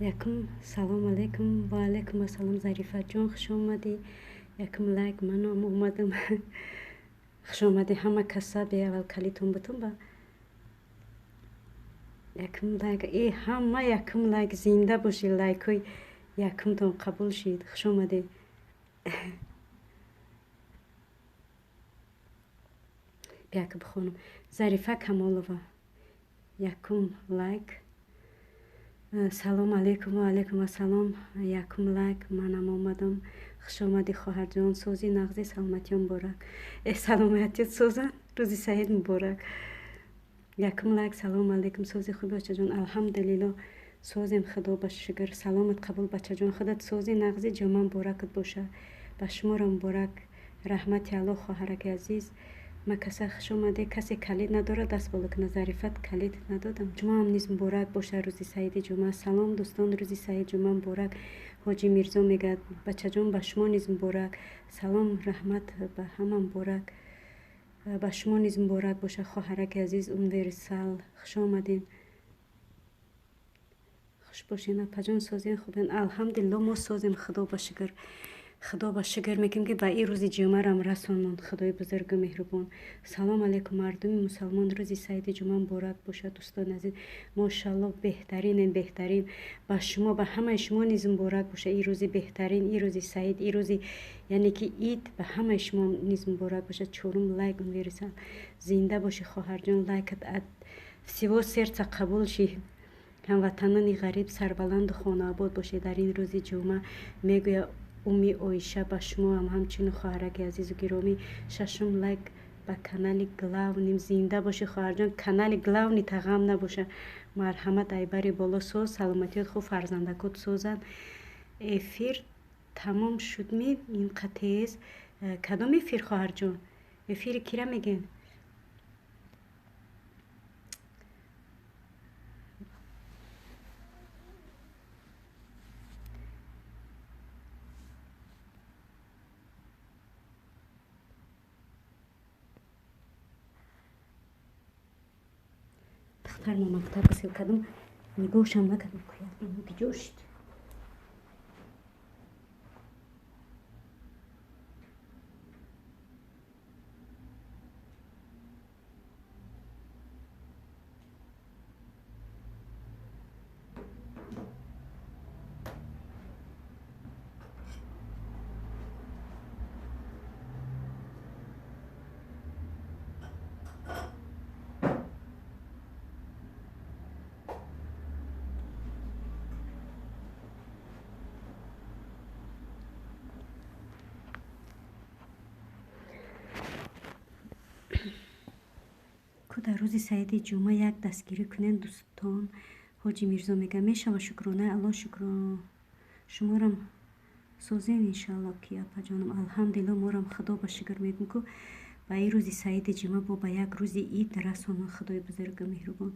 Якум салом алейкум, ва алейкум ассалом, Зарифаҷон, хуш омадӣ. Якум лайк, манам омадам. Хуш омадӣ ҳама каса, беаввал калитон бутун ба. Якум лайк, э ҳама якум лайк, зинда бошӣ, лайкҳои якумтон қабул шид. Хуш омадед. Бияка бихонам. Зарифа Камолова. Якум лайк. Салом алейкум, ва алейкум ассалом. Якум лайк, манам омадам. Хуш омадӣ, хоҳарҷон. Сӯзи нағзи, саломатиё муборак. Э, саломатиёт сӯзан, рӯзи саид муборак. Якум лайк, салом алейкум, сӯзи хуби бачаҷон. Алҳамдулилло, созем, худо ба шукр. Саломат қабул, бачаҷон. Худат сӯзи нағзи, ҷома муборакат боша. Ба шуморо муборак. Раҳмати Аллоҳ, хоҳараки азиз. Ма каса хуш омадед. Касе калид надорад, даст боло кунад. Зарифат калид надодам. Ҷумъаам низ муборак боша, рӯзи саиди ҷумъа. Салом, дӯстон, рӯзи саид ҷумъа муборак. Ҳоҷи Мирзо мегӯяд, бачаҷон, ба шумо низ муборак. Салом, раҳмат, ба ҳама муборак. Ба шумо низ муборак боша, хоҳараки азиз. Универсал, хуш омадед. Хуш бошед, апаҷон, созен, хубен. Алҳамдулилло, мо созем, худо ба шукр. Худо ба шукр мекунем, ки ба ин рӯзи ҷумъарам расонанд, худои бузургу меҳрубон. Салом алейкум, мардуми мусалмон, рӯзи саиди ҷумъа муборак бошад, дӯстони азиз. Мошалло, беҳтаринен, беҳтарин. Ба шумо, ба ҳамаи шумо низ муборак бошад ин рӯзи беҳтарин, ин рӯзи саид, ин рӯзи яъне ки ид, ба ҳамаи шумо низ муборак бошад. Чорум лайк, универсал. Зинда бошӣ, хоҳарҷон, лайкат от всего сердца қабул шид. Ҳамватанони ғариб, сарбаланду хонаобод бошед дар ин рӯзи ҷумъа, мегӯяд Уми Оиша. Ба шумоам ҳамчунин, хоҳараки азизу гиромӣ. Шашум лайк ба канали главный. Зинда бошӣ, хоҳарҷон, канали главный тағам набоша. Марҳамат, айбари боло соз, саломатиёт хуб, фарзандакот созанд. Эфир тамом шудми инқа тез? Кадом эфир, хоҳарҷон? Эфири кира мегӯем? Духтарма мактаб гусел кардам, нигоҳшам накардам, куҷо шуд. Ку дар рӯзи саиди ҷумъа як дастгирӣ кунед, дӯстон. Ҳоҷи Мирзо мегӯяд, мешава, шукронаи Аллоҳ, шукро. Шуморам созем, иншоалло, ки апаҷонам. Алҳамдулилло, морам худо ба шукр мегӯм, ку ба ин рӯзи саиди ҷумъа бо ба як рӯзи ид расонанд, худои бузургу меҳрубон.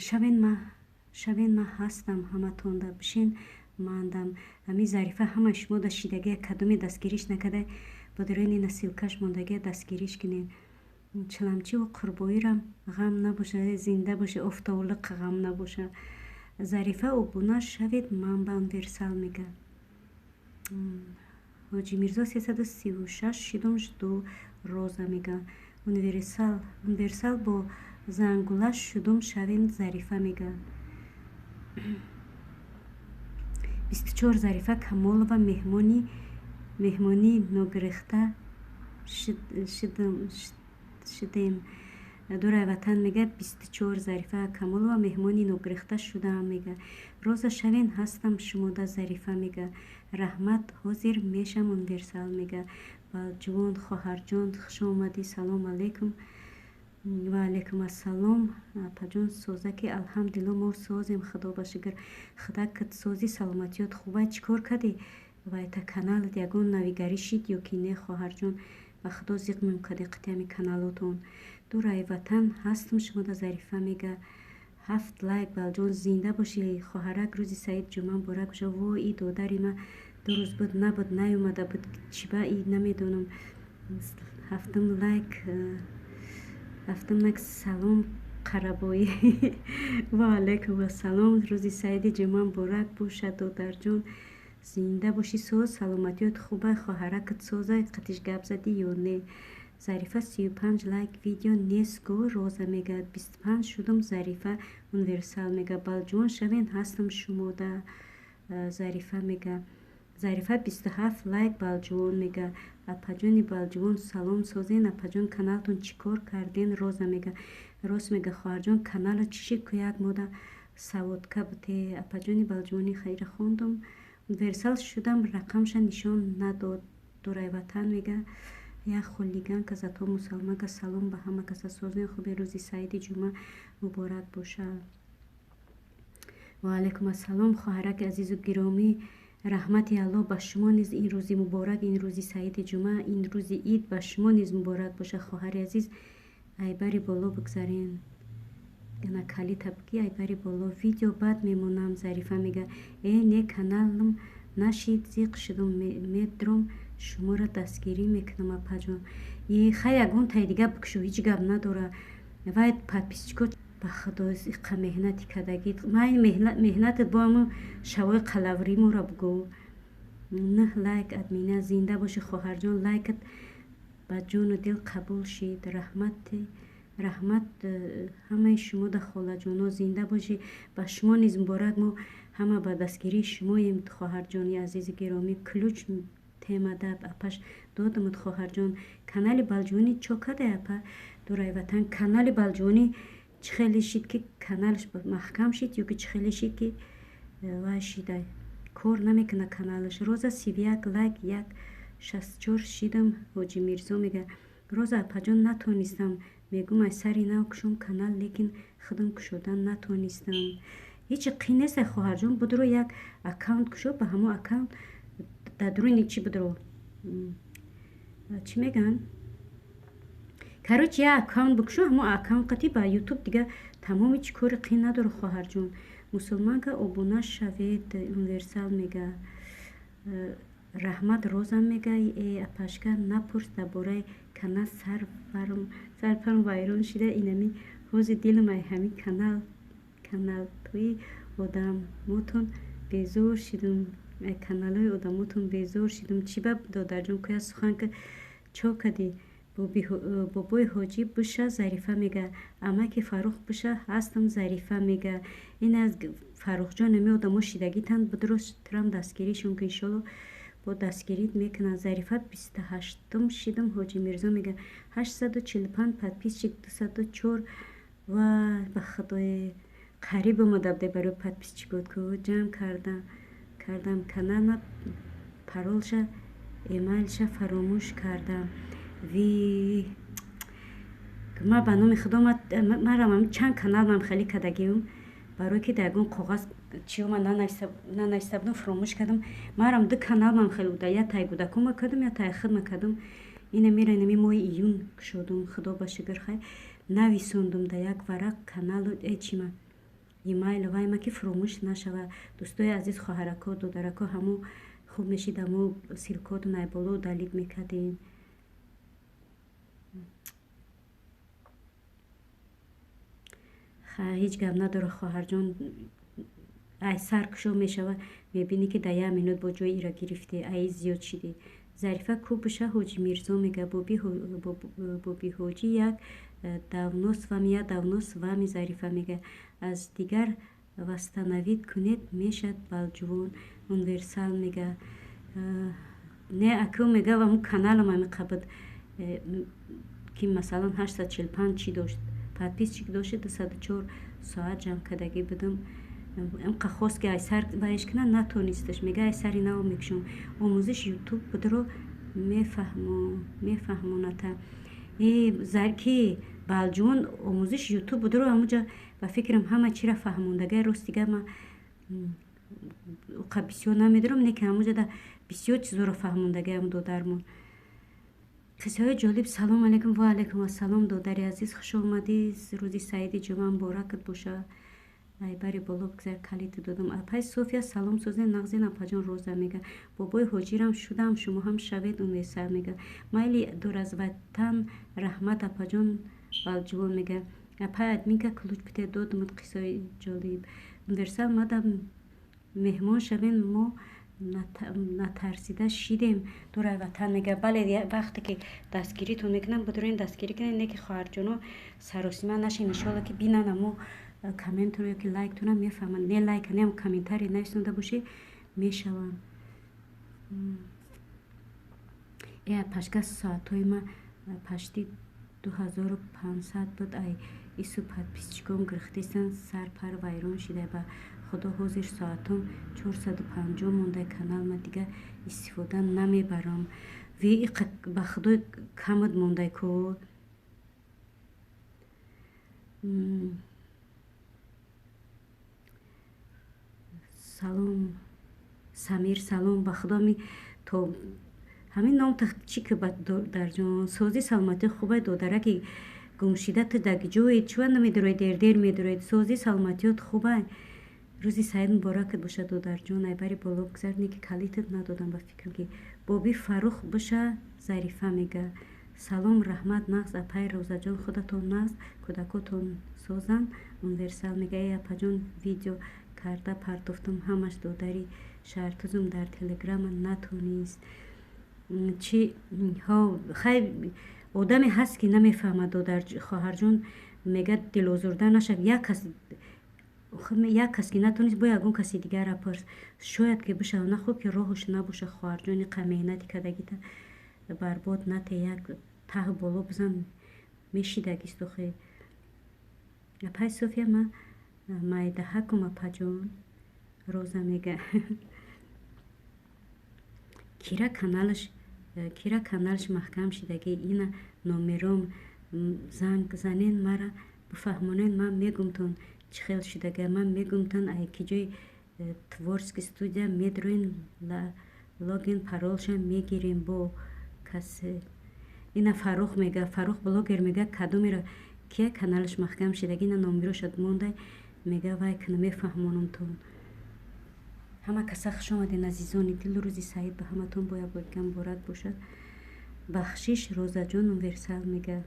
Шавен ма, шавен, ма ҳастам ҳаматонда, бишен мандам. Ами Зарифа ҳамаи шумо да шидагия, кадоме дастгириш накарда, бодарони насилкаш мондагия, дастгириш кунед. Чаламчиву қурбоирам ғам набоша, зинда боша, офтоблиқ ғам набоша. Зарифа, обуна шавед ман ба универсал, мега Ҳоҷи Мирзо. 336 шидум, жду роза, мега универсал. Универсал бо зангула шудум шавем, Зарифа мега. 24 Зарифа Камолова, меҳмонӣ ногирифта шудем. Дурай ватан мега. 24 Зарифа Камолова, меҳмони ногирифта шудаам, мега. Роза шавен, ҳастам шумода, Зарифа мега. Раҳмат, ҳозир мешам, универсал мега. Балҷувон хоҳарҷон, хуш омадӣ. Салом алейкум, ва алейкум ассалом, апаҷон. Соза ки алҳамдулилло, мо созем, худо ба шукр. Худакат созӣ, саломатиёт хубай? Чӣ кор кардӣ вайта, каналат ягон навигарӣ шид ё ки не, хоҳарҷон? Ба худо зиқ мемкади қитями каналотон. Дурай ватан, ҳастам шумода, Зарифа мега. Ҳафт лайк, балҷон, зинда бошӣ, хоҳарак. Рӯзи саид ҷумъа муборак боша. Во, и додари ма 2 рӯз буд набуд, наёмада буд, чиба и намедонам. Ҳафтум лайк, ҳафтум лайк. Салом. Қарабоӣ. Ва алайкум ассалом. Рӯзи саиди ҷумъа муборак бошад, додарҷон. Зинда бошӣ, соз, саломатиёт хуба, хоҳаракат соза, қатиш гап задӣ ё не? Зарифа 35 лайк видео нест го. Роза мега 25 шудум. Зарифа универсал мега балҷувон шавен, ҳастам шумода. Зарифа мега Зарифа 27 лайк балҷувон мега. Апаҷони балҷувон салом, созен апаҷон, каналтон чӣ кор карден? Роза мега рост мега хоҳарҷон, канала чӣ шид ку як мода саводка буте. Апаҷони балҷувони хайра хондум. Универсал шудам, рақамша нишон надод. Дурайватан мега як хулиганка зато мусалманка. Салом ба ҳама каса, созен хуби, рӯзи саиди ҷумъа муборак бошад. Ва алайкум ассалом, хоҳараки азизу гиромӣ. Раҳмати Аллоҳ ба шумо низ ин рӯзи муборак, ин рӯзи саиди ҷумъа, ин рӯзи ид ба шумо низ муборак бошад, хоҳари азиз. Айбари боло бигзарен, ана калита бигӣ, айбари боло видео бад мемонам. Зарифа мега э не, каналам нашид, зиқ шудум, медром, шуморо дастгирӣ мекунам, апаҷон. И хай, ягон таи дига бикшу, ҳеҷ гап надора. Вай подписчико ба худо иқа меҳнати кардагӣ. Ман меҳнатат бо ҳамун шавои қалавриморо бугӯ. Нӯҳ лайк админа. Зинда бошӣ, хоҳарҷон, лайкат ба ҷону дил қабул шид. Раҳмати раҳмат ҳамаи шумода, холаҷоно, зинда бошӣ. Ба шумо низ муборак. Мо ҳама ба дастгирии шумоем, хоҳарҷони азизи гиромӣ. Ключ темада апаш додамуд, хоҳарҷон. Канали балҷувонӣ чо кадай, апа дурайватан? Канали балҷувонӣ чӣ хеле шид, ки каналаш маҳкам шид, ё ки чӣ хеле шид, ки вай шидай, кор намекунад каналаш? Роза 31 лайк, 164 шидам. Ҳоҷи Мирзо мега роза апаҷон, натонистам, мегӯм ай сари нав кушом канал, лекин худам кушодан натонистам. Ҳеҷ қин нест, хоҳарҷон. Будро, як аккаунт кушо, ба ҳамон аккаунт дар дуруни чӣ будро, чӣ мегӯянд, короче, як аккаунт бикушо, ҳамон аккаунт қатӣ ба Ютуб дига тамоми чӣ кори қин надора, хоҳарҷон. Мусулманка обуна шавед. Универсал мега раҳмат. Роза мега э апашка, напурс дар бораи канал, сарфарм вайрон шида. Инами ҳози дилам ай ҳамин канал, каналтои одамотон безор шидум, ай каналҳои одамотон безор шидум. Чӣ ба, додарҷон, куя сухан ка чо кардӣ? Бобои ҳоҷӣ буша. Зарифа мега амаки Фаррух буша, ҳастам. Зарифа мега ин аз Фаррухҷон ами одамо шидагитан будро, трам дастгиришон ки, иншолло бо дастгирит мекунанд. Зарифа 28-ум шидум. Ҳоҷи Мирзо мега 845 подписчик, 204. Вай, ба худое, қариб омада буде барои подписчикот ку ҷамъ кардам. Каналма паролша, эмайлша фаромӯш кардам. Ви, ма ба номи худо, марам чанд канал ман хеле кардагиам, барое ки дар ягон коғаз чиёма нанависта будам, фуромӯш кардам. Марам ду канал ман хеле буда, я тай кӯдакома кардам, я тай хидма кардам. Ина мера инами моҳи июн кушодум, худо ба шукр. Хай, нависондум дар як варақ каналу чима, имайл вайма, ки фуромӯш нашава. Дӯстои азиз, хоҳарако, додарако, ҳамо хуб мешид, ҳамо ссылкотон ай боло далид мекардем. Ҳеҷ гап надора, хоҳарҷон, ай сар кушо мешава, мебинӣ, ки дар як минут бо ҷои ира гирифтӣ, ай зиёд шидӣ. Зарифа ку буша. Ҳоҷи Мирзо мега боби ҳоҷӣ як давно с вами, я давно с вами. Зарифа мега аз дигар восстановить кунед мешад. Балҷувон универсал мега не, аку мега ҳамун каналам ҳами қабд, ки масалан 845 чӣ дошт, подписчик дошт, 204 соат ҷамъ кардагӣ будам. Имқа хост, ки ай сар вайш кунад, натонисташ. Мега ай сари нав мекушам. Омӯзиш Ютуб будро, мефаҳмоната. Ки балҷувон омӯзиши Ютуб будро, ҳамуҷа ба фикрам ҳама чира фаҳмондагай. Рост дига ма уқа бисёр намедонам, не ки ҳамуҷа да бисёр чизоро фаҳмондагаям додармон. Қиссаҳои ҷолиб. Салом алейкум. Ва алейкум ассалом, додари азиз, хуш омадӣ. Рӯзи саиди ҷумъа муборакат боша. Айбари боло бигзар, калиди додам. Апай София салом, созен, нағзен, апаҷон? Роза мега бобои ҳоҷирам шудам, шумо ҳам шавед. Унвесар мега майли, дур аз ватан, раҳмат, апаҷон. Балҷувон мега Апай админка ключ бите додумад қиссаи ҷолиб. Универсал мада меҳмон шавем, мо натарсида шидем дурай ватан мега. Бале, вақте ки дастгиритон мекунам, бидурен дастгирӣ кунед, не ки хоҳарҷоно саросима нашин. Иншоалло ки бинан амо комментро ё ки лайктона мефаҳманд. Не лайка, не комментарий нависонда бошӣ мешаванд. Э апашка, соатҳои ма пашти 2500 буд, ай ису подписчиком гирифтесан, сар пар вайрон шида. Ба худо, ҳозир соатом 450 монда, каналма дига истифода намебарам. Ви ба худо камад мондай ку. Салом Самир, салом. Ба худо ми то ҳамин ном чӣ ки дарҷон. Сози, саломатӣ хубай, додараки гумшида, ту дар ҷое чува намедуроед, дердер медуроед. Сози, саломатиёт хубай. Рӯзи саид муборакат бошад, додарҷон. Айбари боло бигзар, не ки калитат надодам ба фикрам ки Боби Фаррух боша. Зарифа мега: салом, раҳмат, нағз апай Розаҷон, худатон нағз, кӯдакотон созанд. Универсал мега: э апаҷон, видео карда партофтум ҳамаш, додари шаҳртузум дар телеграма натонист. Чи хай, одаме ҳаст ки намефаҳмад, додар хоҳарҷон мега, дилозурда нашав. Як кас, як кас ки натонист, бо ягон каси дигарра пурс, шояд ки бишава. Нахӯб ки роҳуш набоша, хоҳарҷон, иқа меҳнати кардагита барбод нате, як таҳ боло бизан, мешидагист охе. Апай София, ма майдаҳакум, апаҷон. Роза мега: кира каналаш маҳкам шидаги, ина номером занг занен, мара бифаҳмонен, ман мегумтон чӣ хел шудага. Ман мегумтон, ай ки ҷои творческий студия медроен, логин паролша мегирем бо касе. Ина Фаррух мега, Фаррух блогер мега, кадомеро кия каналаш маҳкам шидаги, ина номерошад мондай, мега, вай кина мефаҳмонумтон. Ҳама каса хуш омаден, азизони дил. Рӯзи саид ба ҳаматон бояд бояд муборак бошад. Бахшиш, Розаҷон. Универсал мега.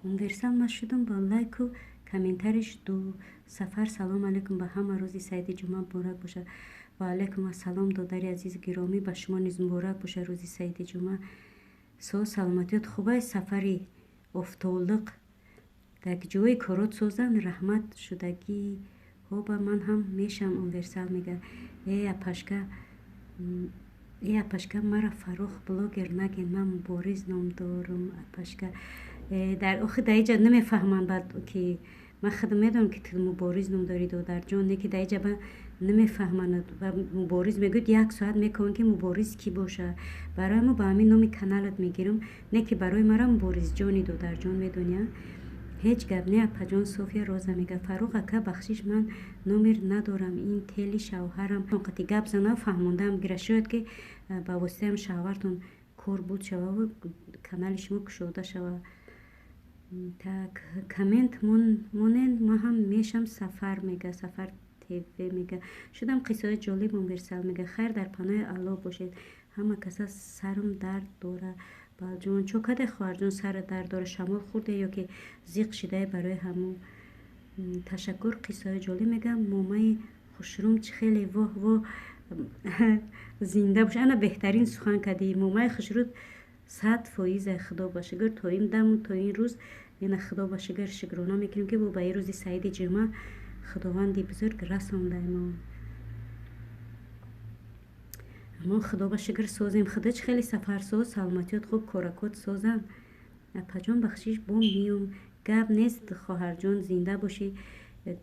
Универсал, ман шудам бо лайку комментариш ду сафар. Салом алейкум ба ҳама, рӯзи саиди ҷумъа муборак бошад. Ва алейкум ассалом, додари азизи гиромӣ, ба шумо низ муборак бошад рӯзи саиди ҷумъа. Соз, саломатиёт хубай, сафари офтолиқ дар ҷои корот созанд, раҳмат шудагӣ ҳоба ман ҳам мешавам. Универсал мега: э апашка, э апашка, мара Фаррух блогер наген, ман Мубориз ном дорам, апашка. Дар охи дар иҷа намефаҳманд баъд ки ман худам медонам ки ту Мубориз ном дорӣ, додарҷон, не ки дар иҷа ба намефаҳманд ва Мубориз мегӯяд, як соат мекунанд ки Мубориз кӣ боша. Барои мо ба ҳамин номи каналат мегирам, не ки барои мара Муборизҷони, додарҷон, медони. Ҳеҷ гап не, апаҷон София. Роза мега: Фаррух ака, бахшиш, ман номер надорам, ин тели шавҳарам. Қати гап занам, фаҳмондаам гира, шояд ки ба воситаам шавҳартон кор буд шававу канали шумо кушода шава. Так, коммент монен, ма ҳам мешам. Сафар мега, Сафар ТВ мега, шудам қиссаҳои ҷолиб. Универсал мега, хайр, дар паноҳи Аллоҳ бошед ҳама каса. Сарам дард дора, Балҷон. Чо каде, хоҳарҷон, сара дард дора? Шамол хӯрде ё ки зиқ шидае? Барои ҳамун. Ташаккур, қиссаҳои ҷолиб мегам. Момаи хушрум чӣ хеле, воҳ воҳ, зинда бош. Ана, беҳтарин сухан кардӣ. Момаи хушрӯ 100%. Худо ба шукр, то ин даму то ин рӯз яна Худо ба шукр, шукрона мекунем, ки бо ба ин рӯзи саиди ҷумъа Худованди бузург расондай мо. Мо, Худо ба шукр, созем. Худо чӣ хеле, Сафарсоз, саломатиёт хуб, коракот созам. Апаҷон, бахшиш, бо миём. Гап нест, хоҳарҷон, зинда бошӣ.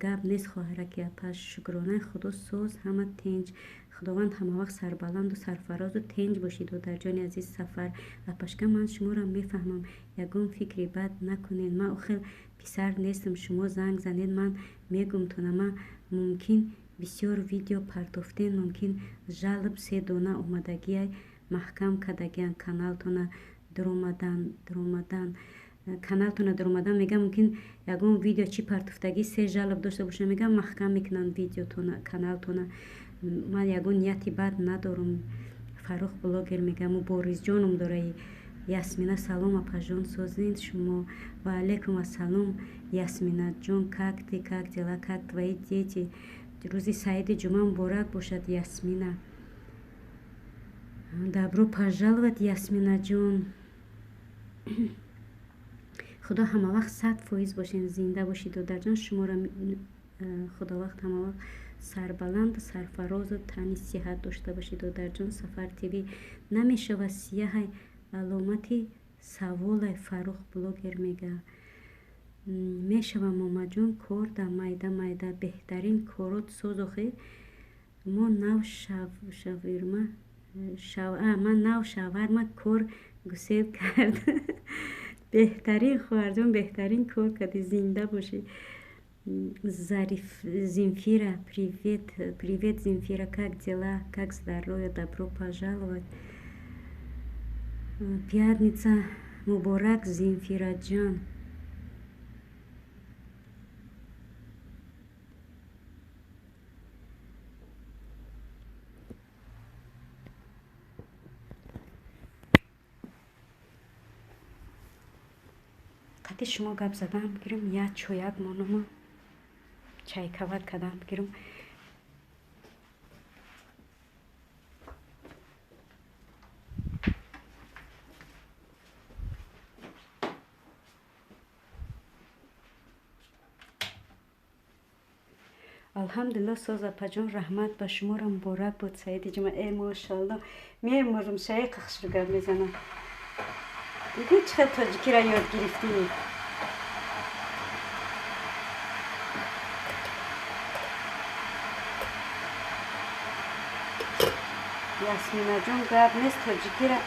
Гап нест, хоҳараки апа. Шукронаи Худо, соз, ҳама тинҷ. Худованд ҳамавақт сарбаланду сарфарозу тинҷ бошӣ, додарҷони азиз. Сафар апашка, ман шуморо мефаҳмам, ягон фикри бад накунед. Ман охир писар нестам. Шумо занг занед, ман мегумтона. Ман мумкин бисёр видео партофтен, мумкин жалоб се дона омадагиай, маҳкам кардагиан каналтона. Дуромадан каналтона, дуромадан мегам, мумкин ягон видео чӣ партофтагӣ, се жалоб дошта боша, мегам, маҳкам мекунанд видеотона, каналтона. Ман ягон нияти бад надорам. Фаррух блогер мегам, муборизҷоном дораи. Ясмина, салом, апаҷон, созин шумо? Ва алайкум ассалом, Ясминаҷон. Как ты, как дела, как твои дети? Рӯзи саиди ҷумъа муборак бошад, Ясмина. Добро пожаловать, Ясминаҷон. Худо ҳамавақт 100% бошен, зинда бошӣ, додарҷон. Шуморо худовақт ҳамавақт сарбаланду сарфарозу тани сиҳат дошта бошӣ, додарҷон. Сафар ТВ намешава, сияҳай, аломати саволай. Фаррух блогер мега, мешава, момаҷон, кор да майда майда. Беҳтарин корот соз. Охи мо нав шавирма, ман нав шаварма кор гусел кард. Беҳтарин, хоҳарҷон, беҳтарин кор кардӣ, зинда бошӣ. Зариф, Земфира, привет, привет, Земфира, как дела, как здоровье? Добро пожаловать. Пятница муборак, Земфираҷон. Қати шумо гап задам гирим, як чояк монума, чайкават кардам гирим. Алҳамдулилло, соз, апаҷон, раҳмат. Ба шуморо муборак буд саиди ҷума. Э, мошалло, мемурм, шаиқа хушрӯ гап мезанам. Дидӣ, чӣ хел тоҷикиро ёд гирифтӣ? Ясминаҷон, гап нест, тоҷикиро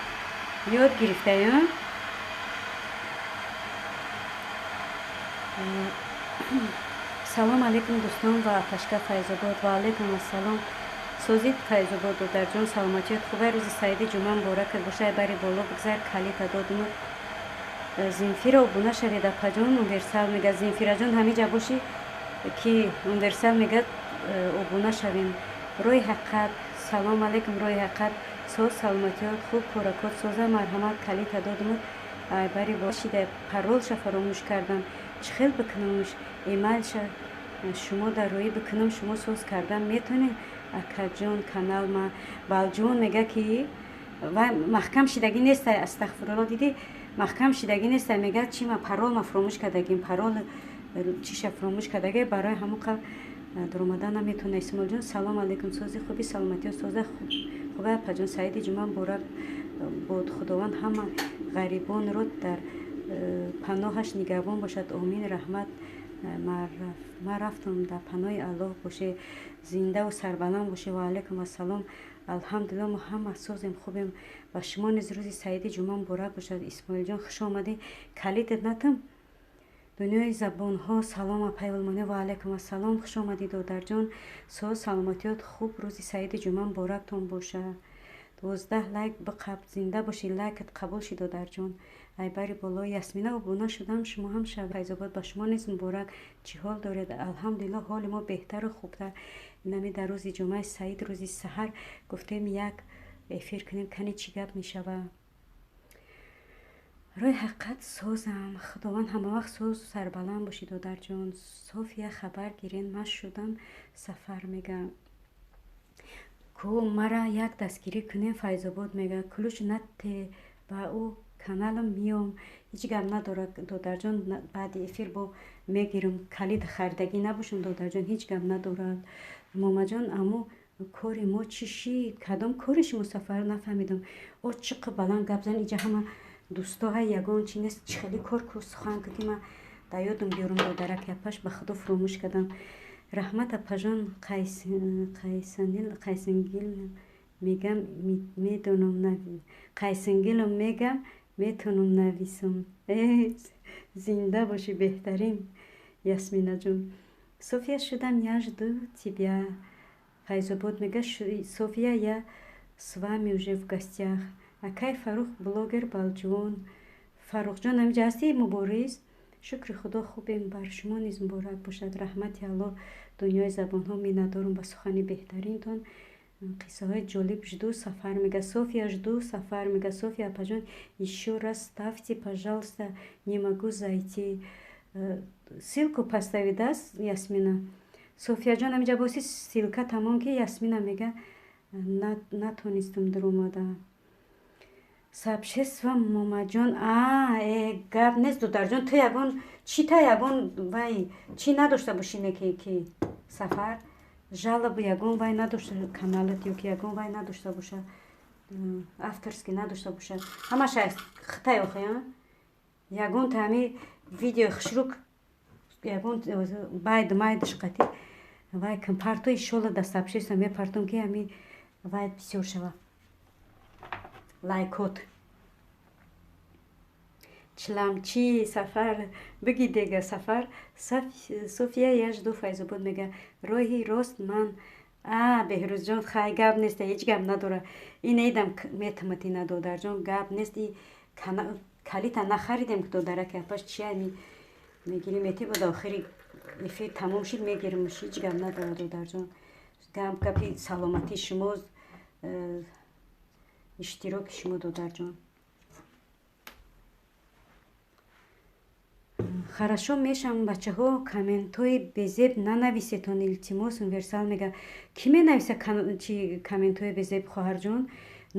ёд гирифтаё. Салом алейкум, дӯстон ва апашка Файзобод. Ва алейкум ассалом. Созид, Файзобод, додарҷон, саломатият хубай? Рӯзи саиди ҷумъа муборакат бошай. Бари боло бигзар, калита додуму. Зинфира, обуна шавед, апаҷон. Универсал мега, Зинфираҷон, ҳамиҷа бошӣ, ки Универсал мега, обуна шавем. Роҳи ҳақиқат, салом алейкум, Роҳи ҳақиқат. Соз, саломатиёт хуб, коракот соза? Марҳамат, калита додуму. Бари бошида, паролша фаромӯш кардам, чӣ хел бикунамш? Эмайлша шумо дар рӯӣ бикунам, шумо соз кардан метонед, акаҷон, канал ма? Балҷон мега, ки ва маҳкам шидагӣ неста. Астағфирулло, дидӣ, маҳкам шидагӣ неста. Мега, чи ма парол ма фуромӯш кардагим, парол чиша фуромӯш кардаги, барои ҳамон қабл дуромадан наметавона. Исмоилҷон, салом алейкум, сози, хуби, саломатиё соза? Хубе, апаҷон, саиди ҷумъа муборак бод. Худованд ҳама ғарибонро дар паноҳаш нигаҳбон бошад, омин. Раҳмат, ман рафтам, дар паноҳи Аллоҳ боше, зиндаву сарбаланд боше. Ва алайкум ассалом. Алҳамдулилло, мо ҳама созем, хубем. Ба шумо низ рӯзи саиди ҷумъа муборак бошад. Исмоилҷон, хуш омадӣ. Калидат натам. Дунёи забонҳо, салом, апай Олмонӣ. Ва алайкум ассалом, хуш омадӣ, додарҷон. Соз, саломатиёт хуб? Рӯзи саиди ҷумъа муборактон бошад. 12 лайк биқаб, зинда бошӣ, лайкат қабул шид, додарҷон. Айбари боло Ясмина обуна шудам, шумо ҳам шав. Файзобод, ба шумо низ муборак. Чӣ ҳол доред? Алҳамдулилло, ҳоли мо беҳтару хубтар. Инами дар рӯзи ҷумъаи саид, рӯзи саҳар гуфтем, як эфир кунем, кани чӣ гап мешава. Рӯи ҳақиқат созам, Худованд ҳамавақт созу сарбаланд бошӣ, додарҷон. София, хабар гирен, ман шудам Сафар мега. Ку мара як дастгирӣ кунем, Файзобод мега. Ключ нате, ба ӯ каналам миём. Ҳеҷ гап надорад, додарҷон, баъди эфир бо мегирам. Калид харидагӣ набошам, додарҷон, ҳеҷ гап надорад. Момаҷон, аммо кори мо чӣ шид? Кадом кори шумо, Сафар, нафаҳмидам. О, чӣ қи баланд гап зан, иҷа ҳама дӯсто ҳай, ягон чи нест. Чӣ хеле кор ку сухан ку, ки ман да ёдам биёрам, додарак япаш, ба худо фуромӯш кардам. Раҳмат, апажон. Қайсингил мегам, медонам, қайсингилам мегам, метонам нависам. Э, зинда бошӣ, беҳтарин, Ясминаҷон. София шудам, я жду тебя. Файзобод мега, София, я с вами уже в гостях. Акай Фаррух, блогер Балҷувон. Фаррухҷон, ҳамиҷа ҳастӣ, мубориз? Шукри Худо, хубем, бар шумо низ муборак бошад. Раҳмати Аллоҳ, дунёи забонҳо, миннатдорум ба сухани беҳтаринтон. Қиссаҳои ҷолиб жду, Сафар мега. София, жду, Сафар мега. София апаҷон, ещё раз ставьте, пожалуйста, не могу зайти. Ссылку постави даст, Ясмина. Софияҷон, ҳамиҷа боси, ссылка тамом, ки Ясмина мега, натонистам дуромада. Сообщество, момаҷон. А, э, гап нест, додарҷон, ту ягон чӣ та ягон вай чӣ надошта бошӣ, неки ки Сафар жалоба ягон вай надошта каналат ё ки ягон вай надошта боша, авторский надошта боша, ҳамаша хитай охи, ягон та ҳами видеои хушрук, ягон байду майдаш қатӣ вай кун, партои шола да сообщество мепартом, ки ҳами вай бисёр шава, лайкот. Чиламчи, Сафар, биги дега, Сафар. София, я жду, Файзобод мега. Роҳи рост ман. А, Беҳрӯзҷон, хай, гап нест, ҳеҷ гап надора. Ин эдам метамат ина, додарҷон, гап нест. И калита нахаридем, ки додараки апаш чи ами мегирим эти буда, охири эфир тамом шид, мегиримш, ҳеҷ гап надора, додарҷон. Гап гапи саломатии шумо, иштироки шумо, додарҷон. Хорошо мешам, бачаҳо, комментҳои безеб нанависетон, илтимос. Универсал мега, кӣ менависа чи комментҳои безеб? Хоҳарҷон,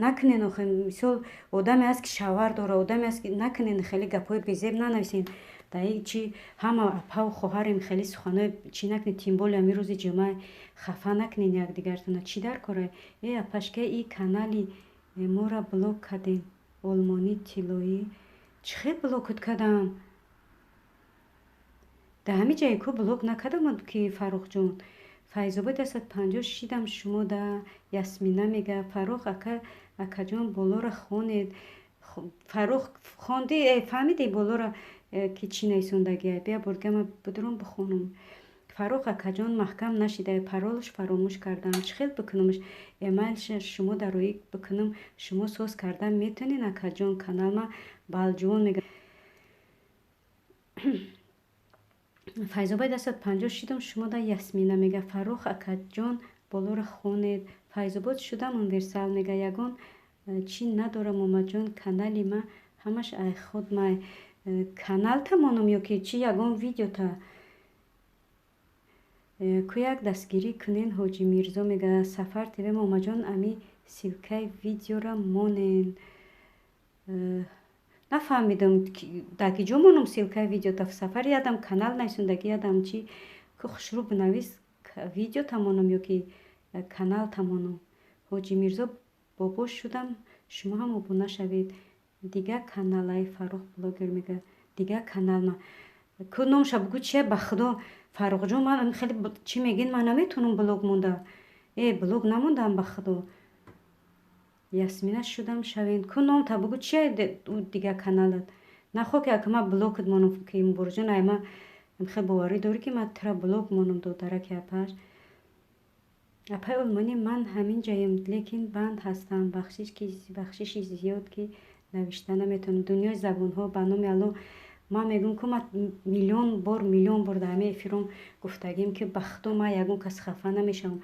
накунен охи. Мисол, одаме ҳаст, ки шавҳар дора, одаме ҳаст, ки накунен, хеле гапҳои безеб нанависен. Дар чи ҳама апаву хоҳарем, хеле суханҳои чӣ накунед, тем более ҳами рӯзи ҷумъа хафа накунен якдигартона. Чӣ дар кора? Э, апашка, и канали моро блок кардем. Олмонӣ тиллоӣ, чӣ хел блокат кардам? Дар ҳамин ҷае ку блок накардам, ки Фаррухҷон. Файзобод, 150 шидам шумо да, Ясмина мега. Фаррух ака, акаҷон, болоро хонед. Фаррух, хонди, фаҳмиди болоро, ки чӣ нависондагия? Бия бургама бидурам, бихонам. Фаррух акаҷон, маҳкам нашида, паролаш фаромӯш кардам, чӣ хел бикунамш? Эмайлша шумо дароӣ бикунам, шумо соз кардан метавонед, акаҷон, каналма Балҷувон мега. Файзобод, 150 шидам шумо да, Ясмина мега. Фаррух акаҷон, болоро хонед. Файзобод шудам, универсал мега. Ягон чӣ надорам, момаҷон, канали ма ҳамаш ай худ май. Канал тамоном ё ки чӣ, ягон видеота ку як дастгирӣ кунен, Ҳоҷи Мирзо мега. Сафар ТВ, момаҷон, ами ссылкаи видеора монен. Нафаҳмидам, дар ки ҷо монам ссылкаи видеота, Сафар? Ядам канал нависондаги, ядам чӣ ку, хушрӯ бинавис, видео тамонам ё ки канал тамонам. Ҳоҷи Мирзо, бобо шудам, шумо ҳам обуна шавед. Дига каналаи Фаррух блогер мега. Дига каналма ку, номша бугӯ, чия? Ба худо, Фаррухҷон, ман хеле чӣ мегӯед, ман наметавонам блог монда. Э, блог намондам, ба худо. Ясмина шудам, шавед. Ку, номта бугӯ, чия дига каналат? Нахоҳ ки ака ман блокат монам, ки Муборизҷон, ай ма хеле боварӣ дорӣ, ки ман тура блок монам, додараки апаш. Апай Олмонӣ, ман ҳамин ҷоем, лекин банд ҳастам. Бахшиши зиёд, ки навишта наметавонам. Дунёи забонҳо, ба номи Аллоҳ, ман мегӯям, ку ман миллион бор, миллион бор дар ҳамаи эфиром гуфтагим, ки ба Худо ман ягон кас хафа намешавам.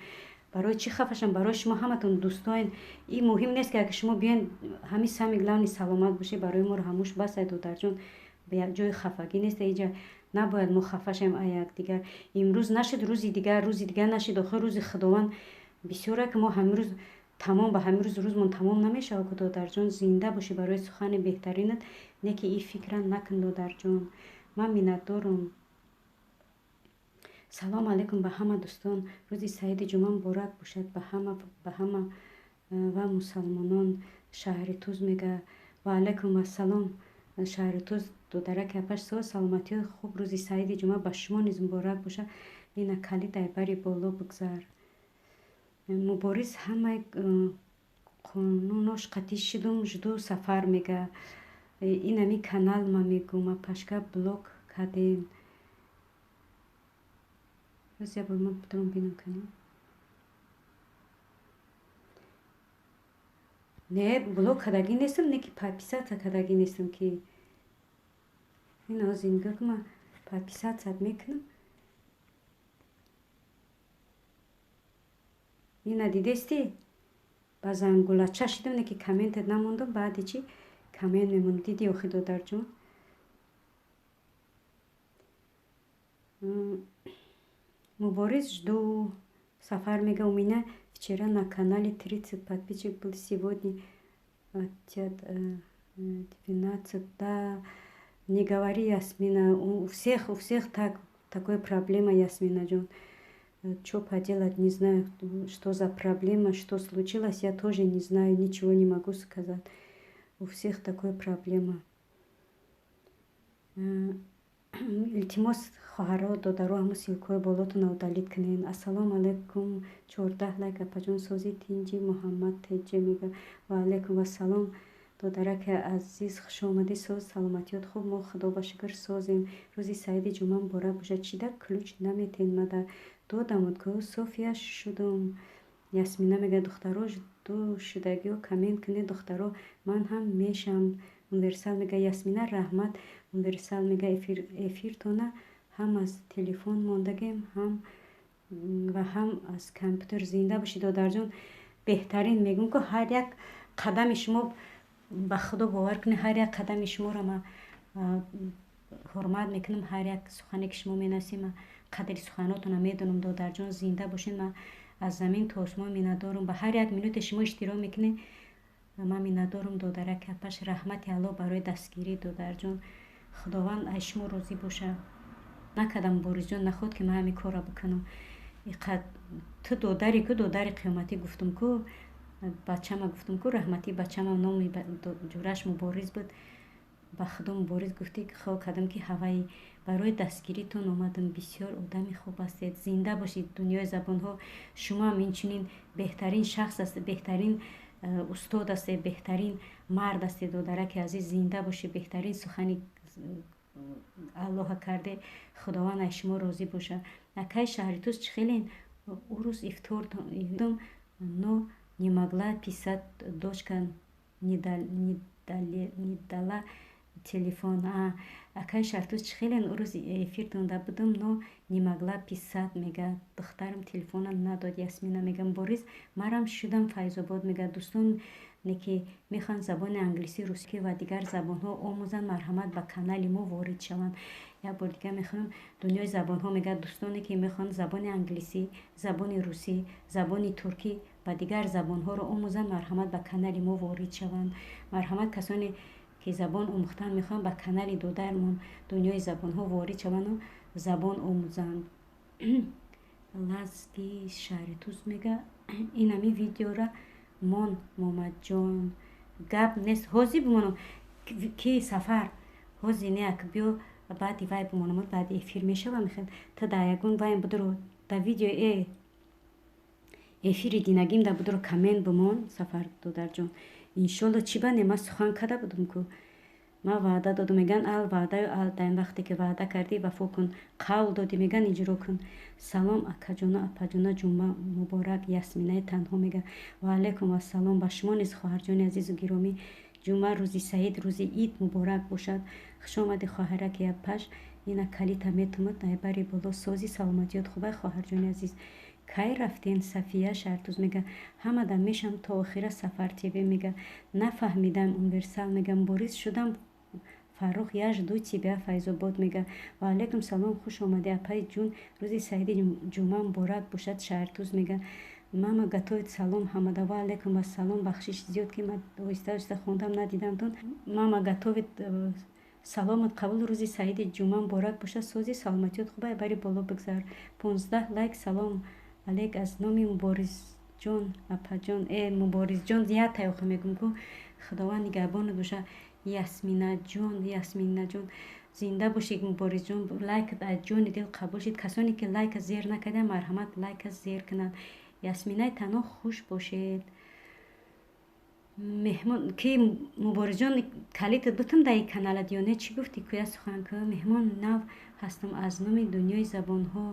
Барои чӣ хафа шавам? Барои шумо ҳаматон дӯстоен. Ин муҳим нест, ки агар шумо биёен, ҳамин самый главный саломат бошед, барои моро ҳамуш бас ай, додарҷон. Ҷои хафагӣ нест иҷа, набояд мо хафа шавем ай якдигар. Имрӯз нашид, рӯзи дигар, рӯзи дигар нашид, охир рӯзи Худованд бисёре, ки мо ҳамин рӯз тамом, ба ҳамин рӯз рӯзмон тамом намешавад ку, додарҷон. Зинда бошӣ барои сухани беҳтаринат, не ки ин фикра накун, додарҷон. Ман миннатдорам. Салом алейкум ба ҳама дӯстон. Рӯзи саиди ҷумъа муборак бошад ба ҳама ва мусалмонон. Шаҳри Туз мега. Ва алайкум ассалом, шаҳри Туз, додараки апаш, соз, саломатиҳои хуб. Рӯзи саиди ҷумъа ба шумо низ муборак бошад. Ина калид ай бари боло бигзар. Мубориз, ҳамаи қонунош қатъӣ шидум, жду Сафар мега. Инами канал ма мегум, апашка, блок кардем. Роз як бор ман бударом, бинам канем. Не, блок кардагӣ нестам, не ки подписаться кардагӣ нестам, ки ин ҳозир нигоҳ ки ман подписаться мекунам. Ина дидестӣ, ба зангулача шидам, не ки комментат намондам, баъди чӣ коммент мемонам. Диди охи, додарҷон? Мубориз, жду Сафар мега. У меня вчера на канале 30 подписчик был, сегодня 12. Да, не говори, Ясмина, у всех так, такой проблема, Ясминаҷон. Что поделать, не знаю, что за проблема, что случилось, я тоже не знаю, ничего не могу сказать. У всех такая проблема. Илтимос, хоҳаро, додаро, ҳамо ссылкаҳои болотонро удалить кунед. Ассалому алайкум, 14 лайк, апаҷон, сози, тинҷи, Муҳаммад Теҷе мега. Ва алайкум ассалом, додараки азиз, хушомадӣ, соз, саломатиёт хуб, мо Худо ба шукр созем. Рӯзи саиди ҷумъа муборак бошад. Чида ключ наметен мада? Додамуд ку, София шудум. Ясмина мега, духтаро, жду шудагиё коммент кунед, духтаро, ман ҳам мешавам. Универсал мега, Ясмина, раҳмат. Универсал мега, эфиртона ҳам аз телефон мондагем, ҳам ва ҳам аз компютер. Зинда бошӣ, додарҷон, беҳтарин. Мегӯм ку, ҳар як қадами шумо, ба Худо бовар кунед, ҳар як қадами шуморо ман ҳурмат мекунам, ҳар як сухане ки шумо менависед, ман қадри суханотонро медонам, додарҷон. Зинда бошед, ман аз замин то осмон миннатдорам. Ба ҳар як минуте шумо иштирок мекунед, ман миннатдорам, додараки апаш. Раҳмати Аллоҳ барои дастгирӣ, додарҷон. Худованд аз шумо розӣ бошад. Накардам, Борисҷон, наход ки ман ҳамин корро бикунам. Ту додари ку, додари қиёматӣ, гуфтум ку, бачама гуфтум ку, раҳматӣ бачама, номи ҷураш Мубориз буд. Ба Худо, Мубориз гуфтӣ, хиёл кардам, ки ҳаваи барои дастгиритон омадам. Бисёр одами хуб ҳастед, зинда бошед. Дунёи забонҳо, шумоам инчунин беҳтарин шахс ҳастед, беҳтарин устод ҳастед, беҳтарин мард ҳастед, додараки азиз, зинда бошед. Беҳтарин сухани Аллоҳа карде, Худованд аз шумо розӣ бошад. Акай Шаҳритуз, чӣ хелен? Ӯ рӯз ифтор, но не могла писать, дочка не дала телефон. Акай Шаҳритуз, чӣ хелен? Ӯ рӯз эфиртонда будам, но не могла писать, мега, духтарам телефона надод. Ясмина мегам, Борис, марам шудам Файзобод мега. Дӯстон, ки мехоҳанд забони англисӣ, русӣ ва дигар забонҳо омӯзанд, марҳамат, ба канали мо ворид шаванд. Як бор дигар мехоҳам, Дунёи забонҳо мегӯяд, дӯстоне ки мехоҳанд забони англисӣ, забони русӣ, забони туркӣ ва дигар забонҳоро омӯзанд, марҳамат, ба канали мо ворид шаванд. Марҳамат, касоне ки забон омӯхтан мехоҳанд, ба канали додармон Дунёи забонҳо ворид шаванду забон омӯзанд. Лазги Шаҳритуз мега, инами видеора мон, Момадҷон, гап нест, ҳозир бимонам ки Сафар, ҳозир неак, биё, баъди вай бимонам, баъди эфир мешава. Мехел та дар ягон вайм будро, дар видео эфири динагим да будро, коммент бимон, Сафар додарҷон, иншолло. Чӣ ба не, ман сухан карда будам ку. Ман ваъда додам, меган, ал ваъдаю ал даим. Вақте ки ваъда кардӣ, вафо кун, қавл додӣ, меган, иҷро кун. Салом, акаҷона, апаҷона, ҷумъа муборак, Ясминаи танҳо мега. Ва алайкум ассалом ба шумо низ, хоҳарҷони азизу гиромӣ. Ҷумъа, рӯзи саид, рӯзи ид муборак бошад. Хушомадӣ, хоҳараки апаш. Ина калита метумад, айбари боло. Сози, саломатиёт хубай, хоҳарҷони азиз? Кай рафтен, Сафия Шартуз мега. Ҳамада мешам то охира, Сафар ТВ мега. Нафаҳмидам, Универсал мега. Борис шудам, Фаррух, я жду тебя, Файзобод мега. Ва алайкум салом, хуш омадӣ, апаи ҷун. Рӯзи саиди ҷумъа муборак бошад, Шаҳртуз мега. Мама готовит, салом ҳамада. Ва алайкум ассалом. Бахшиш зиёд, ки ман оҳиста оҳиста хондам, надидамтон. Мама готовит, саломат қабул. Рӯзи саиди ҷумъа муборак бошад. Сози, саломатиёт хубай? Бари боло бигзар. 15 лайк. Салом алейк аз номи Муборизҷон, апаҷон. Э, Муборизҷон, як таёха мегум ку, Худованд нигаҳбонат боша. Ясминаҷон, Ясминаҷон, зинда бошед. Муборизҷон, лайкат аз ҷони дил қабул шид. Касоне ки лайка зер накардан, марҳамат, лайка зер кунанд. Ясминаи танҳо, хуш бошед. Меҳмон ки, Муборизҷон, калитат бутум дар каналат ё не? Чӣ гуфтӣ, куя сухан ку. Меҳмон нав ҳастам аз номи Дунёи забонҳо.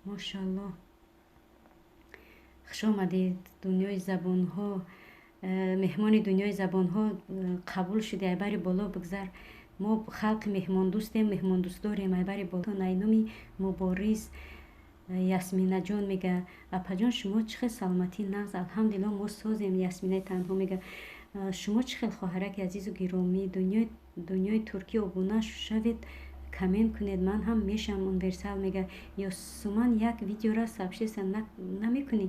Мошаллоҳ, хуш омадед, Дунёи забонҳо. Меҳмони Дунёи забонҳо, қабул шуди, айбари боло бигзар. Мо халқи меҳмондӯстем, меҳмондӯст дорем. Айбари боло найноми Мубориз. Ясминаҷон мега: апаҷон, шумо чӣ хел, саломатӣ нағз? Алҳамдулилло, мо созем. Ясминаи танҳо мега: шумо чӣ хел, хоҳараки азизу гиромӣ? Дунёи туркӣ, обуна шавед, коммент кунед, ман ҳам мешавам. Универсал мега: Ёсуман, як видеора сообщество намекунӣ?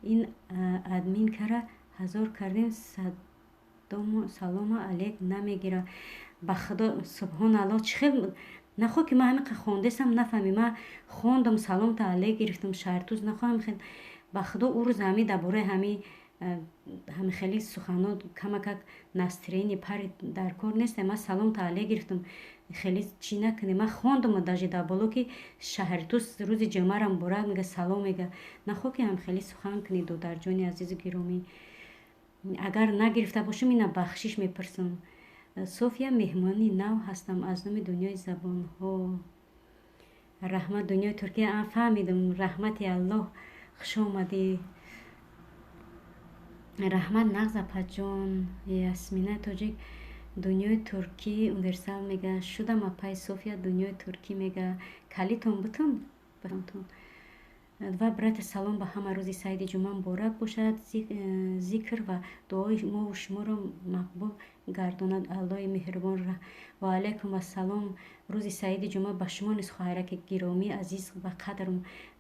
Ин админкара ҳазор кардем, салому алейк намегира. Ба Худо, субҳоналлоҳ, чӣ хел нахоҳ ки ман ҳамин хондесам, нафаҳмӣ. Ман хондам, саломта алейк гирифтам, Шаҳртуз. Нахоҳам хел, ба Худо, ӯ рӯз ҳами дар бораи ҳами хели суханот камакак настроение пари дар кор нест. Ман саломта алейк гирифтам, хеле чӣ накунем. Ман хондам даже дар боло ки Шаҳртуз рӯзи ҷумъара муборак мега, салом мега. Нахоҳ ки ҳам хеле сухан кунӣ, додарҷони азизу гиромӣ. Агар нагирифта бошам, ина бахшиш мепурсам. София, меҳмони нав ҳастам аз номи Дунёи забонҳо. Раҳмат, Дунёи Туркия, фаҳмидам. Раҳмати Аллоҳ, хуш омадӣ. Раҳмат, нағз, апаҷон. Ясминаи тоҷик, Дунёи туркӣ, Универсал мега: шудам, апаи София. Дунёи туркӣ мега: калитон бутун. Ва брате, салом ба ҳама. Рӯзи саиди ҷумъа муборак бошад. Зикр ва дуои мову шуморо мақбул гардонад Аллоҳи меҳрубон. Ва алайкум ассалом. Рӯзи саиди ҷумъа ба шумо низ, хоҳараки гиромӣ, азиз ба қадр,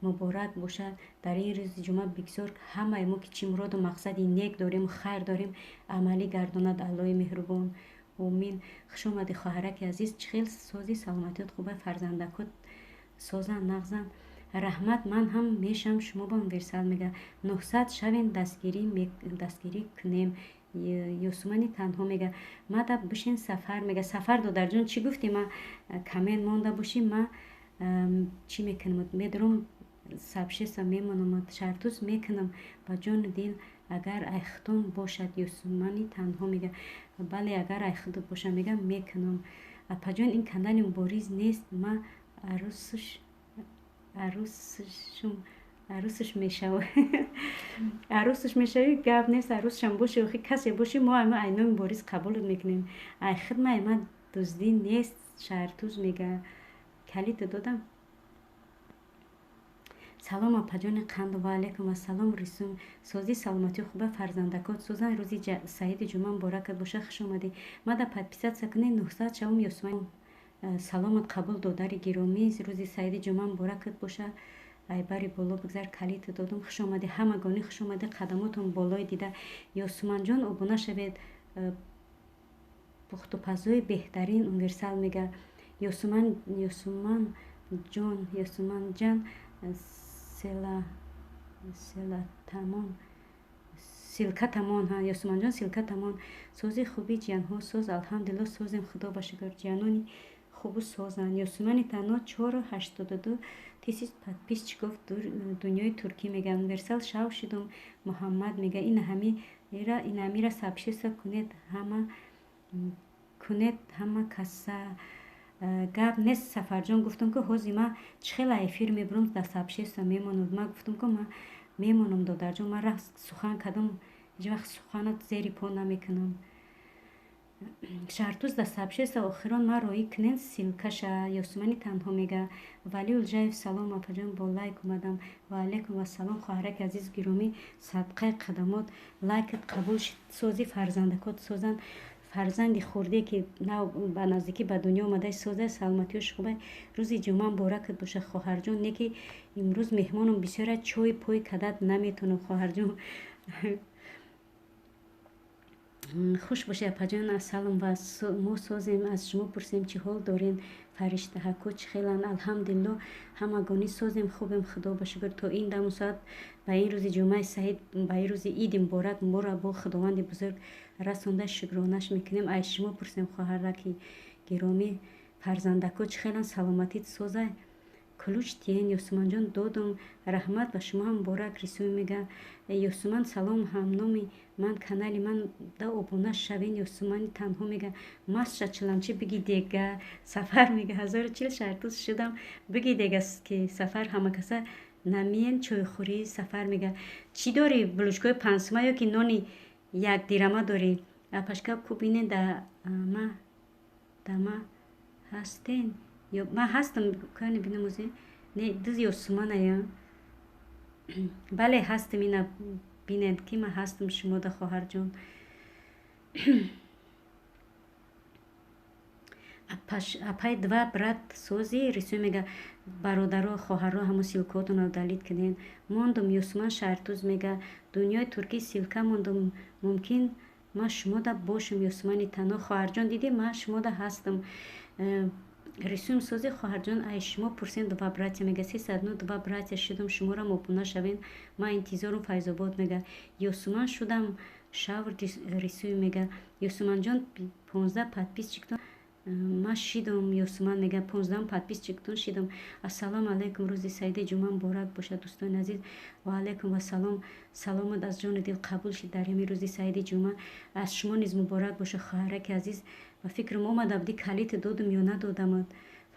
муборак бошад. Дар ин рӯзи ҷумъа бигзор ҳамаи мо ки чӣ муроду мақсади нек дорем, хайр дорем, амалӣ гардонад Аллоҳи меҳрубон. Омин. Хушомадӣ, хоҳараки азиз. Чӣ хел, сози, саломатиёт хуба? Фарзандакот созанд, нағзанд? Раҳмат, ман ҳам мешам шумо ба. Универсал мега: 900 шавем, дастгирӣ кунем. Ёсумани танҳо мега: мада бишин. Сафар мега: Сафар, додарҷон, чӣ гуфтӣ? Ма коммент монда бошӣ, ма чӣ мекунам? Медурам, сообщество мемонам, шартуз мекунам ба ҷону дил, агар айхтон бошад. Ёсумани танҳо мега: бале, агар айхуд боша, мега, мекунам. Апаҷон, ин канали Мубориз нест? Ма арӯсаш мешавам. Арӯсаш мешавӣ, гап нест, арӯсашам боши, охи касе боши, мо ама айноми Мубориз қабулат мекунем. Айхуд ма ма дуздӣ нест. Шаҳртуз мега: калита додам. Салом, апаҷони қанду. Ва алайкум ассалом. Рисум, созӣ, саломатӣ хуба? Фарзандакот созан? Рӯзи саиди ҷумъа муборакат боша. Хуш омадӣ. Мада подписаться кунед, 900 шавум. Ёсуман, саломат қабул, додари гиромӣ. Рӯзи саиди ҷумъа муборакат боша. Айбари боло бигзар, калита додум. Хуш омадӣ, ҳамагонӣ хуш омадӣ, қадамотон болои дида. Ёсуманҷон, обуна шавед, пухтупазои беҳтарин. Универсал мега: Ёсуман, Ёсуман ҷон, Ёсуманҷан, селатамон, ссылка тамон. Ёсуманҷон, ссылка тамон. Сози, хуби, ҷиянҳо соз? Алҳамдулилло, созем, Худо ба шукр, ҷиёнони хубу созанд. Ёсумани танҳо, 4,82 тысяч подписчиков. Дунёи туркӣ мега: Универсал, шав шудум. Муҳаммад мега: ина ҳамира сообщество кунед, ҳама. Кунед ҳама каса. Гап нест, Сафарҷон, гуфтам, ки ҳози ма чӣ хела эфир мебурам, дар сообщество мемонам. Ма гуфтам, ки ма мемонам, додарҷон, ман рафт сухан кардам, ҳеҷ вақт суханат зери по намекунам. Шаҳртуз, дар сообщество охирон ма роӣ кунен ссылка ша. Ёсумани танҳо мега. Вали Улҷаев: салом, апаҷон, бо лайк омадам. Ва алайкум вассалом, хоҳараки азиз, гиромӣ, садқаи қадамот, лайкат қабул шид. Сози, фарзандакот созанд, фарзанди хурде, ки нав ба наздикӣ ба дунё омадаи, соза, саломатиёш хубай. Рӯзи ҷумъа муборакат боша, хоҳарҷон. Не ки имрӯз меҳмонам бисёра, чой пой кадат наметонам, хоҳарҷон. Хуш бошед, апаҷон Асалом, ва мо созем. Аз шумо пурсем, чӣ ҳол дорен, фариштаҳако чӣ хеланд? Алҳамдулилло, ҳамагонӣ созем, хубем, худо ба шукр. То ин даму соат, ба ин рӯзи ҷумъаи саид, ба ин рӯзи иди муборак моро бо Худованди бузург расонда, шукронаш мекунем. Аз шумо пурсем, хоҳараки гиромӣ, фарзандако чӣ хеланд, саломатит созай? Ключ тиен, Ёсуманҷон, додум, раҳмат, ба шумо ҳам муборак. Рисӯй мега. Ёсуман: салом, ҳамноми ман канали ман да обуна шавен. Ёсумани танҳо мега: масша чиланчи биги дега. Сафар мега: 1040 шартуз шудам, биги дега, ки сафар ҳамакаса намиен чойхӯрӣ. Сафар мега: чӣ дорӣ, булучкои пансума ё ки нони як дирама дорӣ? Апашка, ку бинен, да ма ҳастен ё ман ҳастам? Кани бинамозе, не, дуз Ёсуманая. Бале, ҳастам, ина бинед, ки ман ҳастам шумода, хоҳарҷон. Апай, два брат сози. Рисӯй мега: бародаро, хоҳаро, ҳамо ссылка отонро удалить кунен. Мондум. Юсуман Шаҳртуз мега: дунёи туркӣ ссылка мондум, мумкин ман шумода бошам. Юсумани танҳо: хоҳарҷон, дидӣ, ман шумода ҳастам. Рисӯм сози, хоҳарҷон, ай шумо пурсем. Два братья мега: 309 два братья шудум, шуморам обуна шавен, ман интизорум. Файзобод мега: Ёсуман шудам шавр. Рисӯй мега: Ёсуманҷон, 15 подписчик тон ман шидум. Ёсуман мега: 15-ум подписчик тон шидум. Ассалому алайкум, рӯзи саиди ҷумъа муборак бошад, дӯстони азиз. Ва алайкум вассалом, саломат аз ҷони дил қабул шид дар ҳамин рӯзи саиди ҷумъа. Аз шумо низ муборак бошад, хоҳараки азиз. Ба фикрам омада будӣ, калити додум ё надодамад?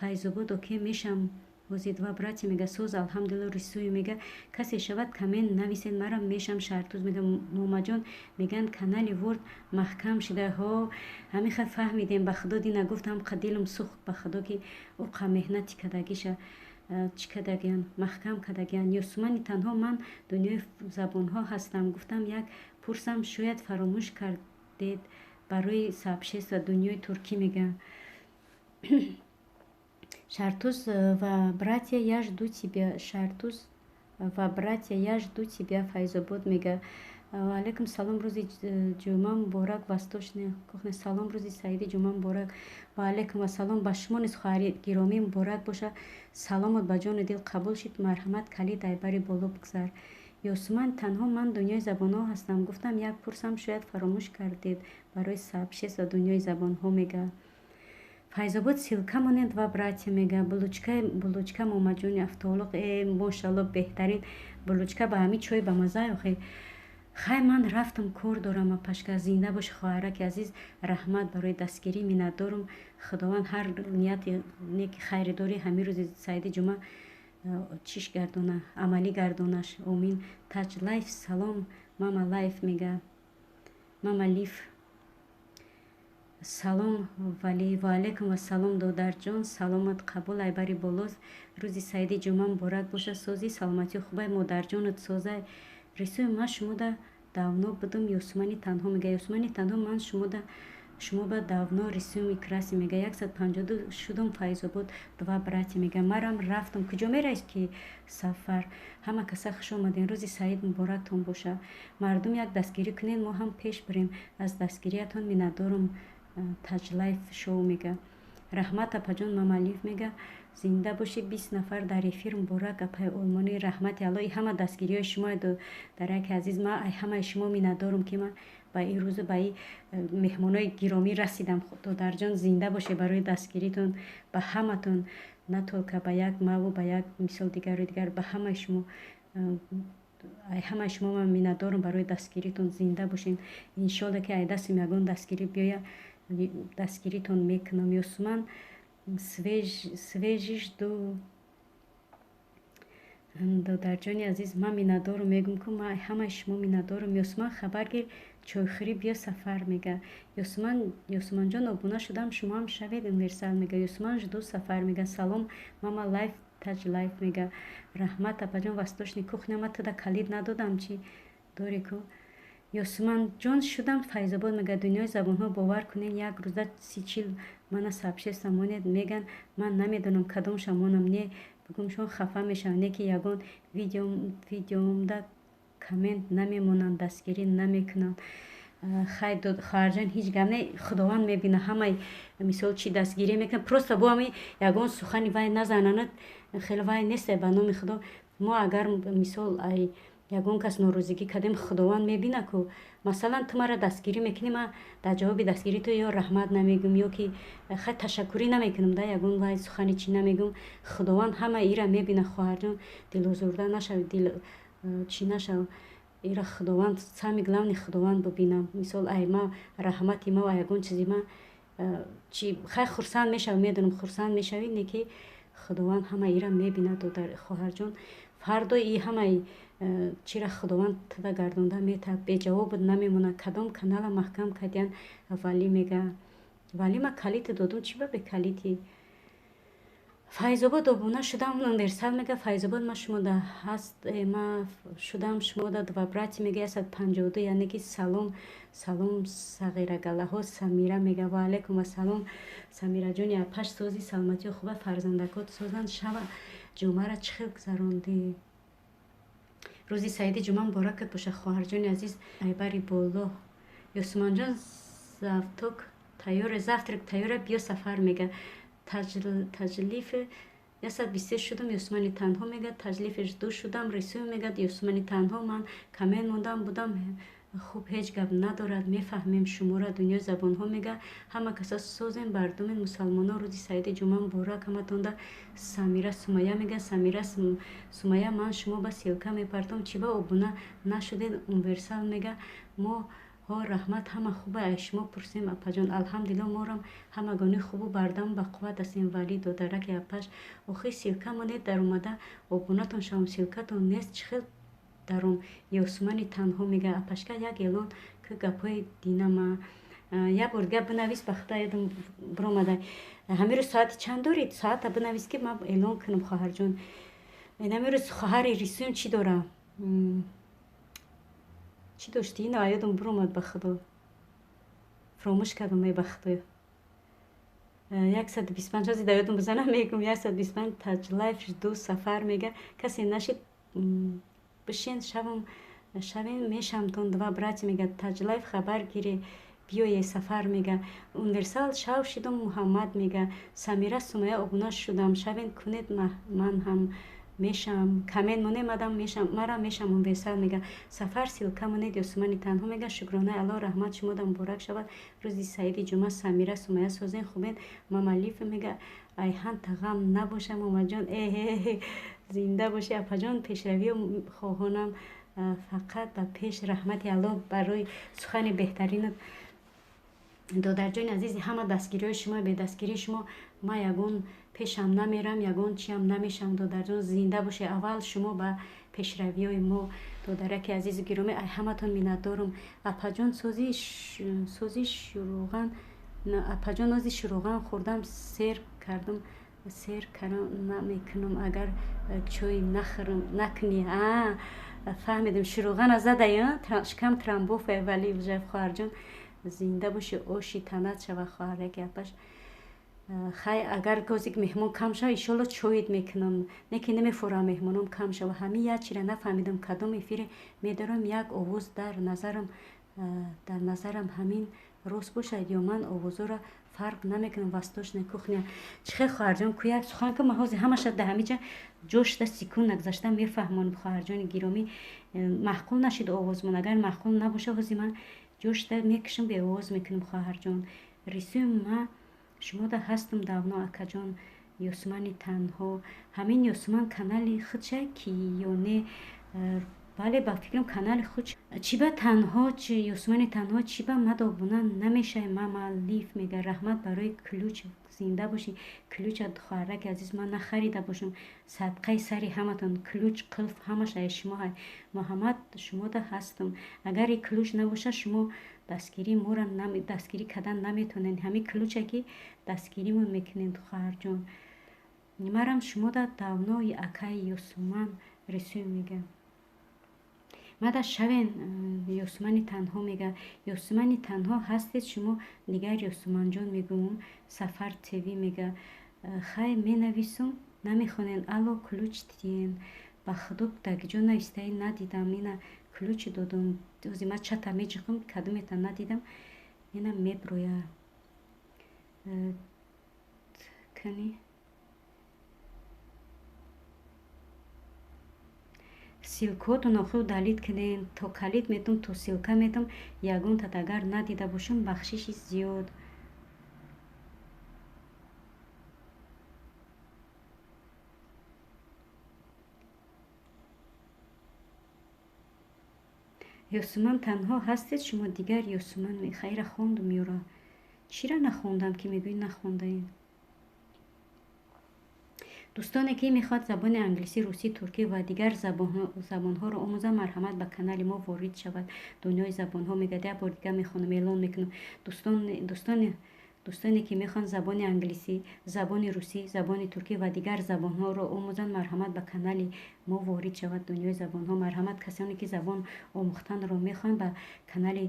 Файзобод: окей, мешам ҳози. Два братья мега: соз, алҳамдулилла. Рисӯй мега: касе шавад, коммент нависед, марам мешам. Шаҳртуз мега: момаҷон, мегӯянд, канали ворд маҳкам шида. Ҳо, ҳамин хел фаҳмидем. Ба худо, дина гуфтам, қа дилам сӯхт, ба худо, ки ӯ қа меҳнати кардагиша чӣ кардагиян, маҳкам кардагиян. Ёсумани танҳо: ман дунёи забонҳо ҳастам, гуфтам, як пурсам, шояд фаромӯш кардед барои сообщество дунёи туркӣ мега. Шартуз ва братья, я жду тебя. Шартуз ва братья, я жду тебя. Файзобод мега: алайкум салом, рӯзи ҷумъа муборак. Восточная кухня: салом, рӯзи саиди ҷумъа муборак. Ва алайкум вассалом, ба шумо низ, хоҳари гиромӣ, муборак боша, саломат ба ҷону дил қабул шид. Марҳамат, калид айбари боло бигзар. Ёсуман танҳо: ман дунёи забонҳо ҳастам, гуфтам, як пурсам, шояд фаромӯш кардед барои сообщество дунёи забонҳо мега. Файзобод: ссылка монед. Два братья мега: булучка, булучка, момаҷони автоолоқ. Э, мошалло, беҳтарин булучка, ба ҳамин чой ба маза охи. Хай, ман рафтам, кор дорам, апашка. Зинда боши, хоҳараки азиз, раҳмат барои дастгирӣ, миннатдорум. Худованд ҳар нияти неки хайре дорӣ, ҳамин рӯзи саиди ҷумъа чиш гардона, амалӣ гардонаш, омин. Таҷ Лайф: салом. Мама Лайф мега, Мама Лиф: салом. Вали: ва алайкум вассалом, додарҷон, саломат қабул, айбари болост. Рӯзи саиди ҷумъа муборак боша, созӣ, саломатии хубай, модарҷонат созай. Рисӯи: ман шумода давно будум. Ёсумани танҳо мега: Ёсумани танҳо, ман шумода, шумо ба давно. Рисӯми краси мега: 152 шудум. Файзобод: два братья мега, марам рафтам. Куҷо мераи ки, Сафар? Ҳама каса хуш омадем, рӯзи саид муборактон боша. Мардум, як дастгирӣ кунед, мо ҳам пеш бирем, аз дастгириятон миннатдорум. Таҷлайф шоу мега: раҳмат, апаҷон. Мамалиф мега: зинда бошӣ. 20 нафар дар эфир, муборак, апаи олмонӣ. Раҳмати Алло, ҳама дастгириҳои шумо, дараки азиз, ман ай ҳамаи шумо миннатдорум, ки ман ба ин рӯзу ба ин меҳмонои гиромӣ расидам. Додарҷон, зинда бошед барои дастгиритон. Ба ҳаматон, на только ба як маву ба як мисол дигару дигар, ба ҳамаи шумо, ай ҳамаи шумо ман миннатдорум барои дастгиритон. Зинда бошед, иншолло, ки ай дастим ягон дастгирӣ биёя. Дастгиритон мекунам. Ёсуман свежиш ду. Додарҷони азиз, ман миннатдорум, мегӯм, ку ман ҳамаи шумо миннатдорум. Ёсуман, хабар гир, чойхӯрӣ биё, Сафар мега. Ёсуман, Ёсуманҷон, обуна шудам, шумоам шавед. Универсал мега. Ёсуман, жду, Сафар мега. Салом, мама лайф, Таҷ Лайф мега. Раҳмат, апаҷон. Восточный кухня, ма туда калид надодам, чӣ дорӣ ку? Ёсуманҷон, шудам. Файзобод мега. Дунёи забонҳо, бовар кунед, як рӯза 30-40 мана сообщество монед меган, ман намедонам кадомша монам, не бугумшон хафа мешаванд, не ки ягон видеомда коммент намемонанд, дастгирӣ намекунанд. Хай, хоҳарҷон, ҳеҷ гап не, Худованд мебина ҳамаи. Мисол, чӣ дастгирӣ мекунад, просто бо ҳами ягон сухани вай назананд, хеле вай несте. Ба номи Худо, мо агар, мисол, ай ягон кас норозигӣ кардем, Худованд мебина ку. Масалан, ту маро дастгирӣ мекунӣ, ман дар ҷавоби дастгирии ту ё раҳмат намегӯм, ё ки хай ташаккурӣ намекунам, да ягон вай сухани чӣ намегӯм. Худованд ҳама ира мебина, хоҳарҷон, дилозурда нашав, дил чӣ нашав. Ира Худованд, самый главный, Худованд бибина. Мисол, ай ма раҳмати ма ва ягон чизи ма чи, хай, хурсанд мешавӣ, медонам, хурсанд мешавӣ, не ки Худованд ҳама ира мебинад, хоҳарҷон. Фардо и ҳамаи чира Худованд туда гардонда метавад, беҷавобут намемонад. Кадом канала маҳкам кардиян, Валӣ мега. Валӣ, ма калити додум, чӣ ба бекалити? Файзобод, обуна шудам. Универсал мега. Файзобод, ма шумода ҳаст, ма шудам шумода. Два брати мега, 152, яъне ки салом, салом, сағирагалаҳо. Самира мега. Ваалайкум ассалом, Самираҷони апаш, сози, саломатиё хуба, фарзандакот созанд. Шава ҷумъара чӣ хел гузарондӣ? Рӯзи саиди ҷумъа муборакат боша, хоҳарҷони азиз. Айбари боло. Ёсуманҷон, завтрак тайёре, завтрак тайёре, биё, Сафар мега. Таҷлиф 123 шудам. Ёсумани танҳо мега. Таҷлиф, жду шудам. Рисӯ мега. Ёсумани танҳо, ман коммент мондам будам. Хуб, ҳеҷ гап надорад, мефаҳмем шуморо. Дунёи забонҳо мега. Ҳама каса созем, бардумед, мусалмоно, рӯзи саиди ҷумъа муборак ҳаматонда. Самира Сумая мега. Самира Сумая, ман шумо ба ссылка мепартом, чӣ ба обуна нашудед? Универсал мега. Мо ҳо, раҳмат, ҳама хуба, ай шумо пурсем, апаҷон. Алҳамдулилло, морам ҳамагонӣ хубу бардам, бақувват ҳастем. Валӣ, додараки апаш, охир ссылка монед, даромада обунатон шавам. Ссылка тон нест, чӣ хел даром? Ёсумани танҳо мега. Апашка, як эълон ки гапҳои динама як бор дига бинавис, ба худо, ёдам биромада. Ҳамин рӯз соати чанд доред? Соата бинавис, ки ман эълон кунам, хоҳарҷон. Ҳамин рӯз хоҳари рисуем чӣ дора, чӣ дошти? Ина ёдам биромад, ба худо, фуромӯш кардам, эй, ба худо. 125 ҳози дар ёдам бизанам, мегӯм. 125. Таҷлайф, жду, Сафар мега. Касе нашид, бишин, шавам, шавем, мешамтон. Два брати мега. Таҷлайф, хабар гире, биёе, Сафар мега. Универсал, шав шидум. Муҳаммад мега. Самира Сумая, обуна шудам, шавен кунед, ман ҳам мешам. Коммент монемадам, мешам, мара мешам. Универсал мега. Сафар, ссылка монед. Ёсумани танҳо мега. Шукронаи Аллоҳ, раҳмат, шумода муборак шавад рӯзи саиди ҷумъа. Самира Сумая, созен, хубен? Мамалиф мега. Айҳан тағам набоша, момаҷон, эҳе, зинда бошӣ, апаҷон, пешравиё хоҳонам, фақат ба пеш. Раҳмати Аллоҳ барои сухани беҳтаринат, додарҷони азизи. Ҳама дастгириҳои шумо, бедастгирии шумо ман ягон пешам намерам, ягон чиам намешам. Додарҷон, зинда бошед, аввал шумо ба пешравиҳои мо. Додараки азизу гиромӣ, ай ҳаматон миннатдорум. Апаҷон, сози шуруған, апаҷон, ози шуруған хӯрдам, сер кардам, сер намекунам, агар чой нахӯрам накунӣ. Фаҳмидем, шуруғана задай, шикам трамбофе, вале уже, хоҳарҷон, зинда бошӣ, оши танат шава, хоҳараки апаш. Хай, агар гозе меҳмон кам шава, иншолло, чоид мекунам, не ки намефурам, меҳмоном кам шава. Ҳамин як чира нафаҳмидам, кадом эфире медорам, як овоз дар назарам, ҳамин рост бошад ё ман овозҳоро фарқ намекунам? Восточная кухня, чӣ хел, хоҳарҷон, ку як сухан ку, ман ҳозир ҳамаша дар ҳамиҷа ҷошта секунд нагузашта мефаҳмонам. Хоҳарҷони гиромӣ, маъқул нашид овозмон, агар маъқул набоша, ҳозир ман ҷошта мекушам, беовоз мекунам. Хоҳарҷон, рисуем, ма шумода ҳастам давно, акаҷон. Ёсумани танҳо, ҳамин Ёсуман канали худша ки ё не? Бале, ба фикрам канали худ чиба танҳо Юсмани танҳо чиба мад обуна намешавӣ? Мамалиф мега, раҳмат барои ключ, зинда бошӣ. Ключа хоҳараки азиз ман нахарида бошам, садқаи сари ҳаматон. Ключ, қулф ҳамаш ай шумо ҳай. Муҳаммад, шумода ҳастам. Агар и ключ набошад, шумо дастгирӣ моро дастгирӣ кардан наметавонед. Ҳамин ключа ки дастгиримон мекунед, хоҳарҷон. Марам шумода давно акаи Юсуман рисӯй мега. Мада шавен Юсумани танҳо мега. Юсумани танҳо ҳастед шумо, дигар Юсуманҷон мегӯм. Сафар ТВ мега. Хай менависум, намехонен. Алло, ключ тиен. Ба худо дагиҷо навистаи надидам. Ина ключ додум. Ози ма чата меҷиқам, кадумета надидам. Ина меброя. Кани ссылкотон охир удалить кунед. То калид метум, то ссылка метум. Ягонтат агар надида бошам, бахшиши зиёд. Ёсуман танҳо ҳастед шумо, дигар Ёсуман хайра хондум ёра. Чира нахондам ки мегӯӣ нахондаем? Дӯстоне ки мехоҳад забони англисӣ, русӣ, туркӣ ва дигар забонҳоро омӯзанд, марҳамат ба канали мо ворид шавад. Дунёи забонҳо мегӯяд. Як бор дигар мехонам, эълон мекунам. Дӯстоне ки мехоҳанд забони англисӣ, забони русӣ, забони туркӣ ва дигар забонҳоро омӯзанд, марҳамат ба канали мо ворид шавад. Дунёи забонҳо. Марҳамат касоне ки забон омӯхтанро мехоҳанд, ба канали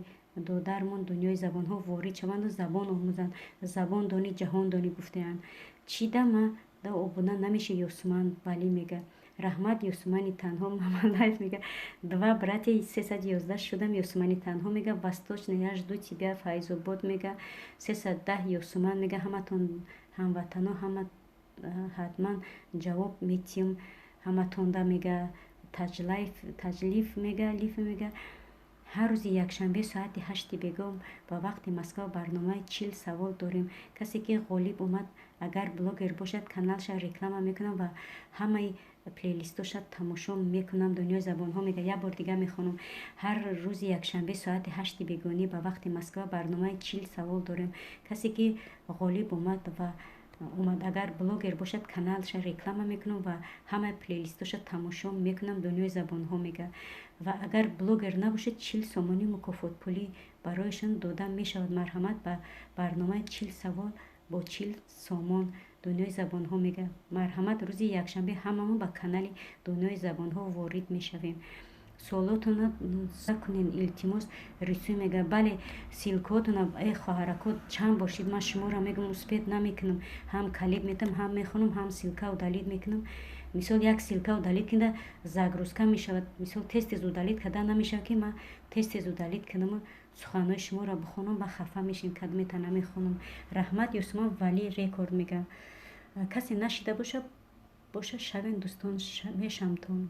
додармон Дунёи забонҳо ворид шаванду забон омӯзанд. Забон дони, ҷаҳон дони гуфтаанд. Чӣ дама да обуна намеши Юсуман Валӣ мега. Раҳмат Юсумани танҳо. Мамалаев мега. Два братья 311 шудам. Юсумани танҳо мега. Восточный, я жду тебя. Файзобод мега. 310 Юсуман мега. Ҳаматон ҳамватано, ҳама ҳатман ҷавоб метиҳм ҳаматонда мега. Таҷлиф мега, лиф мега. Ҳар рӯзи якшанбе соати 8 бегоҳ ба вақти Москва барномаи 40 савол дорем. Касе ки ғолиб омад, агар блогер бошад, каналша реклама мекунам ва ҳамаи плейлистоша тамошо мекунам. Дунёи забонҳо мега. Як бор дигар мехонам. Ҳар рӯзи якшанбе соати 8 бегоҳӣ ба вақти Москва барномаи 40 савол дорем. Касе ки ғолиб омад ва омад, агар блогер бошад, каналша реклама мекунам ва ҳамаи плейлистоша тамошо мекунам. Дунёи забонҳо мега. Ва агар блогер набошад, 40 сомонӣ мукофотпулӣ барояшон дода мешавад. Марҳамат ба барномаи 40 савол бо 40 сомон. Дунёи забонҳо мега. Марҳамат рӯзи якшанбе ҳамамон ба канали Дунёи забонҳо ворид мешавем. Суолотонро кунед, илтимос. Рисӯй мега. Бале, ссылкотона э хоҳарако чанд бошид, ман шуморо мегӯям, успеть намекунам. Ҳам калид метам, ҳам мехонам, ҳам ссылка удалить мекунам. Мисол як ссылка удалить кунда загрузка мешавад. Мисол тез тез удалить карда намешавад, ки ман тез тез удалить кунаму суханҳои шуморо бихонам, ба хафа мешем, кадомета намехонам. Раҳмат Юсуман Валӣ рекорд мега. Касе нашида боша, шавен дӯстон, мешамтон.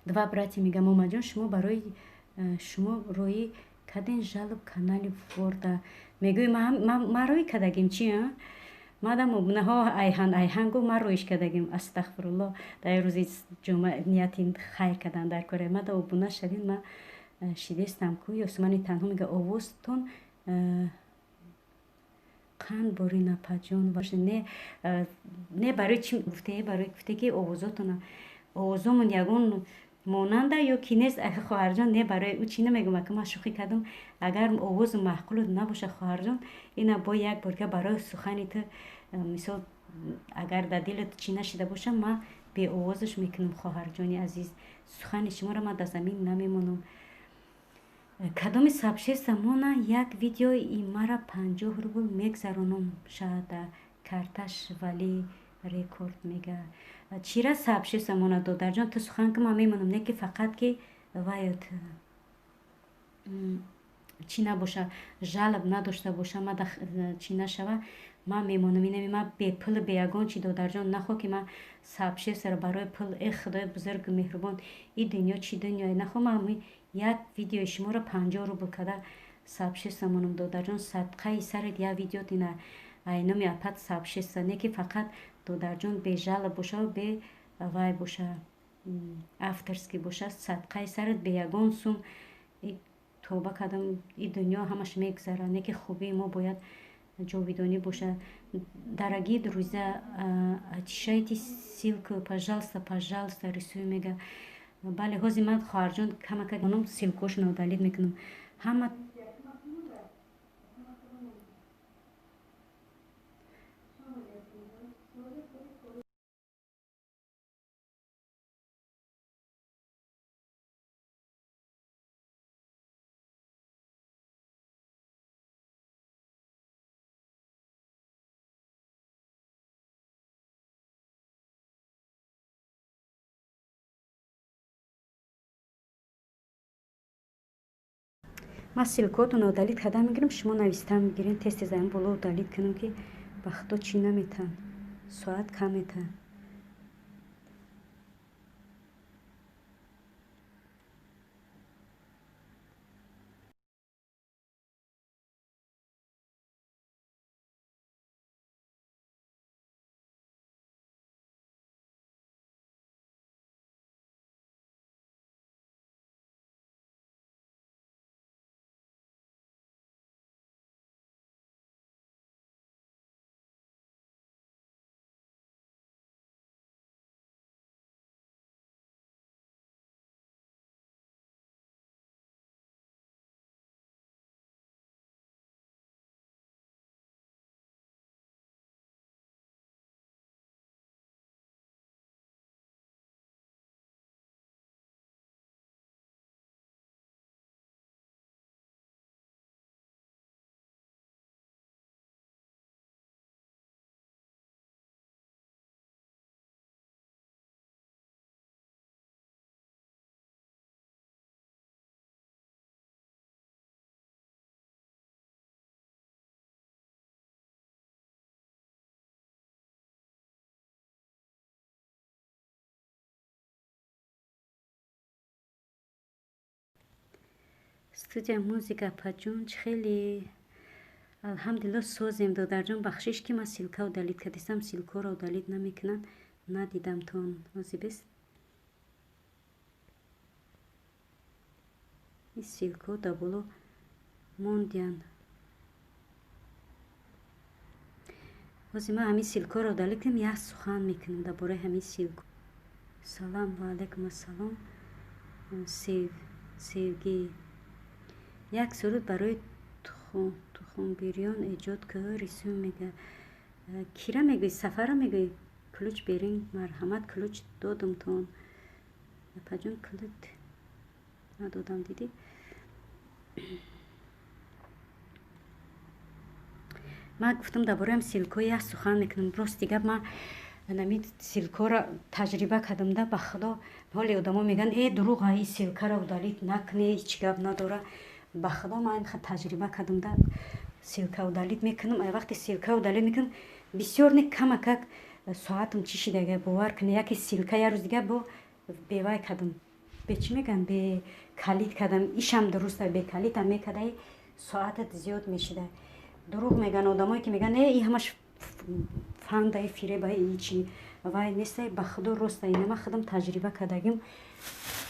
Два братья мега. Момаҷон, шумо барои шумо роӣ каден жалоб канали ворда. Мегӯи ман роӣ кардагим чи? Мадам обунаҳо айҳан айҳан гуфт, ман роиш кардагим. Астағфирулло. Дар рӯзи ҷумъа нияти хайр кардан дар кора. Мада обуна шавин, ман шидестам ку. Ёсумани танҳо мега. Овозтон қанд бори напаҷон. Не, не, барои чӣ гуфте? Барои гуфте ки овозотона овозомон ягон монанда ё ки нест, хоҳарҷон. Не, барои ӯ чӣ намегӯм, ака ман шӯхӣ кардам. Агар овозу маъқулу набошад, хоҳарҷон, ина бо як бор барои сухани ту, мисол агар дар дилат чӣ нашида бошам, ман беовозаш мекунам, хоҳарҷони азиз. Сухани шуморо ман дар замин намемонам. Кадоми сообществомона як видеои мара 50 рубл мегзаронам шада карташ Валӣ рекорд мега. Чира сообществомона, додарҷон, ту сухан ки ман мемонам, не ки фақат ки ваёт чӣ набоша, жалоб надошта боша, ма чӣ нашава, ман мемонам. Инами ман бепул, бе ягон чи, додарҷон, нахоҳ ки ман сообществаро барои пул. Э худои бузургу меҳрубон, и дунё чӣ дунёе? Нахоҳ ман як видеои шуморо 50 рубл карда сообщество монам, додарҷон. Садқаи сарат як видео ина айноми апат сообщество, не ки фақат, додарҷон, бежалоб боша, бе вай боша. Авторский бошад, садқаи сарат бе ягон сум. Тоба кардам, и дунё ҳамаш мегузарад, не ки хубии мо бояд ҷовидонӣ бошад. Дорогие друзья, очищайте ссылку, пожалуйста, пожалуйста, рисую мега. Бале, ҳозир ман, хоҳарҷон, камака ссылкошонро удалить мекунам ҳама. Ман ссылкотонро удалить карда мегирам, шумо нависта мегирен. Тез тез ин боло удалить кунам, ки ба худо чӣ наметан, соат кам метан. Студия музыка, апаҷон, чӣ хеле? Алҳамдулилло, созем, додарҷон. Бахшиш, ки ман ссылка удалить кардистам, ссылкоро удалить намекунанд, надидамтон. Ҳозир бес ин ссылко дар боло мондиянд. Ҳозир ман ҳамин ссылкоро удалить кунам, як сухан мекунам дар бораи ҳамин ссылко. Салам, ва алайкум ассалом. Севгӣ, як суруд барои тухмбирён эҷод кӯ, рисум мега. Кира мегӯӣ? Сафара мегӯӣ? Ключ берин, марҳамат, ключ додумтон. Апаҷон, ключ надодам, дидӣ? Ман гуфтам, дар бораи ссылко як сухан мекунам. Рости гап, ман нами ссылкоро таҷриба кардам да, ба худо. Ҳоле одамо мегӯянд: «Э, дурӯға, ин ссылкаро удалить накунӣ, ҳеҷ гап надора». Ба худо, ман таҷриба кардам да, ссылка удалить мекунам. Ай вақте ссылка удалить мекунам, бисёр не, камакак соатам чӣ шидага, бовар кунӣ. Яке ссылка як рӯз дига бо бевай кардам, бе чӣ мегӯянд, бе калид кардам. Ишам дуруста, бе калидам мекардаи, соатат зиёд мешида. Дурӯғ мегӯянд одамое ки мегӯянд: «Э, и ҳамаш фандаи фиребаи, ичи вай нестай». Ба худо, роста, ина ман худам таҷриба кардагим.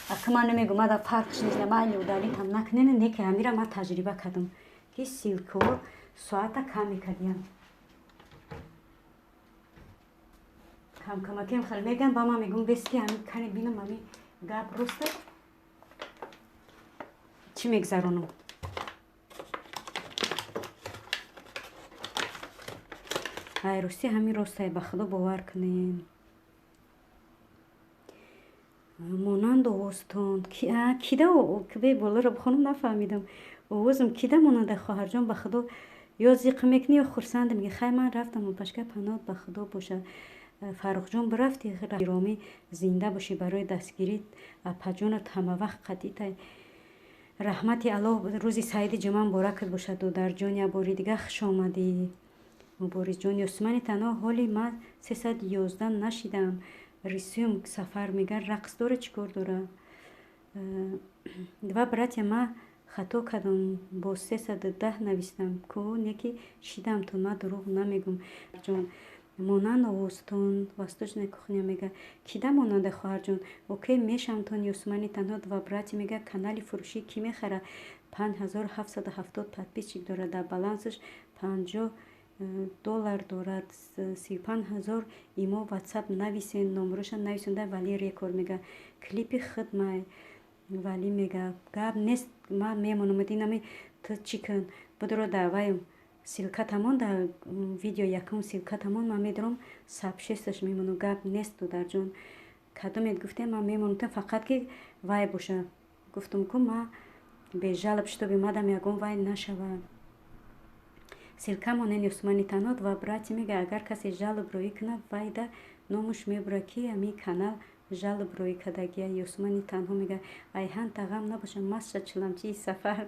Ака, ман намегӯм, мада фарқш нест, майли, удалитам накунен, не ки ҳамира ман таҷриба кардам, ки ссылкаҳо соата кам мекардиям. Камкамакиам хеле мегӯям, ба ман мегӯм, бес ки ҳами кани бинам, ҳами гап роста, чӣ мегзаронам. Ай, ростӣ, ҳамин ростае, ба худо, бовар кунем. Монанд овозтон кида? Бе болоро бихонам, нафаҳмидам. Овозам кида монанда, хоҳарҷон? Ба худо, ё зиқ мекунӣ, ё хурсанд меги. Хай, ман рафтам, пашка, паноҳат ба худо бошад. Фаррухҷон, бирафти, гиромӣ, зинда бошӣ. Барои дастгирӣ апаҷонат ҳамавақт қатитай. Раҳмати Аллоҳ, рӯзи саиди ҷумъа муборакат бошад, додарҷон. Як бори дига хуш омадӣ, Муборизҷон. Ёсумани танҳо, ҳоли ман 311 нашидам. Рисюм сафар мегар, рақс дора, чӣ кор дора? Два братья, ма хато кардам, бо 310 навистам ку, не ки шидам тон, ман дурӯғ намегӯм. Ҷон, Монанд овозтон, восточная кухня мега. Кида монанда, хоҳарҷон? Окей, мешавамтон. Юсмани танҳо, два братья мега. Канали фурӯшӣ кӣ мехара? 5770 подписчик дорад, дар балансаш 50 доллар дорад, 35 000. Имо, Ватсап нависен, номероша нависонда. Вали Рекорд мега, клипи хидмай. Вали мега, гап нест, ман мемонам. Инами ту чӣ кун, будро давай ссылка тамон дар видео, якум ссылка тамон, ман медорам, сообщество ш мемонам. Гап нест, додарҷон, кадомет гуфтем, ман мемонам, фақат ки вай боша. Гуфтум ку, ма без жалоб, чтобы мадам ягон вай нашава. Ссылка монен. Юсмани танҳо, два братья мега, агар касе жалоб роӣ кунад, вайда номуш мебура, ки ами канал жалоб роӣ кардагия. Юсмани танҳо мега, айҳан тағам набоша, масша чиламчии сафар.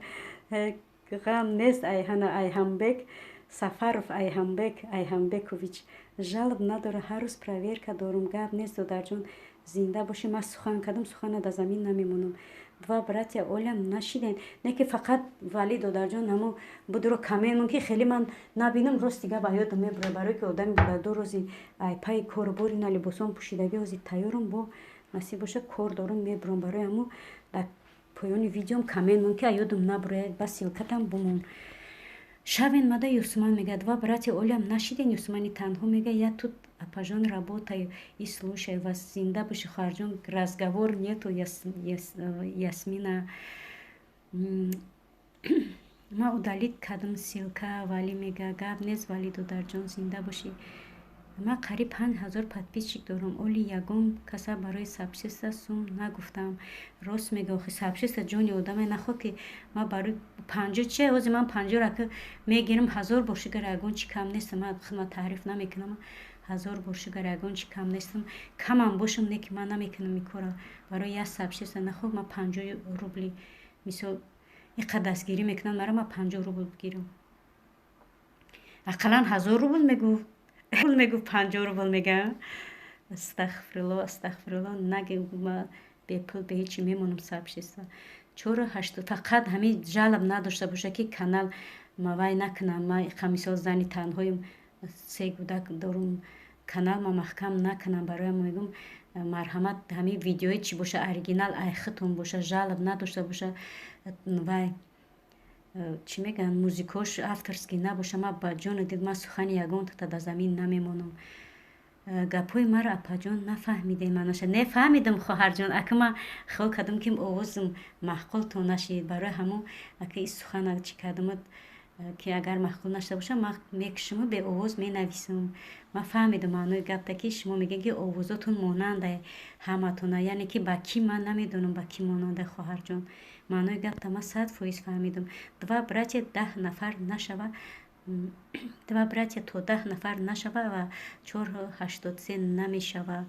Ғам нест, Айҳана Айҳамбек Сафаров, Айҳамбек Айҳамбекович жалоб надора, ҳар рӯз проверка дорум. Гап нест, додарҷон, зинда бошӣ. Ман сухан кардам, сухана дар замин намемонам. Два братья, олям нашидем, не ки фақат вали, додарҷон, ҳамо будро камен, ки хеле ман набинам, рости гап, аёдам мебура, барое ки одами буда ду рӯзи ай пайи корубори на либосон пӯшидагӣ, ҳози тайёрам, бо насиб боша, кор дорум, мебурам. Барои ҳамо дар поёни видеом коммент мон, ки аёдам набурояд, ба ссылка там бумон. Шавен мада. Юсман мега, два братья, олям нашиден. Юсмани танҳо мега, я тут, апажон, работаю и слушаю вас. Зинда боши, хоҳарҷон, разговор нету. Ясмина, ма удалить кардам ссылка. Вали мега, гап нест, Вали додарҷон, зинда бошӣ. Ман қариб 5000 подписчик дорам, оли ягон каса барои сообщество сум нагуфтам. Рост мега, охи сообщество ҷони одаме нахоҳ, ки ман барои 50 че, ҳозир ман 50-ра ки мегирам, 1000 бор шугар, ягон чи кам нестам. Ман худма таъриф намекунам, 1000 бор шугар, ягон чи кам нестам. Камам бошам, не ки ман намекунам ин кора барои як сообщество. Нахоҳ ман 50 рубли, мисол, иқа дастгирӣ мекунам мара, ман 50 рубл бигирам? Ақаллан 1000 рубл мегуфт, мегуфт 50 рубл мега. Астағфирулло, астағфирулло, наге, бепул, беҳечи мемонам. Сообщество чору ҳашту, фақат ҳамин жалоб надошта боша, ки канал ма вай накунам. Ма иқа, мисол, зани танҳоим, се кӯдак дорум, канал ма маҳкам накунам. Бароям мегӯм, марҳамат, ҳамин видеои чӣ боша, оригинал айхитон боша, жалоб надошта боша, вай чӣ мегӯянд, музикош авторский набоша. Ма ба ҷону дил, ман сухани ягонтата дар замин намемонам. Гапҳои маро, апаҷон, нафаҳмидем манаша. Не, фаҳмидам, хоҳарҷон. Ака, ман хиёл кардам, ки овозам маъқултон нашид, барои ҳамон ака и сухана чӣ кардам, ки агар маъқул нашуда бошад, ман мекушаму беовоз менависам. Ман фаҳмидам маънои гапта, ки шумо мегӯед, ки овозотон монанда ҳаматона, яъне ки ба кӣ, ман намедонам ба кӣ монанда. Хоҳарҷон, маънои гапта ман 100% фаҳмидам. Два братья, 10 нафар нашава. Два братья, то 10 нафар нашава ва 483 намешава.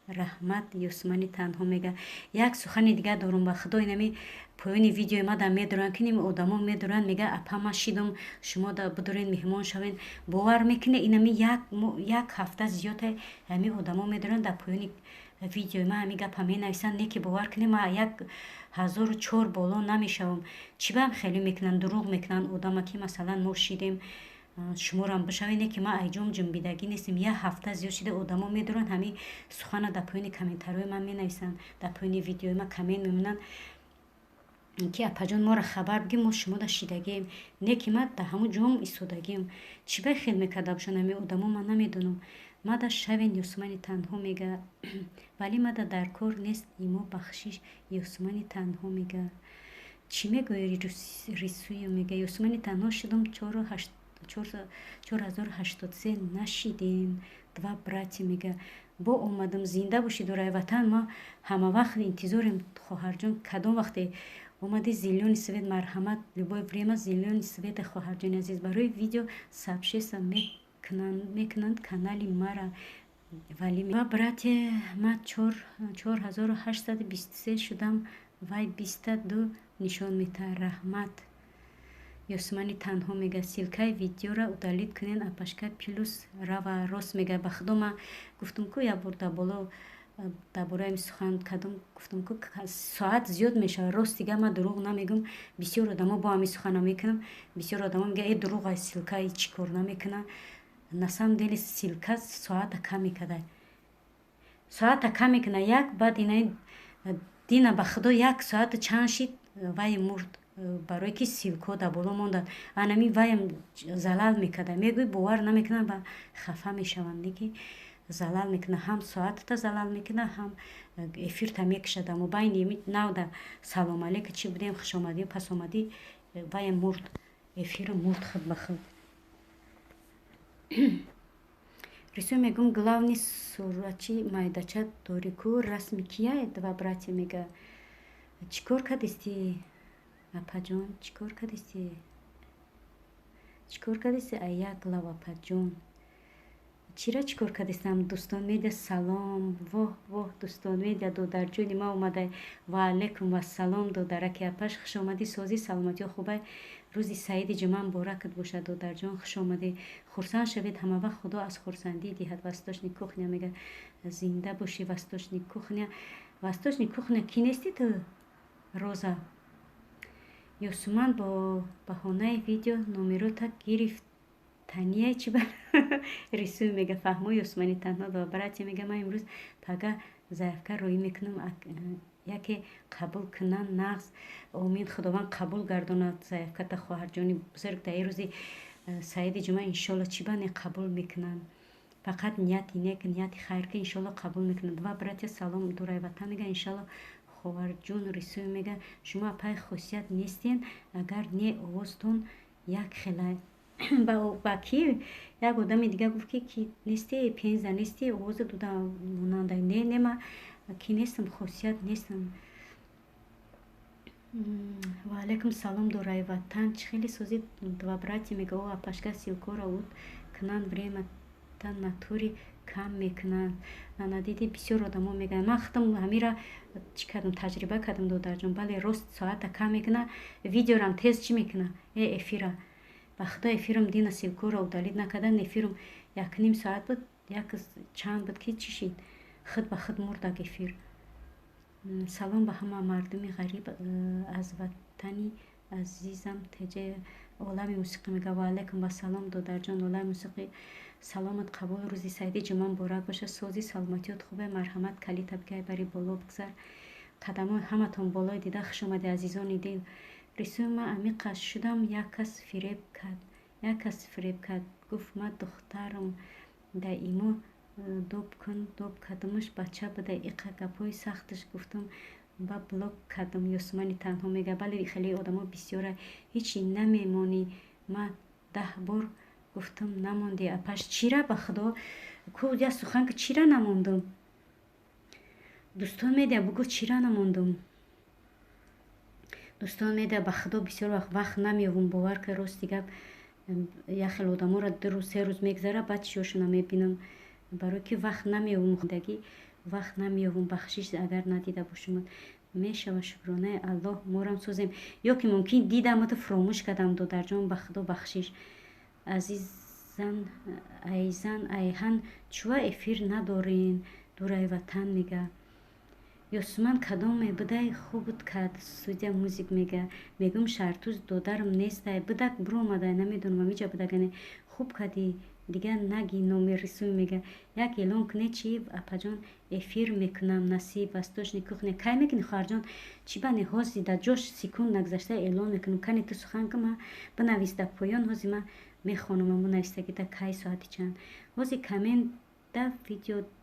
Раҳмат. Юсмани танҳо мега, як сухани дигар дорум. Ба худо, инами поёни видеои ма да медоранд, ки ними одамо медоранд, мега, апа, ма шидам, шумо да бидорен, меҳмон шавен. Бовар мекуне, инами як ҳафта зиёда ҳами одамо медоранд, дар поёни видеои ма ҳами гапа менависанд. Не ки бовар кунем, ма 1004 боло намешавам. Чӣ баам хеле мекунанд, дурӯғ мекунанд одама, ки масалан мо шидем, шуморам бишавед. Не ки ман айҷом ҷунбидагӣ нестем. Як ҳафта зиёд шида, одамо медоранд, ҳамин сухана дар поёни комментариҳои ман менависанд, дар поёни видеои ман коммент мемонанд, ки апаҷон, моро хабар бигӣ, мо шумода шидагием. Не ки ман дар ҳамун ҷом истодагием. Чӣ ба хел мекарда бошанд ҳамин одамо, ман намедонам. Мада шавен. Юсмани танҳо мега, вале мада дар кор нест, имо бахшиш. Юсмани танҳо мега, чӣ мегӯӣ, рисую мега. Юсмани танҳо, шидум, 4083 нашидем. Два братья мега, бо омадам. Зинда бошӣ, дурай ватан, ма ҳама вақт интизорем, хоҳарҷон. Кадом вақте омади, зелёный свет, марҳамат, любое время зелёный свет е. Хоҳарҷони азиз, барои видео сообщество мекунанд канали мара. Вали ва братья, ма 4823 шудам, вай 22 нишон метаҳад. Раҳмат. Ёсумани танҳо мега, ссылка и видеора удалить кунен, апашка плюс рава. Рост мега. Ба худо, ман гуфтум ку, як бор дар боло дар бораи сухан кардам, гуфтам ку, соат зиёд мешавад. Рост дига, ман дурӯғ намегӯм. Бисёр одамо бо ҳамин сухана мекунам, бисёр одамо мегӯянд, э, дурӯғ, ай ссылка и чӣ кор намекунад. На самом деле ссылка соата кам мекарда, соата кам мекуна. Як баъд инаи дина, ба худо, як соату чанд шид, вай мурд, барое ки ссылка дар боло монданд. Анами ваям залал мекарда. Мегӯй, бовар намекунанд ва хафа мешаванд, ки залал мекуна, ҳам соатата залал мекуна, ҳам эфирта мекушад. Амо байни навда салом алейка, чӣ будем, хушомадӣ, пасомадӣ, ваям мурд, эфира мурд худ ба худ. Рисӯ мегӯм, главный суратчи майдача дорӣ ку, расми кия? Два братья мега. Чӣ кор кардисти, апаҷон? Чӣ кор кардисти, чӣ кор кардисти? Аяк лав, апаҷон, чира чӣ кор кардистам? Дӯстон медиа, салом. Воҳ, воҳ, дӯстон медиа, додарҷони ма омада. Ва алайкум вассалом, додараки апаш, хушомадӣ. Созӣ, саломатиҳо хубай? Рӯзи саиди ҷумъа муборакат бошад, додарҷон, хушомадӣ. Хурсанд шавед ҳамавақт, Худо аз хурсандӣ диҳад. Восточный кухня мега, зинда бошӣ. Восточный кухня, восточный кухня, кӣ нести ту, Роза? Ёсуман бо баҳонаи видео номерота гирифт, тания чи ба рисӯ мега. Фаҳмо, Ёсумани танҳо ва братья мега. Ман имрӯз пага заявка роӣ мекунам, яке қабул кунанд, нағз. Омин, Худованд қабул гардонад заявката, хоҳарҷони бузург. Дар ин рӯзи саиди ҷумъа, иншолло, чӣ ба не қабул мекунанд? Фақат нияти нек, нияти хайр ки, иншолло, қабул мекунанд. Ва братья, салом, дурай ватан мега. Иншалло, ховарҷон. Рисӯ мега, шумо апаи Хосият нестен? Агар не, овозтон як хела. Ба ки як одами дига гуфт, ки нести, Пенза нести, овоза дуда монанда. Не, не, ма ки нестам, Хосият нестам. Ва алайкум салом, дурай ватан, чӣ хеле созӣ? Два братья мега. О, апашка, ссылка ро уд кунанд, время та натури кам мекунанд. Надиди, бисёр одамо мегӯянд. Ман худам ҳамира чӣ кардам, таҷриба кардам, додарҷон. Бале, рост, соата кам мекуна, видеорам тез чӣ мекуна, эфира. Ба худо, эфирам дина ссылка ро удалить накардан, эфирам 1,5 соат буд, як чанд буд, ки чӣ шид, худ ба худ мурдак эфир. Салом ба ҳама мардуми ғариб аз ватани азизам теҷа. Олами мусиқӣ мега. Ва алайкум вассалом, додарҷон, олами мусиқӣ, саломат қабул. Рӯзи саиди ҷумъа муборак бошад. Сози, саломатиёт хубе? Марҳамат, калита бигай, бари боло бигзар. Қадамои ҳаматон болои дида. Хушомади, азизони дил. Рисӯи ман амиқа шудам, як кас фиреб кард, як кас фиреб кард, гуфт, ма духтарам да имо доб кун. Доб кардамаш, бача буда. Иқа гапҳои сахташ гуфтам, ба блок кардам. Ёсумани танҳо мега. Бале, хеле одамо бисёра. Ҳечи намемонӣ, ма 10 бор гуфтам, намондӣ. Апаш, чира? Ба худо ку, я сухан ки, чира намондум? Дӯстон медиа, бугӯ, чира намондум? Дӯстон медиа, ба худо, бисёр вақт вақт намеёвум, бовар ка. Рости гап, як хел одаморо 2 рӯз, 3 рӯз мегзара, баъд чиёшона мебинам, барое ки вақт намеёвум, зиндагӣ, вақт намеёвум. Бахшиш, агар надида бошумад. Мешава, шукронаи Аллоҳ, морам созем. Ё ки мумкин дидамату фуромӯш кардам, додарҷон, ба худо, бахшиш. Азизан, айзан, айҳан, чува эфир надорен? Дурай ватан мега. Ёсуман кадоме будай, хуб кард. Судя музик мега. Мегӯм, шартуз додарам нестай, будак, биромадай, намедонам, амиҷа будагане. Хуб кардӣ, дигар наги номи. Рисӯй мега, як эълон куне чи, апаҷон, эфир мекунам. Насиб, восточный кухня, кай мекунӣ, хоҳарҷон? Чӣ бане, ҳози дар ҷош секунд нагузашта эълон мекунам. Кане, ту сухан ки, ма бинавис дар поён, ҳози ма мехонам. Аммо навистагида кай, соати чанд? Ҳози коммент да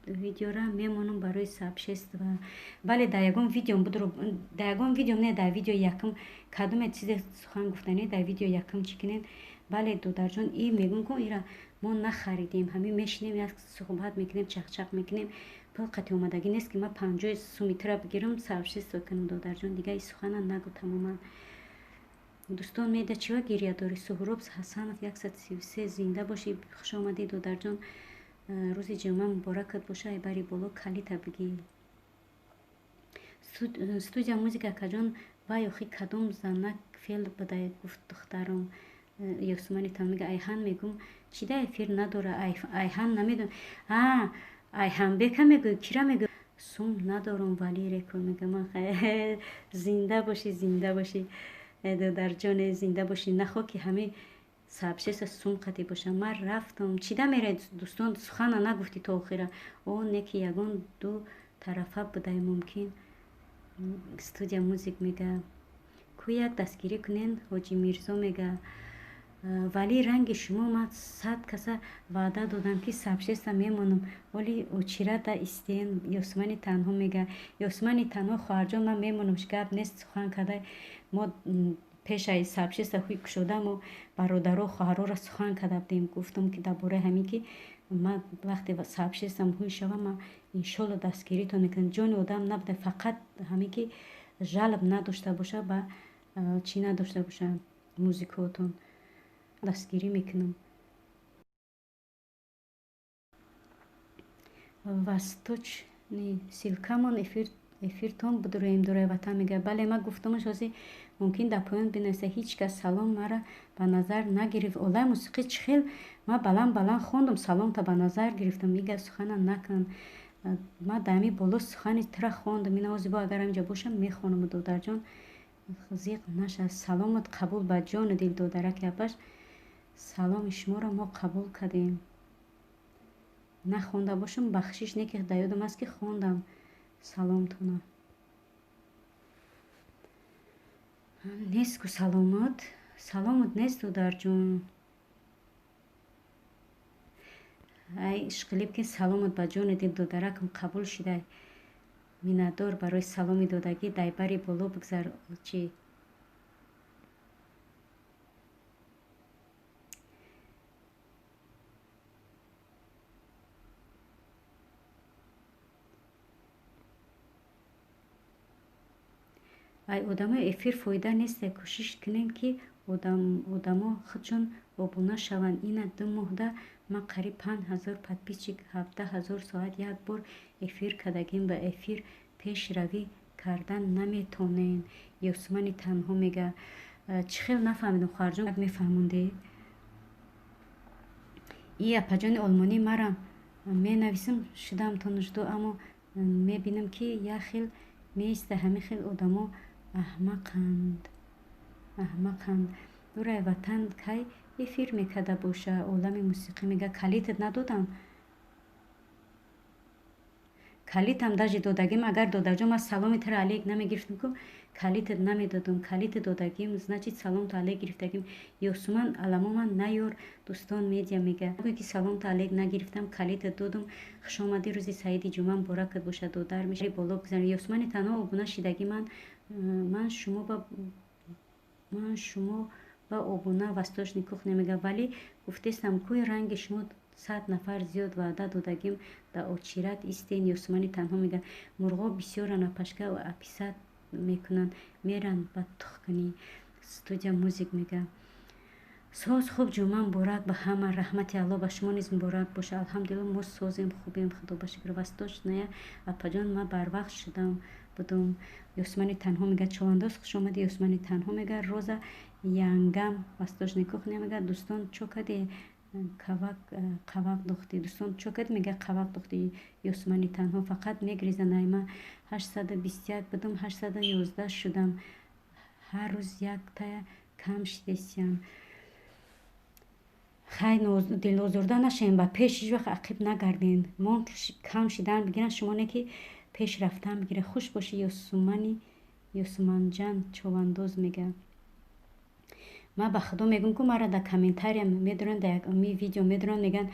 видеора мемонам барои сообщество. Бале, дар ягон видеом будро, дар ягон видеом не, дар видеои якум кадоме чизе сухан гуфтане, дар видеои якум чӣ кунед. Бале, додарҷон, и мегӯм ку, ира мо нахаридем, ҳамин мешинем, як суҳбат мекунем, чақчақ мекунем. Пул қати омадагӣ нест, ки ман 50 суми тура бигирам, сообщество кунам. Додарҷон, дига и сухана нагӯ тамоман. Дӯстон меда, чива гиря дорӣ? Суҳроб Ҳасанов 133, зинда бошӣ, хушомадӣ, додарҷон. Рӯзи ҷумъа муборакат боша. Ай бари боло калита бигӣ. Студия музика, акаҷон, вай охи кадом занак фел будай, гуфт духтарам. Ёсумани тан мега. Айҳан мегум, чида эфир надора? Айҳан намедонам, а Айҳанбека мегӯй, кира мегӯй? Сум надорум, вали рекор мега. Ман зинда бошӣ, зинда бошӣ, додарҷоне, зинда бошӣ. Нахо ки ҳамин Сообщество сум қати боша. Ман рафтам. Чида мерай, дӯстон, сухана нагуфтӣ то охира. О, не ки ягон ду тарафа будай мумкин. Студия музик мега. Ку як дастгирӣ кунен, Ҳоҷи Мирзо мега. Вале ранги шумо ман 100 каса ваъда додам, ки сообщество мемонам. Оли очирата истен. Ёсмани танҳо мега. Ёсмани танҳо, хоҳарҷон, ман мемонам, гап нест, сухан карда мо пешаи сообщество ҳуй кушода, мо бародаро хоҳарора сухан карда будем. Гуфтам, ки дар бораи ҳамин ки ман вақте сообществом ҳуй шавам, ман иншолло дастгиритон мекунам. Ҷони одам набуда, фақат ҳамин ки жалоб надошта боша, ба чӣ надошта боша музикаотон, дастгирӣ мекунам. Восточный ссылкамон эфиртон будуроем, дурай ватан мега. Бале, ман гуфтамаш, ҳозир мумкин дар поён бинависа. Ҳеҷ кас салом мара ба назар нагирифт. Олаи мусиқӣ чӣ хел ман баланд баланд хондам, саломта ба назар гирифтам. Ига сухана накун. Ман дар ҳамин боло сухани тура хондам. Ина ҳозир бо агар ҳаминҷа бошам, мехонам, додарҷон, зиқ наша. Саломат қабул ба ҷону дил, додараки апаш. Саломи шуморо мо қабул кардем. Нахонда бошам, бахшиш, не ки дар ёдам аст, ки хондам саломтона. Нест ку саломат, саломат нест, додарҷон. Ай, ишқилиб ки саломат ба ҷони дил, додаракам, қабул шидай. Миннатдор барои саломи додагӣ. Дайбари боло бигзар чӣ. Ай одамои эфир фоида нест. Кӯшиш кунем, ки одамо худшон обуна шаванд. Ина 2 моҳда ман қариб 5000 подписчик, 17 000 соат як бор эфир кардагим. Ба эфир пешравӣ кардан наметонем. Ёсумани танҳо мега. Чӣ хел нафаҳмидам, хоҳарҷон, мефаҳмондӣ? И апаҷони олмонӣ, марам менависам, шудам то нуждо, аммо мебинам, ки як хел меиста. Ҳамин хел одамо аҳмақанд, аҳмақанд. Дурай ватан кай эфир мекарда боша? Олами мусиқӣ мега. Калитат надодам, калитам даже додагим. Агар, додарҷон, ман саломи тара алек намегирифтам ку, калитат намедодам. Калита додагим, значит, саломта алек гирифтагим. Ёсуман аламоман наёр. Дӯстон медиа мега, ки саломта алек нагирифтам, калита додам. Хушомадӣ, рӯзи саиди ҷумъа муборакат боша, додар. Боло бигзар. Ёсумани танҳо, обуна шидаги ман. Ман шумо ба обуна. Восточный кухня мега. Вале гуфтестам, кӯи ранги шумо 100 нафар зиёд ваъда додагим, да очират истен. Ёсумани танҳо мега. Мурғо бисёран, апашка, описать мекунанд, меранд ба тухкунӣ. Студия музик мега. Соз, хуб, ҷумъа муборак ба ҳама. Раҳмати Алло ба шумо низ муборак боша. Алҳамдулилла, мо созем, хубем, худо ба шукр. Восточная апаҷон, ман барвақт шудам будум. Ёсумани танҳо мега. Човандоз, хушомадӣ. Ёсумани танҳо мега. Роза янгам. Восточный кухня мега. Дӯстон, чо кади, қавақ духтӣ? Дӯстон, чо кади, мега, қавақ духтӣ. Ёсумани танҳо фақат мегреза. Найма, 821 будум, 811 шудам. Ҳар рӯз яктая кам шидесиям. Хай, дилозурда нашавем, ба пеш ҳеҷ вақт ақиб нагардем. Мо кам шидан бигиранд, шумо не ки пеш рафтан бигиред. Хуш бошӣ, Ёсумани, Ёсуманҷан. Човандоз мега. Ман ба худо мегӯм, ку маро дар комментария медоранд, дар ми видео медоранд, мегӯянд,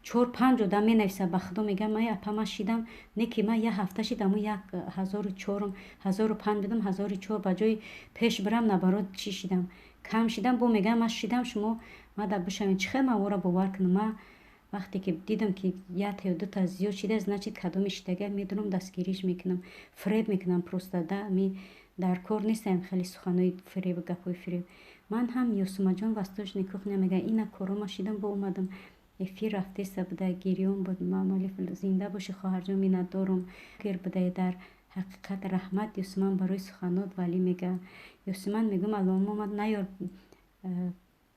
чор панҷ одам менависад. Ба худо мегӯям, ай апа, ман шидам, не ки ман як ҳафта шид, аммо як ҳазору чорум, 1005 будам, 1004. Ба ҷои пеш бирам, наоборот, чӣ шидам, кам шидам. Бо мегӯям, ман шидам, шумо мада бишавед. Чӣ хел ман ӯро бовар кунам? Ман вақте ки дидам, ки якта ё дута зиёд шида, значит, кадоми шидага медонам, дастгириш мекунам. Фиреб мекунам просто да. Ми дар кор нестам хеле суханои фиреб, гапҳои фиреб. Ман ҳам, Ёсумаҷон. Восточный кухня мега. Ина корома шидам, бо омадам. Эфир рафтеста буда, гирён буд. Мамалиф, зинда бошӣ, хоҳарҷон, миннатдорум. Кир будай дар ҳақиқат. Раҳмат, Юсуман, барои суханот. Валӣ мега. Юсуман, мегӯм, аломомад наёр,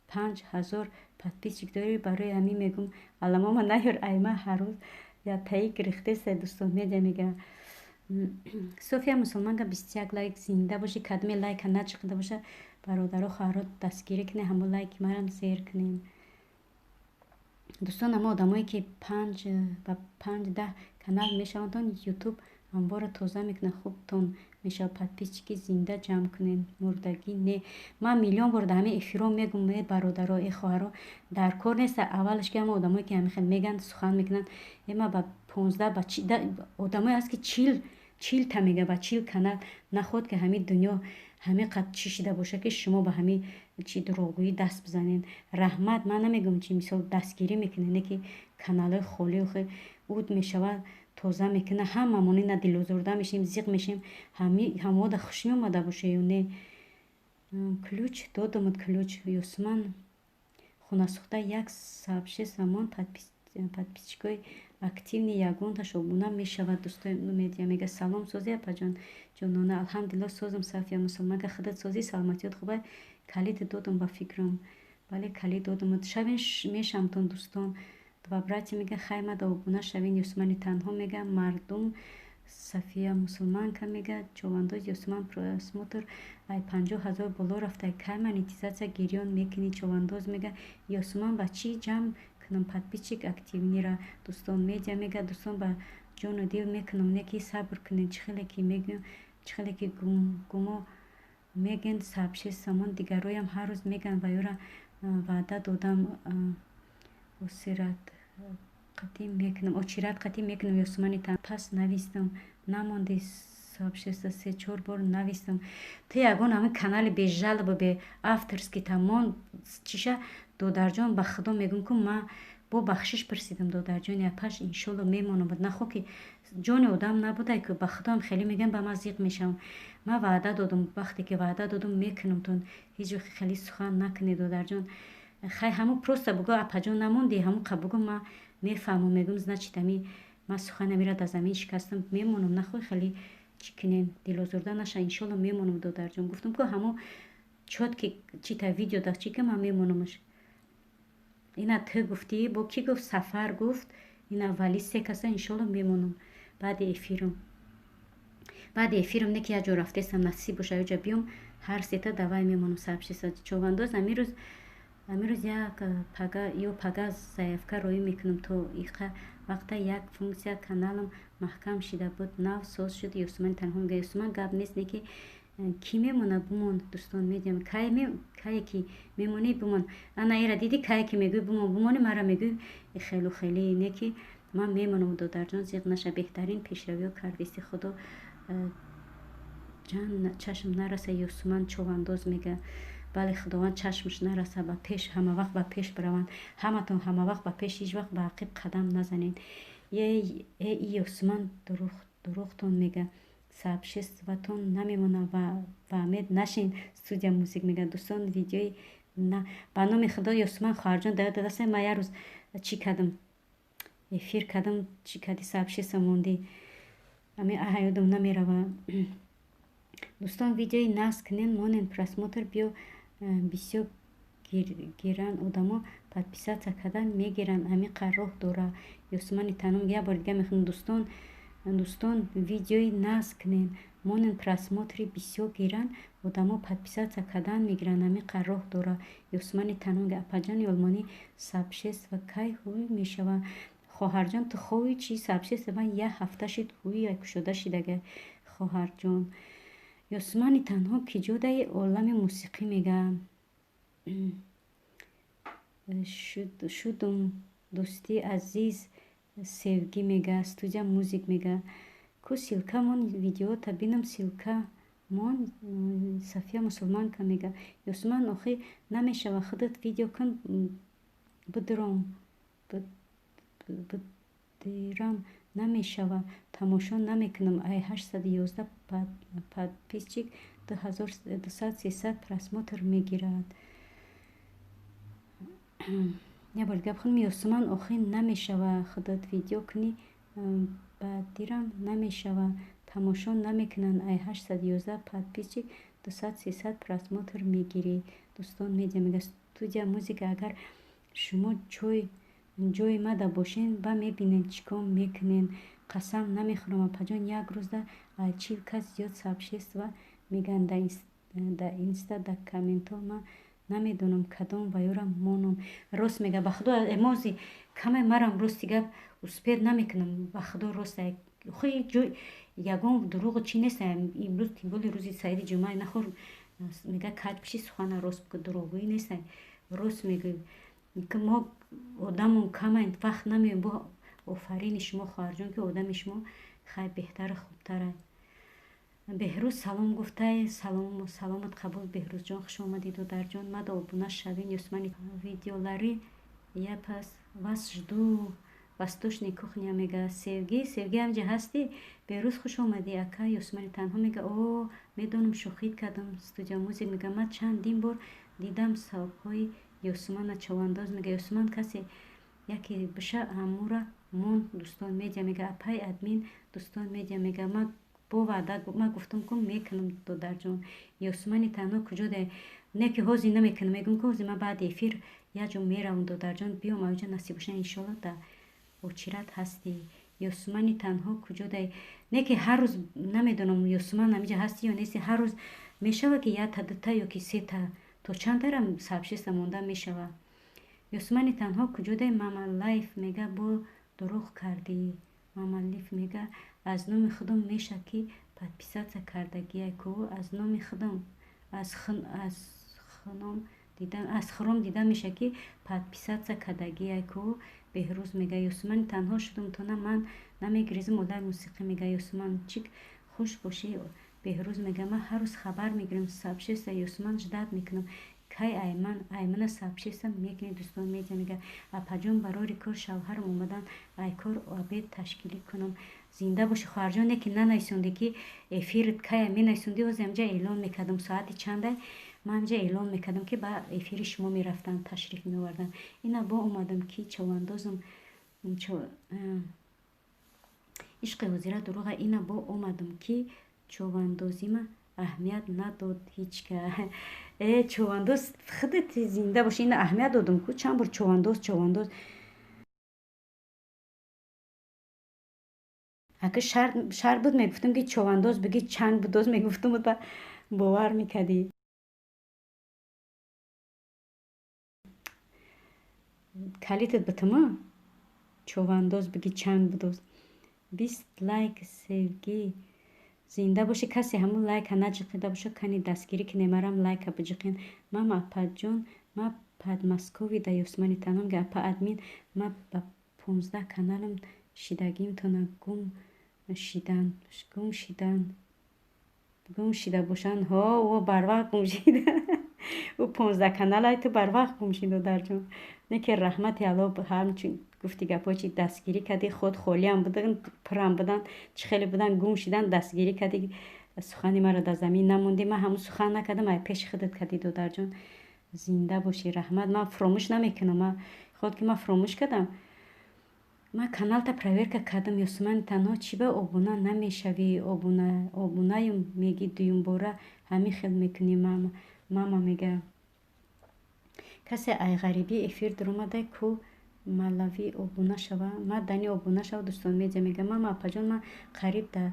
5000 подписчик дорӣ, барои ҳамин мегӯм, аламома наёр. Айма ҳаррӯз я таи гирифтеста. Дӯстон медиа мега. София Мусулманга, 21 лайк. Зинда бошӣ. Кадме лайка начиқида боша. Бародаро, хоҳаро, дастгирӣ кунед, ҳамо лайки марам зер кунед. Дӯстон, ҳамо одамое, ки панҷ ба панҷ, 10 канал мешавандон, Ютуб ҳамвора тоза мекунад, хубтон мешавад. Подписчики зинда ҷамъ кунед, мурдагӣ не. Ман миллион бор дар ҳамин эфирҳо мегӯм: э бародаро, э хоҳаро, дар кор нест. Аввалаш ки ҳама одамое, ки ҳамин хел мегӯянд, сухан мекунанд, э ма ба 15, ба одамое ҳаст, ки 40, 40-та мега, ба 40 канал. Наход ки ҳамин дунё ҳамин қад чӣ шида бошад, ки шумо ба ҳамин чи дурӯғгӯӣ даст бизанед. Раҳмат, ман намегӯм, чи мисол дастгирӣ мекунед, не ки каналҳои холӣ уд мешавад, тоза мекунад, ҳамамон ина дилозурда мешем, зиқ мешем. Ҳамода хуш меомада боша ё не? Ключ додамуд, ключ. Юсман хунасӯхта, як сообществомон подписчикои активный ягонташ обуна мешавад. Дӯстои медиа мега: салом, созӣ, апаҷон ҷонона? Алҳамдулилло, созам. Сафия мусулманка, худат созӣ, саломатиёт хубай? Калид додам, ба фикрам, бале, калид додам. Шавен мешамтон. Дӯстон, два братья мега: хаймада обуна шавен. Юсмани танҳо мега: мардум. Сафия мусулманка мега: човандоз Юсман, просмотр ай 50 000 боло рафта, кай монетизатсия гирён мекунӣ? Човандоз мега: Ёсуман, ба чӣ ҷамъ кунам подписчик активныйра? Дӯстон медиа мега: дӯстон, ба ҷону дил мекунам, не ки сабр кунед. Чӣ хеле ки мегӯям, чӣ хеле ки гумо мегӯянд, сообществомон дигароям ҳар рӯз мегӯянд ва ёра ваъда додам, осират қатъӣ мекунам, очират қатъӣ мекунам. Ёсумани пас навистам, намонди сообщество, се чор бор навистам. Ту ягон ҳамин канали бе жалоба, бе авторский тамон чиша. Додарҷон, ба худо мегӯм, ку ман бо бахшиш пурсидам, додарҷони апаш, иншолло мемонам. Нахо ки ҷони одам набудай ку, ба худоам хеле мегӯям, ба ман зиқ мешавам. Ман ваъда додам, вақте ки ваъда додам, мекунам. Тун ҳеҷ вақт хеле сухан накунед, додарҷон. Хай, ҳамун просто бугӯ: апаҷон, намонди. Ҳамун қа бугӯ, ман мефаҳмам, мегӯм, значит, ами ман сухани амира дар замин шикастам, мемонам. Нахоҳ хеле чӣ кунем, дилозурда наша, иншолло мемонам, додарҷон. Гуфтам ку, ҳамун чёткий чита видео да чӣ ки ман мемонамаш. Ина ту гуфтӣ, бо кӣ гуфт, Сафар гуфт, ина вали се каса. Иншолло мемонам баъди эфирам. Баъди эфирам не ки як ҷо рафтесам, насиб боша, ёҷа биём, ҳар сета давай мемонам сообщество. Човандоз, амирӯз як пага ё пага заявка роӣ мекунам. То иқа вақта як функсия каналам маҳкам шида буд, нав соз шуд. Ёсумани танҳо мега: Ёсуман, гап нест, не ки кӣ мемона, бумон. Дӯстон медиҳам, кае ки мемонӣ, бумон. Ана ира дидӣ, кае ки мегӯй бумон, бумонӣ, мара мегӯй хелу хеле. Не ки ман мемонам, додарҷон, зиқ наша. Беҳтарин пешравиҳо кардисти, худо ҷан чашм нараса. Ёсуман човандоз мега: бале, худованд чашмаш нараса, ба пеш, ҳамавақт ба пеш бираванд. Ҳаматон ҳамавақт ба пеш, ҳеҷ вақт ба ақиб қадам назанед. Э, Ёсуман, дурӯғтон мега, сообществатон намемона ва ваъмед нашин. Студия мусик мега: дӯстон, видеои ба номи худо. Ёсуман, хоҳарҷон, даёд дадаста, ман як рӯз чӣ кардам, эфир кардам, чӣ кардӣ, сообщество мондӣ, ами аҳаёдам намерава. Дӯстон, видеои насб кунен, монен, просмотр биё бисёр гиранд, одамо подписаться кардан мегиранд, амиқа роҳ дора. Ёсумани танум, як бори дига мехонам: дӯстон, дӯстон, видеои насб кунен, монен, просмотри бисёр гиранд, одамо подписаться кардан мегиранд, амиқа роҳ дора. Ёсумани танум: апаҷони олмонӣ, сообщество кай ҳуй мешавад? Хоҳарҷон, ту хоҳӣ чи сообщество? Ман як ҳафта шуд, ҳуй кушода шидага, хоҳарҷон. Ёсумани танҳо ки ҷодаи олами мусиқӣ мега: шудум, дӯсти азиз. Севгӣ мега: студия музик мега: ку ссылкамон, видеота бинам, ссылка мон. Сафия мусулманка мега: Ёсуман, охи намешава, худат видео кун, бидуром, бидирам, намешава, тамошо намекунам. Ай 811 подписчик 2200, 300 просмотр мегирад. Як бор дига бихонам: Ёсуман, охи намешава, худат видео кунӣ, бадирам, намешава, тамошо намекунанд. Ай 811 подписчик 200, 300 просмотр мегирӣ. Дӯстон медиа мега: студия музика, агар шумо ҷои мада бошен, ба мебинед, чӣ кор мекунен. Қасам намехӯрам, апаҷон, як рӯзда ай 40 кас зиёд сообщество мегӯянд. Дар Да инста, да комментҳо ман намедонам кадом ваёра монам. Рост мега, ба худо, эмози камай марам, рости гап, успеть намекунам, ба худо, рост. Охи ягон дурӯғу чӣ нест. Имрӯз тем более рӯзи саиди ҷумъа нахор мега, каҷ биши, сухана рост бигӯ, дурӯғгӯӣ нест, рост мегӯй. Мо одамон камай, вақт намеём. Бо офарини шумо, хоҳарҷон, ки одами шумо хай беҳтару хубтара. Беҳрӯз салом гуфтай, саломат қабул, Беҳрӯзҷон, хуш омадӣ, додарҷон. Мада обуна шавин. Юсмани видеолари я пас вас жду. Восточный кухня мега, Севгӣ, Севгӣ, ҳамҷа ҳастӣ? Беҳрӯз, хуш омадӣ, ака. Юсмани танҳо мега, о, медонам, шӯхит кардам. Студия музик мега, ман чандин бор дидам савобҳои Ёсумана. Човандоз мега, Ёсуман, касе яке биша ҳамура мон. Дӯстон медиа мега, апай админ. Дӯстон медиа мега, ман бо ваъда, ман гуфтам ку, мекунам, додарҷон. Ёсумани танҳо куҷо да? Не ки ҳозир намекунам, мегӯм ку ҳозир ман баъди эфир як ҷо меравам, додарҷон, биём аёҷа, насиб боша, иншолло, да очират ҳастӣ. Ёсумани танҳо куҷо дай? Не ки ҳар рӯз, намедонам, Ёсуман ҳамиҷа ҳастӣ ё нести. Ҳар рӯз мешава ки якта, дута ё ки сета, то чандтара сообщество монда мешава. Ёсумани танҳо куҷо дай? Мама Лайф мега, бо дурӯғ кардӣ. Мамалиф мега, аз номи худам меша ки подписаться кардагиай ку, аз номи худам, аз хром дида меша ки подписаться кардагиай ку. Беҳрӯз мега, Ёсумани танҳо шудум тона, ман намегиризм. Олаи мусиқӣ мега, Ёсуман чик, хуш бошӣ. Беҳрӯз мега, ман ҳар рӯз хабар мегирам сообщество Ёсуман, ждать мекунам, кай айман аймана сообщество мекунӣ. Дӯстон медиа мега, апаҷон, барори кор, шавҳарам омадан, ай кор обед ташкилӣ кунам. Зинда бошӣ, хоҳарҷон. Не ки нанависонде ки эфирт кая, менависонди, ҳозир ҳамҷа эълон мекардам. Соати чандай ман ҳамҷа эълон мекардам, ки ба эфири шумо мерафтанд, ташриф меоварданд. Ина бо омадам ки човандозам ишқи ҳозира дурӯға. Ина бо омадам ки човандозима аҳамият надод ҳичка. Э, човандоз, худат зинда бошӣ. Ина аҳамият додам ку чанд бор, човандоз, човандоз. Ака шарт буд, мегуфтам ки човандоз бигӣ, чанг будоз мегуфтам, ба бовар мекардӣ. Калитат битима, човандоз бигӣ, чанг будоз. 20 лайк. Севгӣ, зинда бошӣ. Касе ҳамун лайка наҷиқида боша, кани дастгирӣ кинем, марам лайка биҷиқин. Мама, апаҷон, ма Подмосковье да. Ёсмани танҳо мега, апа админ, ма ба 15 каналам шидагимтона гум шидан, гум шидан, гум шида бошанд. Ҳо, о, барвақт гум шида. Ӯ 15 каналай ту барвақт гум шид, додарҷон. Не ки раҳмати Алло, ҳамчун гуфти гапҳо чи дастгирӣ кардӣ, худ холиам будан, пурам будан, чӣ хеле будан, гум шидан, дастгирӣ кардӣ, сухани маро дар замин намондӣ. Ман ҳамун сухан накардам, ай пеши худат кардӣ, додарҷон. Зинда бошӣ, раҳмат. Ман фуромӯш намекунам, ман худ ки ман фуромӯш кардам, ман каналта проверка кардам. Ёсумани танҳо, чӣ ба обуна намешавӣ? Обунаюм мегӣ, дуюмбора ҳамин хел мекунӣ. Мама, мама мега, касе ай ғарибӣ эфир дуромадай ку, малавӣ обуна шава, ма дани обуна шава. Дӯстон медиа мега, мама, апаҷон, ман қариб да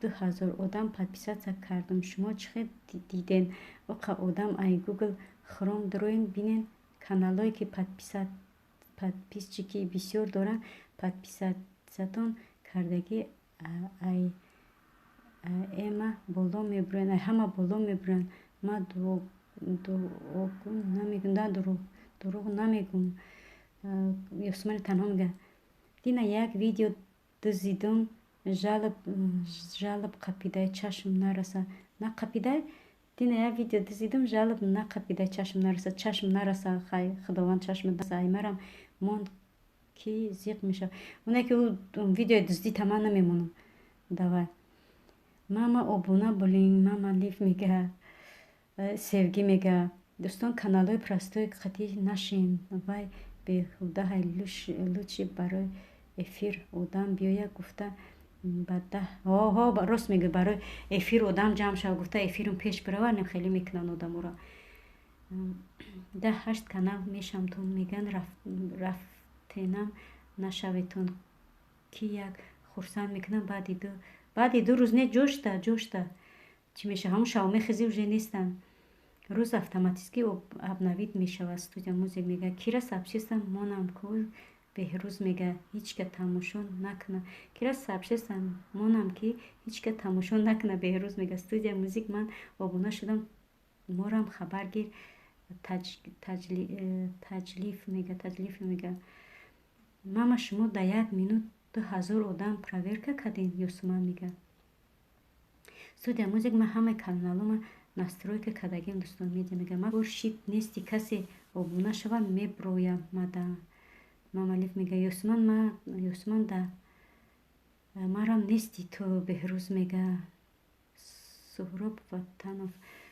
2000 одам подписаться кардам, шумо чӣ хел диден оқа одам? Ай Гугл Хром дуроин, бинен, каналҳое ки подписчики бисёр доранд, подписатьсятон кардагӣ, ай эма боло мебуранд, ай ҳама боло мебуранд. Ман дуогӯ намегӯм, дурӯғ намегӯм. Ёсумани танҳо мега, дина як видео дузидум, жалоб қапидай, чашм нараса. Нақапидай. Дина як видео дузидум, жалоб нақапидай, чашм нараса, чашм нараса. Хай, худованд чашм ай марам монд ки зиқ мешавад. Оне ки ӯ видеои дуздита ман намемонам. Давай, мама, обуна булин. Мама Лиф мега, Севгӣ мега, дӯстон, каналҳои простой қатӣ нашин, вай беҳудаҳай, лучше барои эфир одам биёяд гуфта ба даҳ. Ҳо, рост мегӯ, барои эфир одам ҷамъ шава гуфта, эфирм пеш бирава, хеле мекунанд одаморо. Даҳ ҳашт канал мешамтон меган, рафтенам нашаветон ки як хурсанд мекунам. Баъди 2 рӯз не, ҷошта, ҷошта. Чӣ меша? Ҳамун шав мехези, уже нестанд. Рӯз автоматически обновить мешавад. Студия Музик мега: «Кира сообщество монам ку?» Беҳрӯз мега: «Ҳичка тамошо накуна». Кира сообщество монам, ки ҳичка тамошо накуна. Беҳрӯз мега: «Студия Музик, ман обуна шудам, морам хабар гир». Таҷлиф мега, Таҷлиф мега: «Мама, шумо да як минут 2000 одам проверка кардем». Ёсуман мега: «Студия Музик, ман ҳамаи каналома настройка кардагим». Дӯстон медиа мега: «Ма шит нести, касе обуна шава, меброям мада». Мамалиф мега: «Ёсуман, ма Ёсуман да марам нести ту». Беҳрӯз мега: «Суҳроб Ватанов,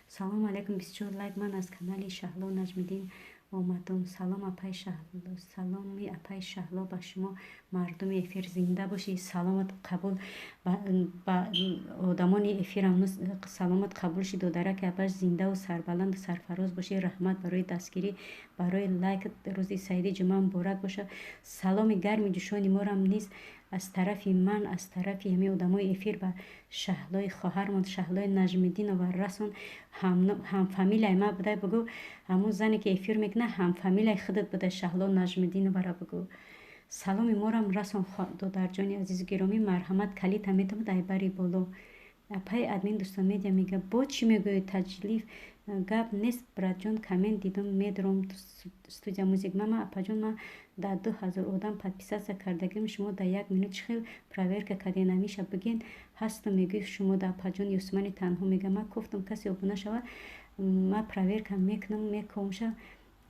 салому алайкум, 24 лайк. Ман аз канали Шаҳло Наҷмиддин омадум. Салом, апаи Шаҳло, саломи апаи Шаҳло ба шумо, мардуми эфир. Зинда бошӣ, саломат қабул. Ба одамони эфирам саломат қабул ши. Додараки апаш, зиндаву сарбаланду сарфароз бошӣ. Раҳмат барои дастгирӣ, барои лайк. Рӯзи саиди ҷумъа муборак боша. Саломи гарми ҷӯшони морам низ аз тарафи ман, аз тарафи ҳамаи одамои эфир ба Шаҳлои хоҳармон, Шаҳлои Наҷмиддинова расон. Ҳамфамилияи ман будай, бугӯ. Ҳамун зане ки эфир мекунад, ҳамфамилияи худат буда, Шаҳло Наҷмиддиновара бугӯ. Саломи морам расон, додарҷони азизу гиромӣ. Марҳамат, калита метавонад ай бари боло, апаи админ». Дӯстон медиа мега: «Бо чӣ мегӯӣ, Таҷлиф? Гап нест, братҷон, коммент дидум, медуром». Студия Музик: «Мама, апаҷон, ман дар 2000 одам подписаться кардагим, шумо дар як минут чӣ хел проверка кардем? Намиша бигин, ҳастум мегӯй шумо да, апаҷон». Юсумани танҳо мега: «Ман гуфтам, касе обуна шава, ман проверка мекунам, мекомша.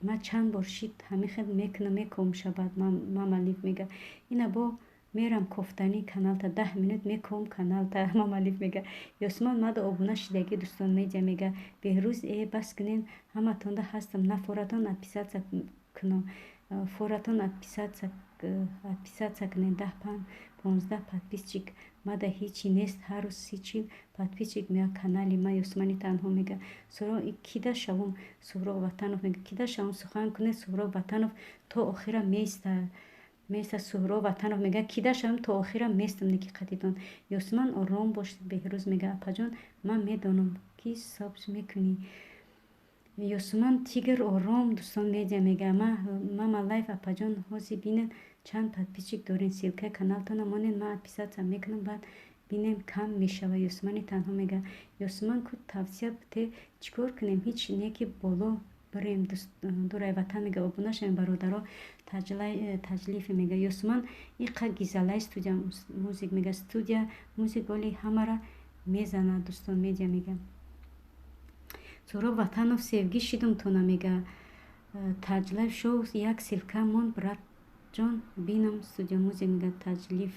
Ман чанд бор шид, ҳамин хел мекунам, мекомша». Баъд Мамалиф мега: «Ина бо мерам кофтани каналта, 10 минут меком каналта». Мамалиф мега: «Ёсуман, мада обуна шидагӣ». Дӯстон медиа мега: «Беҳрӯз, э, бас кунен, ҳаматонда ҳастам, нафоратон отписаться куно, форатон отписаться кунен. 10, 15 подписчик мада ҳичи нест, ҳар рӯз 30, 40 подписчик меояд канали ма». Ёсумани танҳо мега: «Кида шавум?» Суҳроб Ватанов мега: «Кида шавум, сухан кунед». Суҳроб Ватанов то охира меистад, меистад. Суҳроб Ватанов мега: «Кида шавам, то охира местам неки қатитон». Ёсуман, ором бош. Беҳрӯз мега: «Апаҷон, ман медонам, ки сабз мекунӣ». Ёсуман тигр, ором. Дӯстон медиа мега: «Мама лайф, апаҷон, ҳозир бинед, чанд подписчик дорем. Ссылкаи каналтона монед, ман отписаться мекунам, баъд бинем, кам мешава». Ёсумани танҳо мега: «Ёсуман, ку тавсия бите, чӣ кор кунем, ҳеҷ не ки боло бирем». Дурай Ватан мега: «Обуна шавем, бародаро». Таҷлифе мега: «Ёсуман, иқа гизалай». Студия Музик мега: «Студия Музик оли ҳамара мезанад». Дӯстон медиа мега: «Суҳроб Ватанов, севгӣ шидум тона», мега. Таҷлайф шоу, як ссылка мон, братҷон, бинам. Студия Музик мега: «Таҷлиф,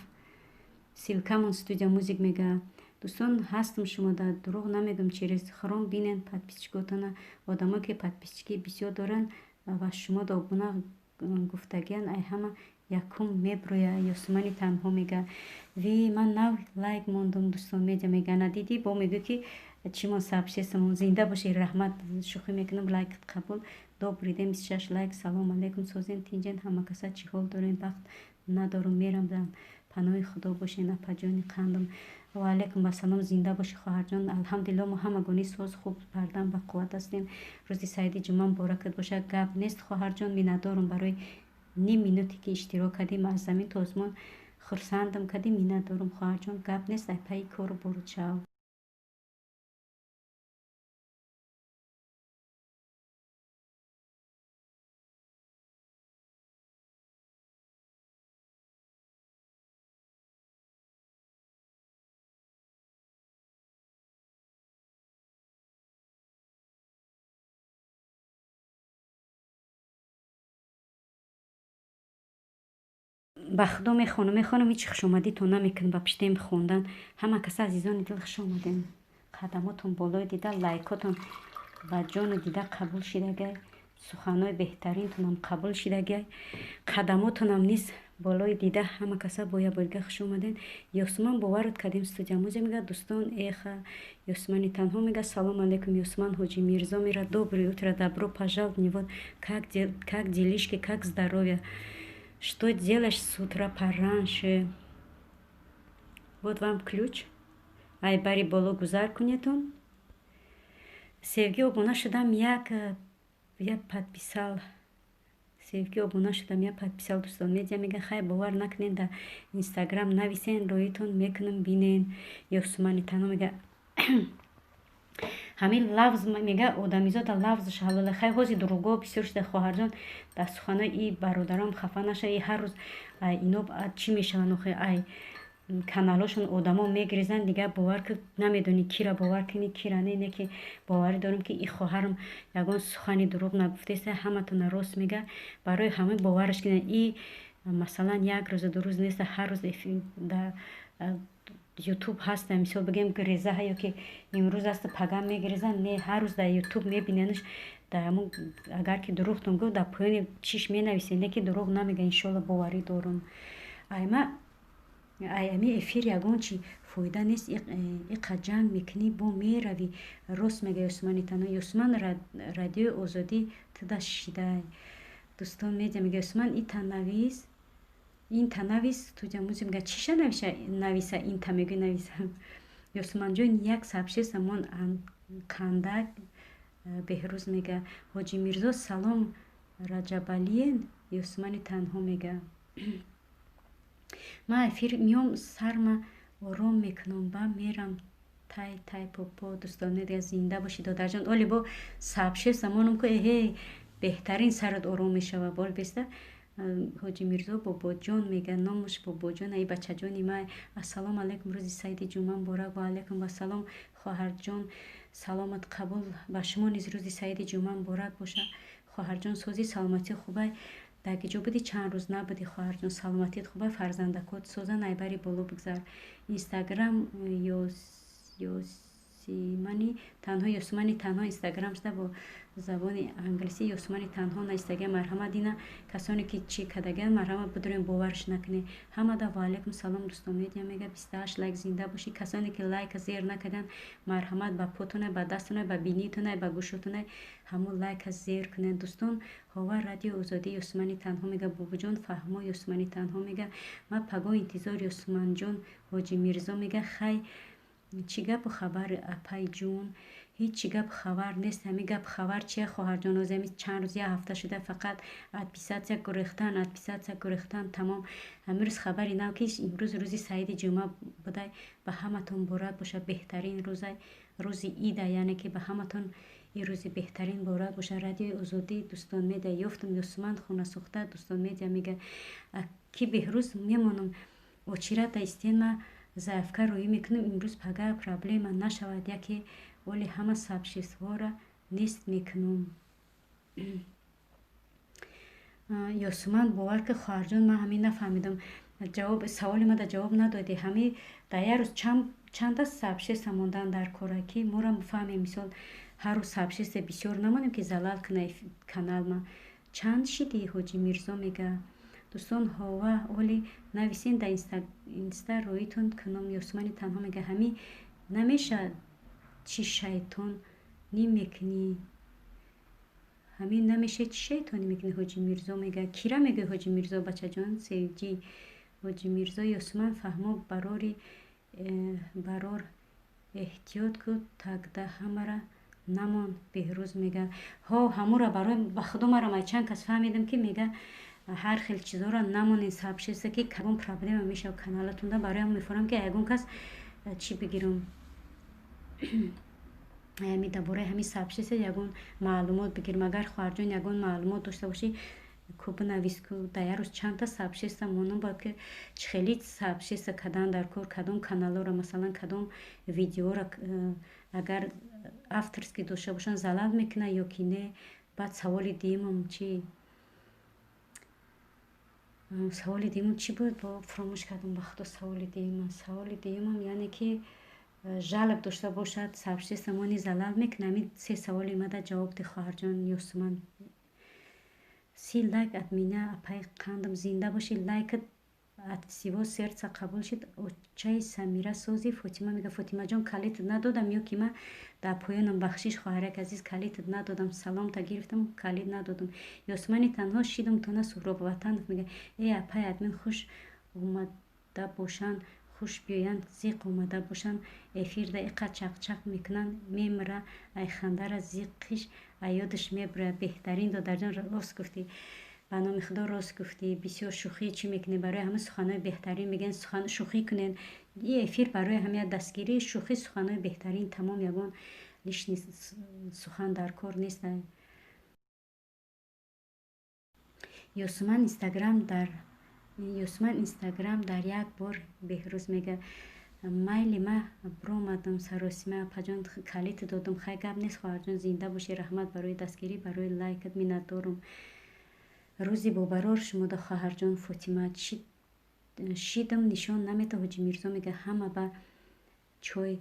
ссылка мон». Студия Музик мега: «Дӯстон, ҳастам шумо да, дурӯғ намегӯм, через хром бинен подписчикотона. Одамое ки подписчики бисёр доранд ва шумо да обуна гуфтагиян, ай ҳама якум меброя». Ёсумани танҳо мега: «Ви, ман нав лайк мондум». Дӯстон медиа мега: «Надидӣ, бо мегӯ ки чимон сообществомон. Зинда бошӣ, раҳмат, шӯхӣ мекунам, лайкат қабул». Добрый день, 26 лайк. Салом алейкум, созен, тинҷен, ҳамакаса, чӣ ҳол дорем? Вақт надорум, мерам, паноҳи Худо бошен, апаҷони қандам. Ва алайкум ассалом, зинда бошӣ, хоҳарҷон. Алҳамдулилло, мо ҳамагонӣ соз, хуб, бардам, ба қувват ҳастем. Рӯзи саиди ҷумъа муборакат бошад. Гап нест, хоҳарҷон, миннатдорум барои ним минуте ки иштирок кардем. Аз замин то осмон хурсандам кардӣ, миннатдорум, хоҳарҷон. Гап нест, ай пайи кору бору чав. Ба Худо, мехонам, мехонам, ҳеҷ хушомадитон намекунам. Ба пиштем хондан. Ҳама каса, азизони дил, хуш омадем. Қадамотон болои дида, лайкотон ба ҷону дида қабул шидагай, суханҳои беҳтаринтонам қабул шидагай, қадамотонам низ болои дида. Ҳама каса бо якборига хуш омадем. Ёсуман, боварат кардем. Студия Музик мега: «Дӯстон, эха». Ёсумани танҳо мега: «Салом алейкум». Ёсуман Ҳоҷи Мирзо мера: «Доброе утро, добро пожаловать. Вот как делишки, как здоровье, что делаешь с утра пораньше? Вот вам ключ, ай бари боло гузар кунетон». Севги, обуна шудам, як подписал. Севги, обуна шудам, як подписал. Дӯстон медиа мега, хай, бовар накунен, дар Инстаграм нависен, роитон мекунам, бинен. Ёсумани танҳо мега, ҳамин лафз мега, одамизода лафзаш ҳалола. Хай, ҳози дурӯғгӯ бисёр шуда. Хоҳарҷон, дар суханои и бародарам хафа нашавӣ. Ҳар рӯз ино чӣ мешаванд охи, ай каналҳошон одамо мегирезанд, дигар бовар ки намедонӣ, кира бовар кунӣ, кира не. Не ки боварӣ дорам, ки и хоҳарам ягон сухани дурӯғ нагуфтеста, ҳаматона рост мега. Барои ҳамин бовараш кунед. И масалан, як рӯзу 2 рӯз неста, ҳар рӯз дар Ютуб ҳаста. Мисол бигем, гиреза ё ки имрӯз аста, пага мегиреза, не, ҳар рӯз дар Ютуб мебиненаш. Агар ки дурӯғтон гуфт, дар поёни чиш менависед, не ки дурӯғ намега, иншоалло, боварӣ дорам. Айма ай ами эфир ягон чи фоида нест, иқа ҷанг мекунӣ, бо меравӣ. Рост мега Ёсумани танҳо. Ёсуман, Радиои Озодӣ туда шидай. Дӯстон медиа мега, Ёсуман, ита навис, инта навис. Студия музи мега, чиша навиша? Нависа, инта мегӯй, нависа. Ёсуманҷон, як сообщество мон қандак. Беҳрӯз мега, Ҳоҷи Мирзо, салом. Раҷабалиен. Ёсумани танҳо мега, ман эфир миём, сарма ором мекунам, ба мерам. Тай тай попо. Дӯстон медига, зинда бошӣ, додарҷон. Оли бо сообщество монам ку, эҳе, беҳтарин, сарат ором мешава. Бол беста. Ҳоҷи Мирзо бобоҷон мега, номаш бобоҷон, ай бачаҷони май. Ассалому алайкум, рӯзи саиди ҷумъа муборак. Ва алайкум вассалом, хоҳарҷон, саломат қабул. Ба шумо низ рӯзи саиди ҷумъа муборак боша. Хоҳарҷон, сози, саломатӣ хубай? Дар киҷо будӣ, чанд рӯз набудӣ? Хоҳарҷон, саломатият хубай, фарзандакот соза, найбари боло бигзар. Инстаграм Ёсимани танҳо, Ёсумани танҳо Инстаграм шуда, бо забони англисӣ Ёсумани танҳо навистагия. Марҳамат, дина касоне ки чӣ кардагиянд, марҳамат, бидурем, боварш накунед. Ҳамада ваалайкум салом. Дӯстон медиа мега, 28 лайк, зинда бошӣ. Касоне ки лайка зер накарданд, марҳамат, ба потонай, ба дастонай, ба бинитонай, ба гӯшотонай, ҳамун лайка зер кунед, дӯстон. Ҳова, Радио Озодӣ. Ёсумани танҳо мега, бобоҷон фаҳмо. Ёсумани танҳо мега, ма пагоҳ интизор. Ёсуманҷон, Ҳоҷи Мирзо мега, хай, чӣ гапу хабар, апайҷун? Ҳеҷ гап хабар нест. Ҳамин гап хабар чия, хоҳарҷон? Ози ҳами чанд рӯз, як ҳафта шуда, фақат отписаться гурехтан, отписаться гурехтан, тамом. Ҳамин рӯз хабари нав, ки имрӯз рӯзи саиди ҷумъа будай, ба ҳаматон муборак боша. Беҳтарин рӯзай, рӯзи ида, яъне ки ба ҳаматон ин рӯзи беҳтарин муборак боша. Радиои Озодӣ. Дӯстон медиа, ёфтам. Ёсуман хонасохта. Дӯстон медиа мега, ки Беҳрӯз мемонам, очирата истен, ма заявка роӣ мекунам имрӯз, пага проблема нашавад. Яке оли ҳама сообществора нест мекунам. Ёсуман, бовар ки, хоҳарҷон, ман ҳамин нафаҳмидам. Ҷавоб саволи мада ҷавоб надодӣ. Ҳами дар як рӯз чанда сообщество мондан дар кора, ки моро фаҳмем? Мисол, ҳар рӯз сообщество бисёр намонем, ки залал куна каналма. Чанд шидӣ? Ҳоҷи Мирзо мега, дӯстон, ҳова, оли нависен дар инста, роитон кунам. Ёсумани танҳо мега, ҳами намеша, чӣ шайтонӣ мекунӣ? Ҳамин намеша, чӣ шайтонӣ мекунӣ? Ҳоҷи Мирзо мега, кира мегӯи, Ҳоҷи Мирзо, бачаҷон? Севҷӣ, Ҳоҷи Мирзо. Ёсуман фаҳмо, барори барор эҳтиёт ку, тогда ҳамара намон. Беҳрӯз мега, ҳо, ҳамура барои ба худо марам ай чанд кас фаҳмидам, ки мега, ҳар хел чизоро намонен сообщество, ки кадом проблема мешава каналатонда. Бароям мефорам, ки ягон кас чӣ бигирам, ами дар бораи ҳамин сообщество ягон маълумот бигирам. Агар, хоҳарҷон, ягон маълумот дошта бошӣ ку, бинавис ку. Дар як рӯз чандта сообщество монам бояд, ки чӣ хели сообщество кардан дар кор, кадом каналҳоро, масалан, кадом видеоро, агар авторский дошта бошанд, залал мекунад ё ки не. Баъд саволи дуюмам чӣ буд? Бо фуромӯш кардам, ба худо, саволи дуюмам. Саволи дуюмам, яъне ки жалоб дошта бошад сообщество мони, залал мекунад. Ҳамин се саволи мада ҷавоб деҳ, хоҳарҷон Ёсуман. 30 лайк от меня, апай қандам, зинда бошӣ. Лайкат от всего сердца қабул шуд. Очаи Самира, сози? Фотима мега, Фотимаҷон, калитат надодам ё ки ма дар поёнам. Бахшиш, хоҳарак азиз, калитат надодам, саломта гирифтам, калит надодам. Ёсумани танҳо шидам тона. Суҳроб Ватанов мега, э, апай админ, хуш омада бошанд. Хуш биёянд, зиқ омада бошанд, эфирда иқа чақчақ мекунанд, мемира, ай хандара зиққиш аёдаш мебурад. Беҳтарин, додарҷон, рост гуфтӣ, ба номи Худо, рост гуфтӣ. Бисёр шӯхӣ чӣ мекунем, барои ҳама суханҳои беҳтарин мегӯянд, сухан шӯхӣ кунен. И эфир барои ҳамия дастгирӣ, шӯхӣ, суханҳои беҳтарин, тамом, ягон лишний сухан дар кор нест. Ёсуман Инстаграм дар як бор Беҳрӯз мега: майли, ма биромадам саросима, апаҷон, калит додум. Хай, гап нест, хоҳарҷон, зинда бошӣ, раҳмат барои дастгирӣ, барои лайкат, миннатдорум. Рӯзи бобарор шумода, хоҳарҷон Фотима. Шидам нишон намета. Ҳоҷи Мирзо мега: ҳама ба чой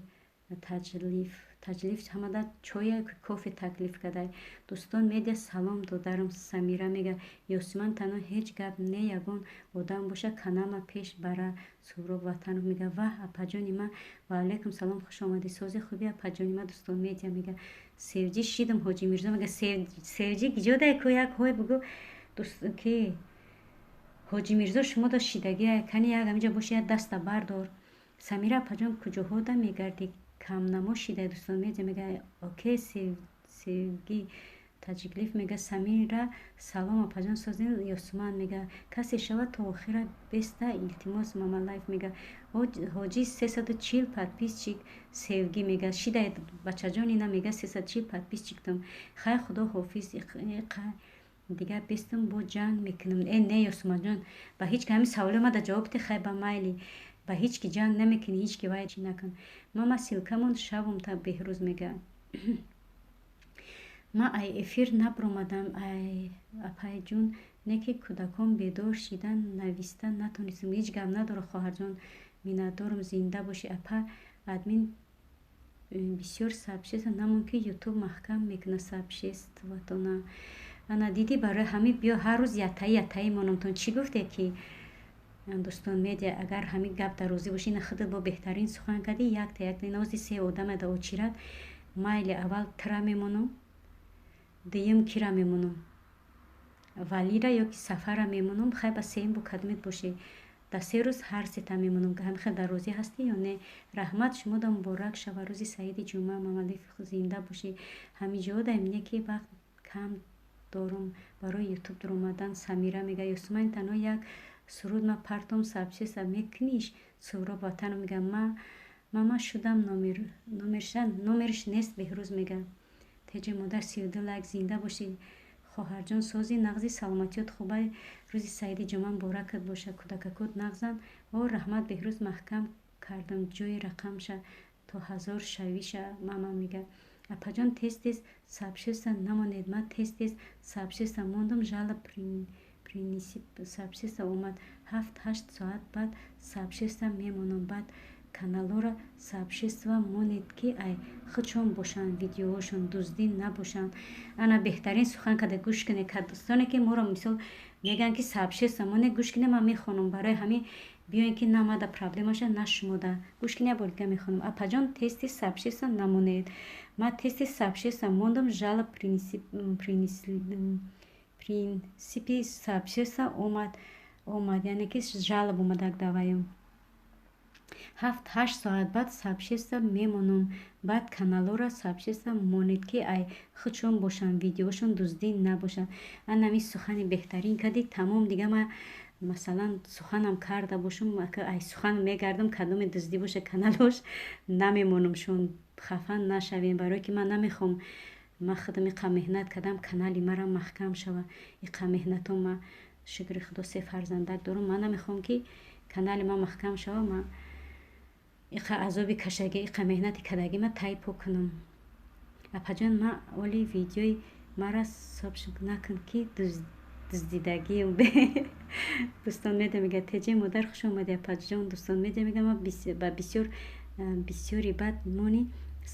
таҷлиф, таҷлиф, ҳамада чоя, кофе таклиф кардай. Дӯстон медиа, салом, додарам Самира мега: Ёсуман танҳо ҳеҷ гап не, ягон одам боша, каналма пеш бара. Суҳроб Ватанов мега: ваҳ, апаҷони ма, ваалайкум салом, хуш омадӣ, сози, хуби, апаҷони ма? Дӯстон медиа мега: севҷӣ шидам. Ҳоҷи Мирзо мега: севҷӣ гиҷодай ку, як ҳой бугӯ ки Ҳоҷи Мирзо шумо да шидагия кани, як ҳамиҷа боши, як даста бардор. Самира апаҷон, куҷоҳода мегардӣ, камнамо шидай? Дӯстон медиа мега: окей, севги таҷиклиф мега: Самира, салом, апаҷон, созин? Ёсуман мега: касе шавад, то охира беста, илтимос. Мамалайф мега: ҳоҷи, 340 подписчик. Севгӣ мега: шидай, бачаҷон, ина мега, 340 подписчик тум. Хай, худо ҳофиз, дигар бестум, бо ҷанг мекунам. Э, не, Ёсуманҷон, ба ҳеҷ ки ҳамин саволи омада ҷавоб ти. Хай, ба майли, ба ҳеҷ ки ҷанг намекунӣ, ҳеҷ ки вай чӣ накун. Мама, ссылка мон шавум та. Беҳрӯз мега: ма ай эфир набаромадам, ай апайҷун, не ки кӯдакон бедор шидан, нависта натонистам. Ҳеҷ гап надорад, хоҳарҷон, миннатдорум, зинда бошӣ. Апа админ, бисёр сообщество намон, ки Ютуб маҳкам мекунад сообщество тона. Ана дидӣ, барои ҳамин биё, ҳар рӯз яттаи яттаи монамтон. Чӣ гуфте ки, дӯстон медиа, агар ҳамин гап дар розӣ бошӣ, ина худат бо беҳтарин сухан кардӣ, якта якта нози се одама да очират. Майли, аввал тира мемонам, дуюм кира мемонам, Валира ё ки Сафара мемонам. Хай, ба сеюм бо кадомет бошӣ, дар 3 рӯз ҳар сета мемонам. Ҳамихел дар розӣ ҳастӣ ё не? Раҳмат, шумода муборак шава рӯзи саиди ҷумъа. Мамалиф, зинда бошӣ. Ҳамиҷодаем, не ки вақт кам дорум барои Ютуб дуромадан. Самира мега: Ёсумани танҳо як суруд ма партом, сообщество мекуниш? Суҳроб Ватанов мега: ма мама шудам, номерш нест. Беҳрӯз мега: теҷа модар, 32 лайк, зинда бошӣ, хоҳарҷон, сози, нағзи, саломатиёт хубай? Рӯзи саиди ҷумъа муборакат боша, кӯдакакот нағзанд? О, раҳмат, Беҳрӯз, маҳкам кардам ҷои рақамша то 1000 шавиша. Мама мега: апаҷон, тез тез сообщество намонед, ма тез тез сообщество мондам, жалоба принесли, сообщество омад. 7-8 соат баъд сообщество мемонам. Баъд каналҳоро сообщество монед, ки ай худшон бошанд, видеоҳошон дуздӣ набошанд. Ана беҳтарин сухан када, гӯш кунед, дӯстоне ки моро мисол мегӯянд, ки сообщество монед, гӯш кунед, ман мехонам. Барои ҳамин биёен, ки на мада проблемаша, на шумода. Гӯш кунед, як бор дига мехонам. Апаҷон, тез тез сообщество намонед, ман тез тез сообщество мондам, жалоба принесли, сообщество омад, яъне ки жалоба омадак даваем. 7-8 соат баъд сообщество мемонам. Баъд каналҳоро сообщество монед, ки ай худшон бошанд, видеоҳошон дуздӣ набошанд. Ана ҳамин сухани беҳтарин кардӣ, тамом. Дига ман масалан суханам карда бошам, ай сухан мегардам, кадоме дуздӣ боша каналҳош, намемонамшон, хафа нашавем, барое ки ман намехоҳам. Ман худам иқа меҳнат кардам, канали марам маҳкам шава. Иқа меҳнатом ма, шукри Худо, се фарзандак дорам. Ман намехоҳам, ки канали ман маҳкам шава, ма иқа азоби кашагӣ, иқа меҳнати кардагӣ ма тай пок кунам. Апаҷон, ма оли видеои мара саб накун, ки дуздидагиам. Дӯстон медиа мега: теҷаи модар, хуш омадӣ, апаҷон. Дӯстон медиа мега: ма ба бисёр бисёри бад мони,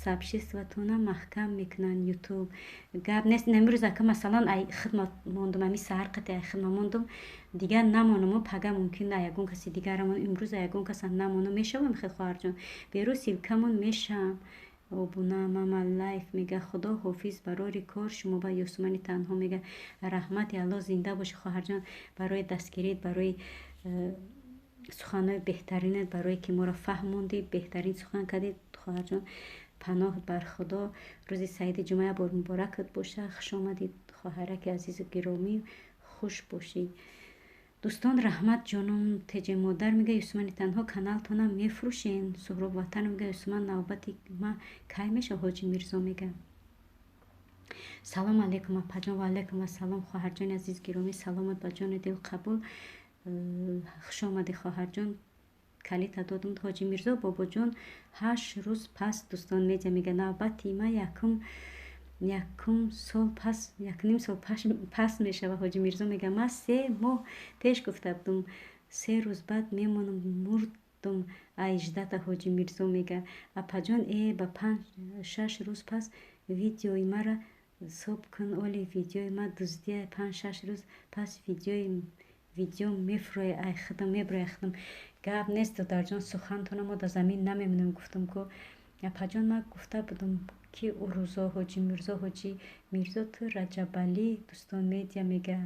сообщество тона маҳкам мекунанд Ютуб. Гап нест, намирӯз ака, масалан, ай хидма мондум, ами саҳар қати ай хидма мондум, дигар намонаму, пага мумкин ягон каси дигарамон, имрӯз ягон каса намонам, мешавам. Хел, хоҳарҷон, берӯз ссылка мон мешавам. Обуна. Мама Лайф мега: худо ҳофиз, барори кор шумо ба. Ёсумани танҳо мега: раҳмати Аллоҳ, зинда бошӣ, хоҳарҷон, барои дастгирит, барои Суханҳои беҳтаринат барое ки моро фаҳмондӣ, беҳтарин сухан кардед, хоҳарҷон. Паноҳ бар Худо. Рӯзи саиди ҷумъа ябор муборакат боша. Хуш омадед, хоҳараки азизу гиромӣ, хуш бошӣ. Дӯстон, раҳмат ҷоном. Теҷе модар мега, Юсумани танҳо каналтонам мефурӯшен. Суҳроб Ватан мега, Юсуман, навбати ма кай меша? Ҳоҷи Мирзо мега. Салом алейкум, апаҷон. Ва алейкум ассалом, хоҳарҷони азиз гиромӣ. Саломат ба ҷони дил қабул. Хуш омадӣ, хоҳарҷон. Калита додум. Ҳоҷи Мирзо бобоҷон 8 рӯз пас. Дӯстон медиа мега, навбати ма якум сол пас, якним сол пас мешава. Ҳоҷи Мирзо мега, ман 3 моҳ пеш гуфта будум, 3 рӯз баъд мемонам, мурдум айждата. Ҳоҷи Мирзо мега, апаҷон, ба 5-6 рӯз пас видеои мара соб кун. Оли видеои ма дуздия, 5-6 рӯз пас видео мефурӯя, ай худам мебурӯя худам. Гап нест, додарҷон, сухантона мо дар замин намемонем. Гуфтам ку, апаҷон, ман гуфта будум ки урӯзо. Ҳоҷи Мирзо, Ҳоҷи Мирзо, ту Раҷабалӣ. Дӯстон медиа мега,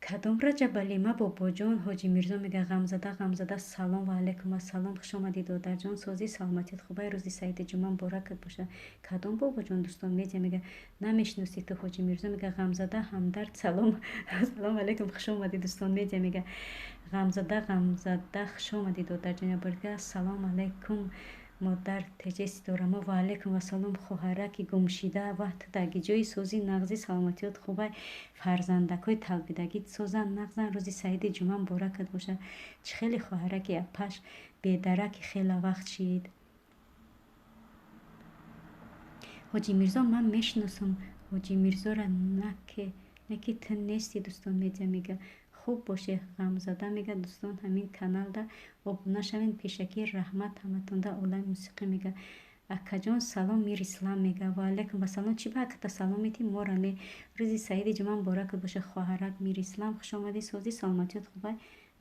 кадом Раҷабалӣ ма, бобоҷон? Ҳоҷи Мирзо мега, ғамзада, ғамзада, салом. Ва алайкум ассалом, хуш омадӣ, додарҷон. Созӣ, саломатият хубай? Рӯзи саиди ҷумъа муборакат боша. Кадом бобоҷон? Дӯстон медиа мега, намешиносӣ ту? Ҳоҷи Мирзо мега, ғамзада, ҳамдард, салом. Салом алайкум, хуш омадӣ. Дӯстон медиа мега, ғамзада, ғамзада, хуш омадӣ, додарҷон. Яборга, ассалому алайкум, модар теҷе ситорамо. Ва алайкум ассалом, хоҳараки гумшида. Вақт даги ҷои созӣ, нағзӣ, саломатиёт хубай? Фарзандакҳои талбидагӣ созан, нағзан? Рӯзи саиди ҷумъа муборакат бошад. Чӣ хеле хоҳараки апаш бедараки, хела вақт шид. Ҳоҷи Мирзо ман мешиносам, Ҳоҷи Мирзора, наки ту нестӣ. Дӯстон медиа мега, хуб боше. Ғамзада мега, дӯстон, ҳамин каналда обуна шавед. Пешакӣ раҳмат ҳаматонда. Олами мусиқӣ мега, акаҷон, салом. Мир Ислам мега, ва алайкум ассалом. Чӣ ба аката салом метӣ, мора ме? Рӯзи саиди ҷумъа муборакат боша, хоҳарак Мир Ислам, хуш омадӣ. Созӣ, саломатиёт хубай?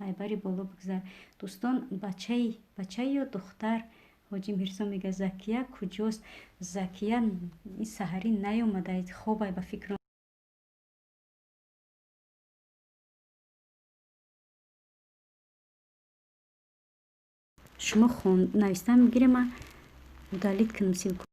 Айбари боло бигзар. Дӯстон, бачаи бача ё духтар? Ҳоҷи Мирзо мега, Закия куҷост? Закия ин саҳарӣ наёмада, хобай ба фикр. Шумо навистан мегирем, ман удалить кунам ссылку.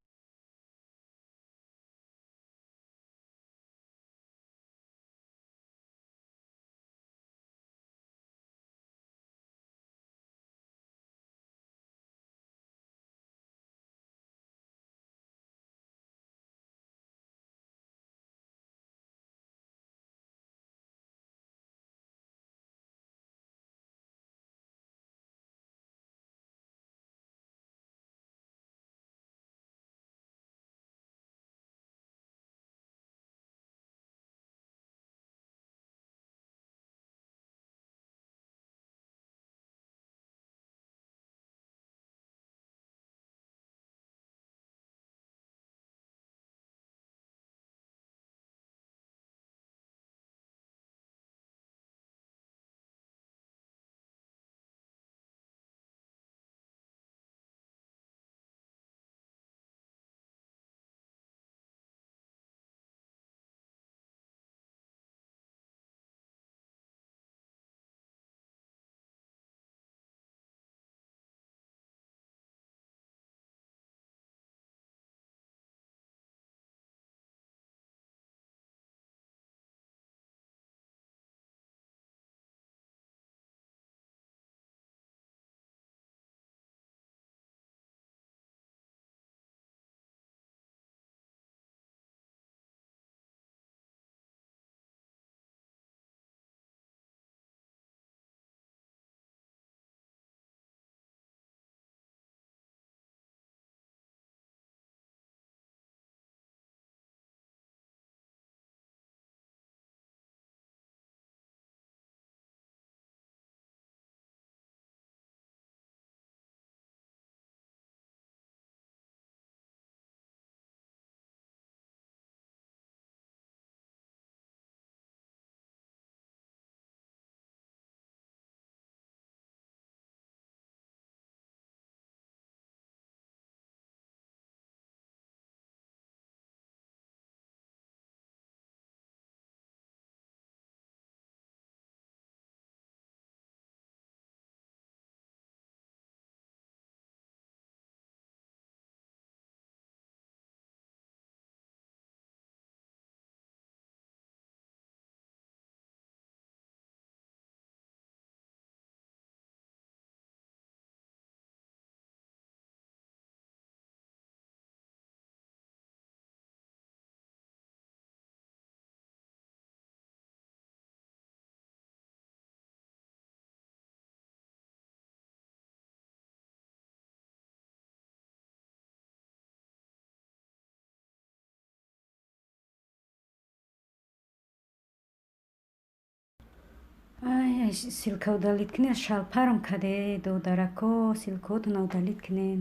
Ай, ссылка удалить кунед, шалпарам каде, додарако, ссылкаотона удалить кунед.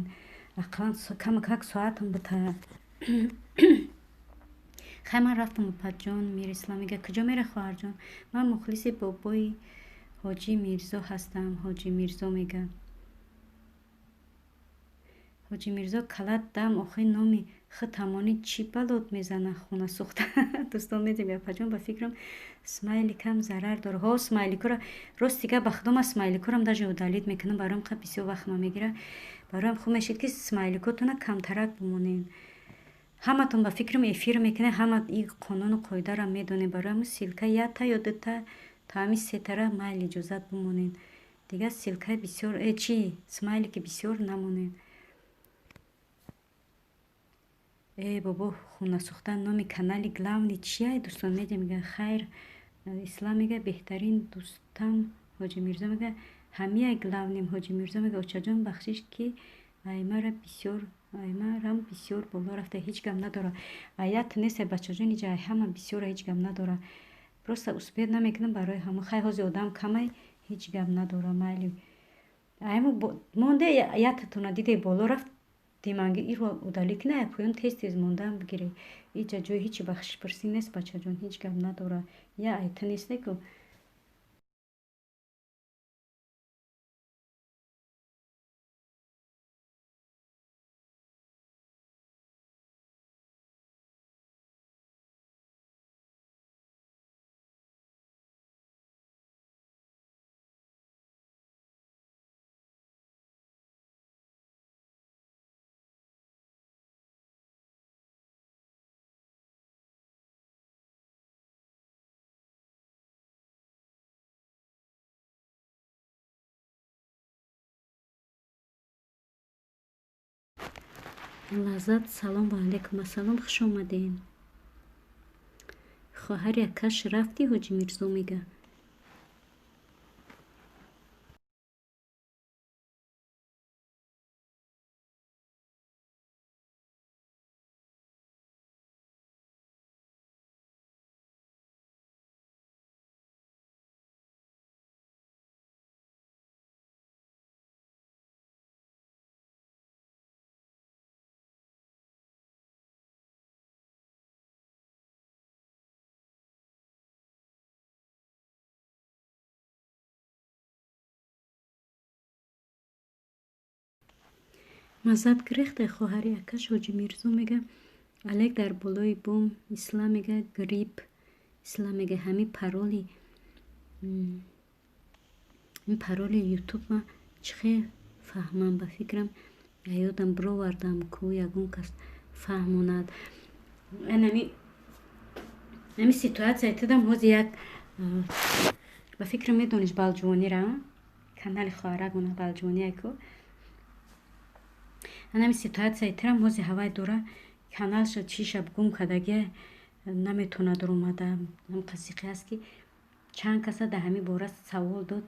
Ақаллан камакак соатам бута. Хай, ман рафтам, опаҷон. Мирислам мега: куҷо мера, хоҳарҷон? Ман мухлиси бобои Ҳоҷӣ Мирзо ҳастам. Ҳоҷӣ Мирзо мега. Ҳоҷӣ Мирзо калат дам охи номи худтамонӣ чӣ балот мезана, хона сӯхта. Дӯстон, медем, апаҷон, ба фикрам, смайликам зарар дора. Ҳо, смайликора рости гап, ба худо, ман смайликорам даже удалить мекунам, бароям қа бисёр вақтма мегира. Бароям хуб мешид, ки смайликотона камтарак бимонед. Ҳаматон, ба фикрам, эфир мекунед, ҳама и қонуну қоидаро медонед. Барои ҳамин ссылка якта ё дута, то ҳамин сетара майли, иҷозат бимонед. Дигар ссылкаи бисёр, чи смайлики бисёр намонед. Э, бобо хонасӯхта, номи канали главный чия? Дӯстон, медиа мега: хайр. Ислам мега: беҳтарин дӯстам. Ҳоҷи Мирзо мега: ҳамияй главныйм. Ҳоҷи Мирзо мега: очаҷон, бахшиш, ки аймара бисёр, аймарам бисёр боло рафта. Ҳеҷ гап надора, аят нест, бачаҷон, иҷа ай ҳама бисёра, ҳеҷ гап надора, просто успеть намекунам, барои ҳама. Хай, ҳозир одам камай, ҳеҷ гап надора, майли. Айму монде, ятатона диде, боло рафт, деманги иро удалить кина, ай поён тез тез мондаам бигире. Иҷа ҷои ҳечи бахшишпурсӣ нест, бачаҷон, ҳеҷ гап надора, я айта несте ку. Лаззат, салом. Ва алайкум ассалом, хуш омадем, хоҳари акаш. Рафтӣ? Ҳоҷи Мирзо мега. Маззат гирехте, хоҳари акаш. Ҳоҷи Мирзо мега: алек дар болои бом. Ислам мега: гриб. Ислам мега: ҳамин пароли ютуб ма чӣ хел фаҳмам? Ба фикрам, ёдам бировардам ку, ягон кас фаҳмонад. Ами ситуация тидам ҳозир як, ба фикрам, медониш балҷувонира, канали хоҳарагона балҷувоние ку. Анами ситуацияи тирам ҳозир ҳавай дора, каналша чиша гум кардагия, наметавонад омада. Қасиқе аст, ки чанд каса дар ҳамин бора савол дод,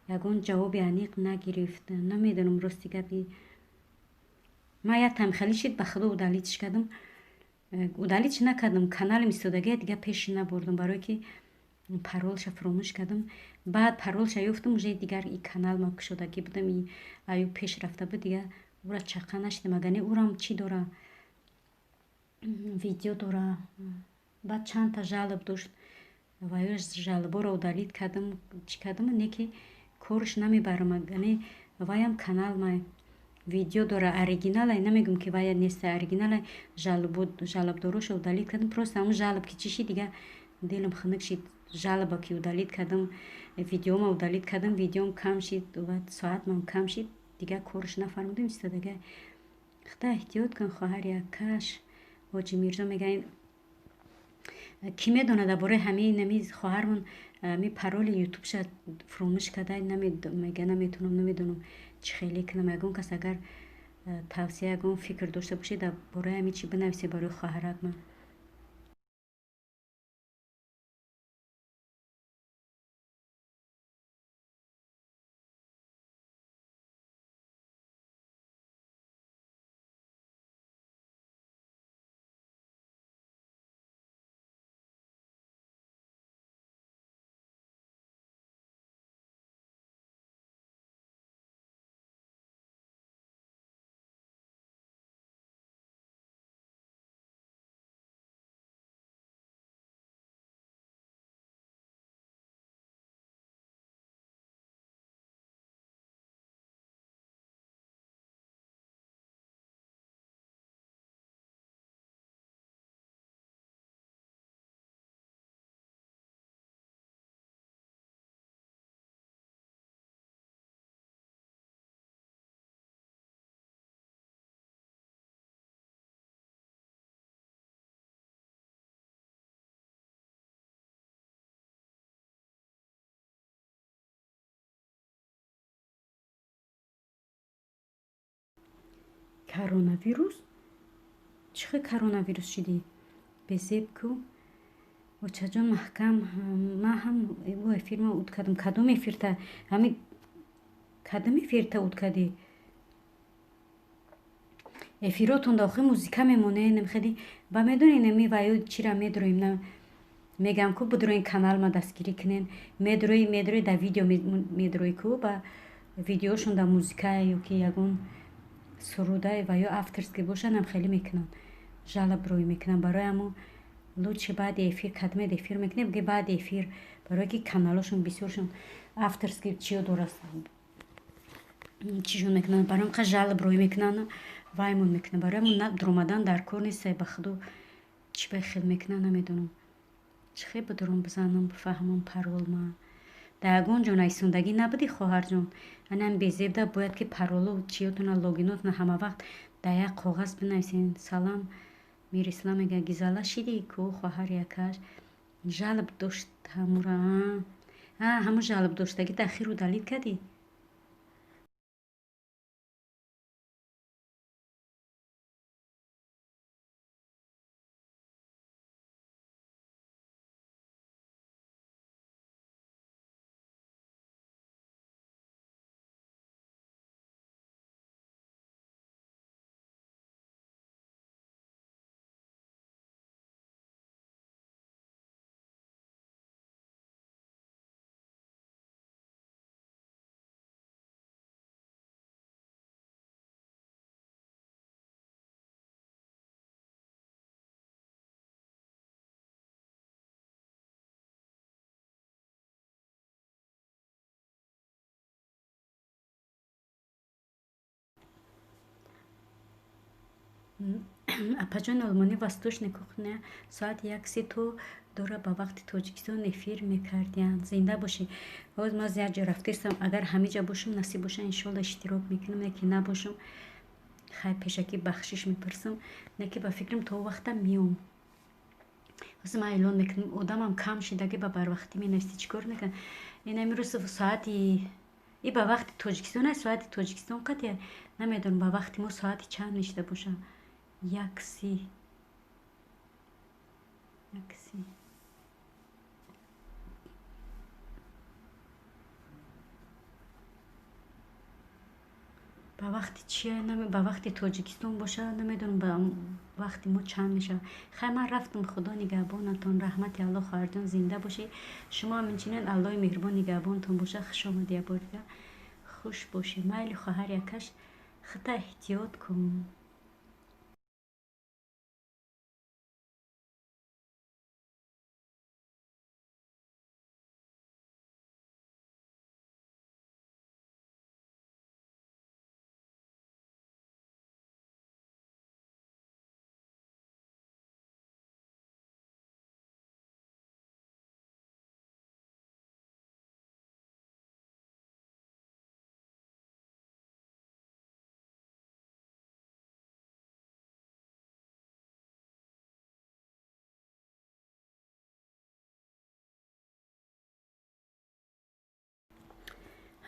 ягон ҷавоби аниқ нагирифт. Намедонам, рости гапи, ман як тамхелӣ шид, ба худо, удалитьш кардам. Удалитьш накардам, каналам истодагия, дигар пеши набурдам, барое ки паролша фуромӯш кардам. Баъд паролша ёфтам, уже дигар и канал ма кушодагӣ будам, аю пеш рафта буд, дигар ура чақа нашидам. Агар не, урам чӣ дора, видео дора. Баъд чандта жалоб дошт ва ё жалоборо удалить кардам, чӣ кардам, не ки корш намебарам. Агар ваям канал ма видео дора, оригиналай, намегӯм, ки вая неста, оригиналай. Жалобдорошо удалить кардам, просто ҳамун жалоб ки чӣ шид, дигар дилам хунук шид. Жалоба ки удалить кардам, видеома удалить кардам, видеом кам шид ва соатмам кам шид, дигар корш нафармудем, истодага. Худа эҳтиёт кун, хоҳари акаш. Ҳоҷи Мирзо мега: кӣ медонад дар бораи ҳамаи нами хоҳармон, ами пароли ютубша фуромӯш карда, мега, наметавонам, намедонам чӣ хеле кунам. Ягон кас агар тавсия, ягон фикр дошта бошед дар бораи ҳамин чӣ, бинависед барои хоҳарак ман. Коронавирус? Чӣ хел коронавирус шидӣ? Безеб ку? Очаҷон, маҳкам, ман ҳам ӯ эфирма уд кардам. Кадом эфирта? Ҳами кадом эфирта уд кардӣ? Эфиротон дохил музика мемонед, намхели ба медонед, нами ваё чира медроем, на мегам ку, бидроен каналма дастгирӣ кунен, медрои, медрои, да видео медрои ку, ба видеошон да музика ё ки ягон суруда ва ё авторский бошад, нам хеле мекунанд, жалоб рӯй мекунанд. Барои ҳамо лучше баъди эфир кадмед эфир мекунем, ки баъди эфир, барое ки каналошон бисёршон авторский чиё дорад, чишон мекунанд, барои қа жалоб рӯй мекунанд, ваймон мекунанд. Барои ҳамон дуромадан дар кор нест. Ба худо, чӣ ба хел мекунанд, намедонам. Чӣ хел бидуром, бизанам, бифаҳмам паролма? Дар ягон ҷо нависондагӣ набудӣ, хоҳарҷон. Анам безебда бояд ки паролу чиётона, логинотона ҳама вақт дар як коғаз бинависен. Салам, Мирислам мега, гизала шидӣ ку, хоҳари якаш жалоб дошт ҳамура. Ҳамун жалоб доштагӣ дахиру далид кардӣ? Апаҷон, олмонӣ восточная кухня соати 1:30 то дора ба вақти Тоҷикистон эфир мекардиянд. Зинда бошӣ. Ҳоз ман як ҷо рафтаистам, агар ҳамиҷа бошам, насиб боша, иншолла иштирок мекунам, не ки набошам, хай, пешакӣ бахшиш мепурсам, не ки ба фикрам то вақта меом. Ҳозир ман эълон мекунам, одамам кам шидаги, ба барвақтӣ менависӣ, чӣ кор мекунам? Ин имрӯз соати и ба вақти Тоҷикистон аст, соати Тоҷикистон қатъя намедонам, ба вақти мо соати чанд мешида боша? 1:30, 1:30. Ба вақти чия, ба вақти Тоҷикистон боша, намедонам, ба вақти мо чанд мешавад. Хай, ман рафтам, Худо нигаҳбонатон. Раҳмати Аллоҳ, хоҳарҷон, зинда бошӣ. Шумо ҳам инчунин, Аллоҳи меҳрубон нигаҳбонатон боша. Хуш омадӣ як бори дига, хуш бошӣ. Майли, хоҳари якаш, худта эҳтиёт кун.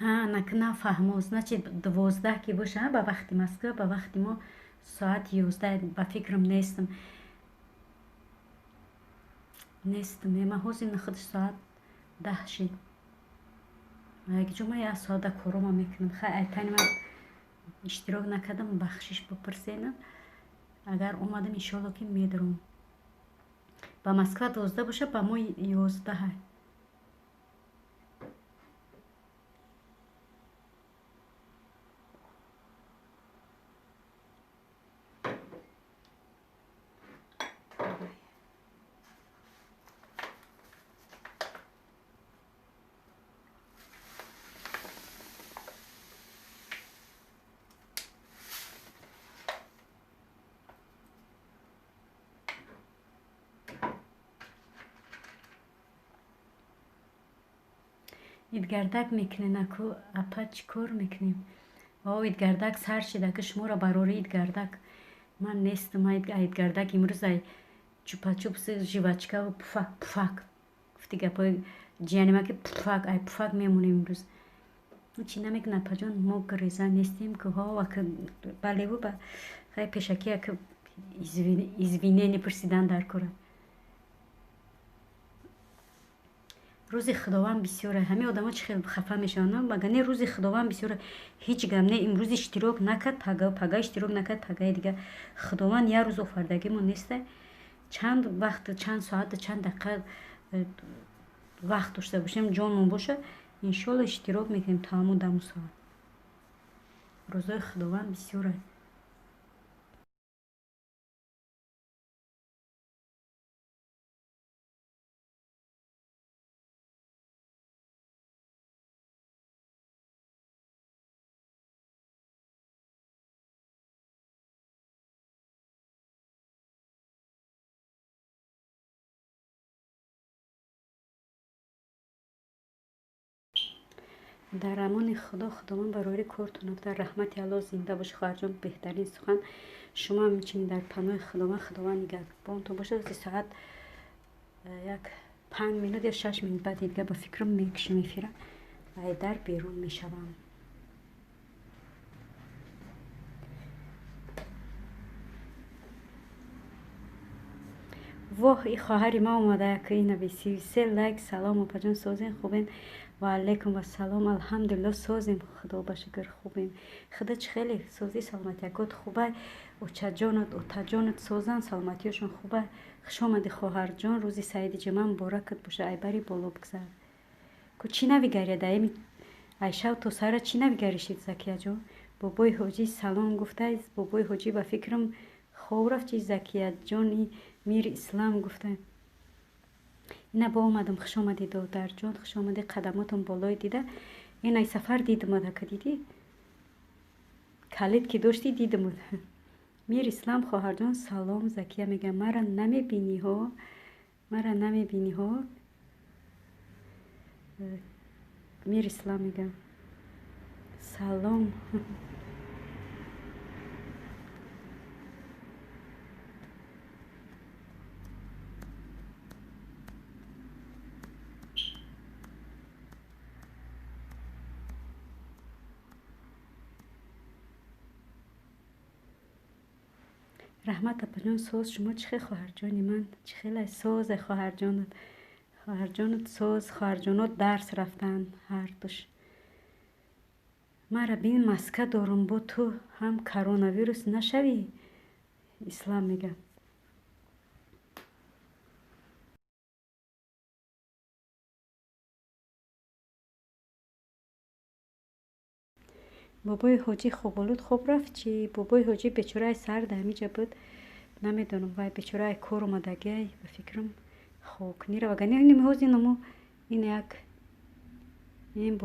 Ҳа, наки нафаҳмо, значит, 12 ки боша ба вақти Москва, ба вақти мо соати 11, ба фикрам. Нестам, нестам, ман ҳозир худаш соат 10 шид. Якҷо ман як соата корома мекунам. Хай, айтани ман иштирок накардам, бахшиш бипурсенам. Агар омадам, иншоалло ки медурам. Ба Москва 12 боша, ба мо 11. Идгардак мекунед аку, апа, чӣ кор мекунем? О, идгардак сар шид аку, шуморо барори идгардак. Ман нестам идгардак, имрӯз ай чупа-чупс, жвачкаву пуфак, пуфак гуфти гапҳои ҷиянима ки пуфак, ай пуфак мемонем имрӯз. Чӣ намекунад, апаҷон, мо греза нестем ки ҳо балеву ба хай пешакӣ як извинение пурсидан дар кора. Рӯзи Худованд бисёре. Ҳамин одамо чӣ хел хафа мешаванд, магар не рӯзи Худованд бисёре. Ҳеҷ гап не, имрӯз иштирок накард, пага иштирок накард, пагаи дигар. Худованд як рӯз офардагимо неста. Чанд вақт, чанд соату чанд дақиқа вақт дошта бошем, ҷонмон боша, иншолло иштирок мекунем то ҳамун даму соат. Рӯзои Худованд бисёре. Дар амони Худо, Худованд барори кортон дар раҳмати Аллоҳ зинда бошед, хоҳарҷон. Беҳтарин сухан. Шумо ҳамчунин дар паноҳи Худованд, Худованд нигаҳбонтон бошад. Рӯзи соат як 5 минут ё 6 минут баъди дига ба фикрам мекушем эфира. Айдар берун мешавам. Воҳ, и хоҳари ма омада, ки ина 33 лайк. Салом опаҷон, созен, хубен? Ва алайкум вассалом. Алҳамдулилло, созем, Худо ба шукр, хубем. Худо чӣ хеле созӣ, саломатиякот хубай, очаҷонат, отаҷонат созанд, саломатиёшон хубай. Хуш омадӣ, хоҳарҷон, рӯзи саиди ҷумъа муборакат боша, айбари боло бигзар. Ку чӣ навигария даими айшав то сара чӣ навигаришид, Закияҷон? Бобои ҳоҷӣ салом гуфтай. Бобои ҳоҷӣ ба фикрам хоб рафт, чи Закияҷони Мир Ислам гуфта. Ина бо омадам, хуш омадӣ, додарҷон, хуш омадӣ, қадамотон болои дида. Ин ай сафар дидимад, ака дидӣ? Калид ки доштӣ дидимад. Мир Ислам хоҳарҷон салом. Закия мега, мара намебинӣ ҳо? Мара намебинӣ ҳо? Мир Ислам мега. Салом. Раҳмат, апаҷон, соз. Шумо чӣ хел, хоҳарҷони ман? Чӣ хелай созе, хоҳарҷонат? Хоҳарҷонат соз, хоҳарҷонот дарс рафтанд ҳардуш. Мара бин, маска дорум, бо ту ҳам коронавирус нашавӣ? Ислам мега. Бобои ҳоҷӣ хоболуд хоб рафт чи? Бобои ҳоҷӣ бечораи сар дар ҳамиҷа буд. Намедонам, вай бечораи кор омадагиай, ба фикрам хокнира. Вагарна инам ҳоз инамо ин як ин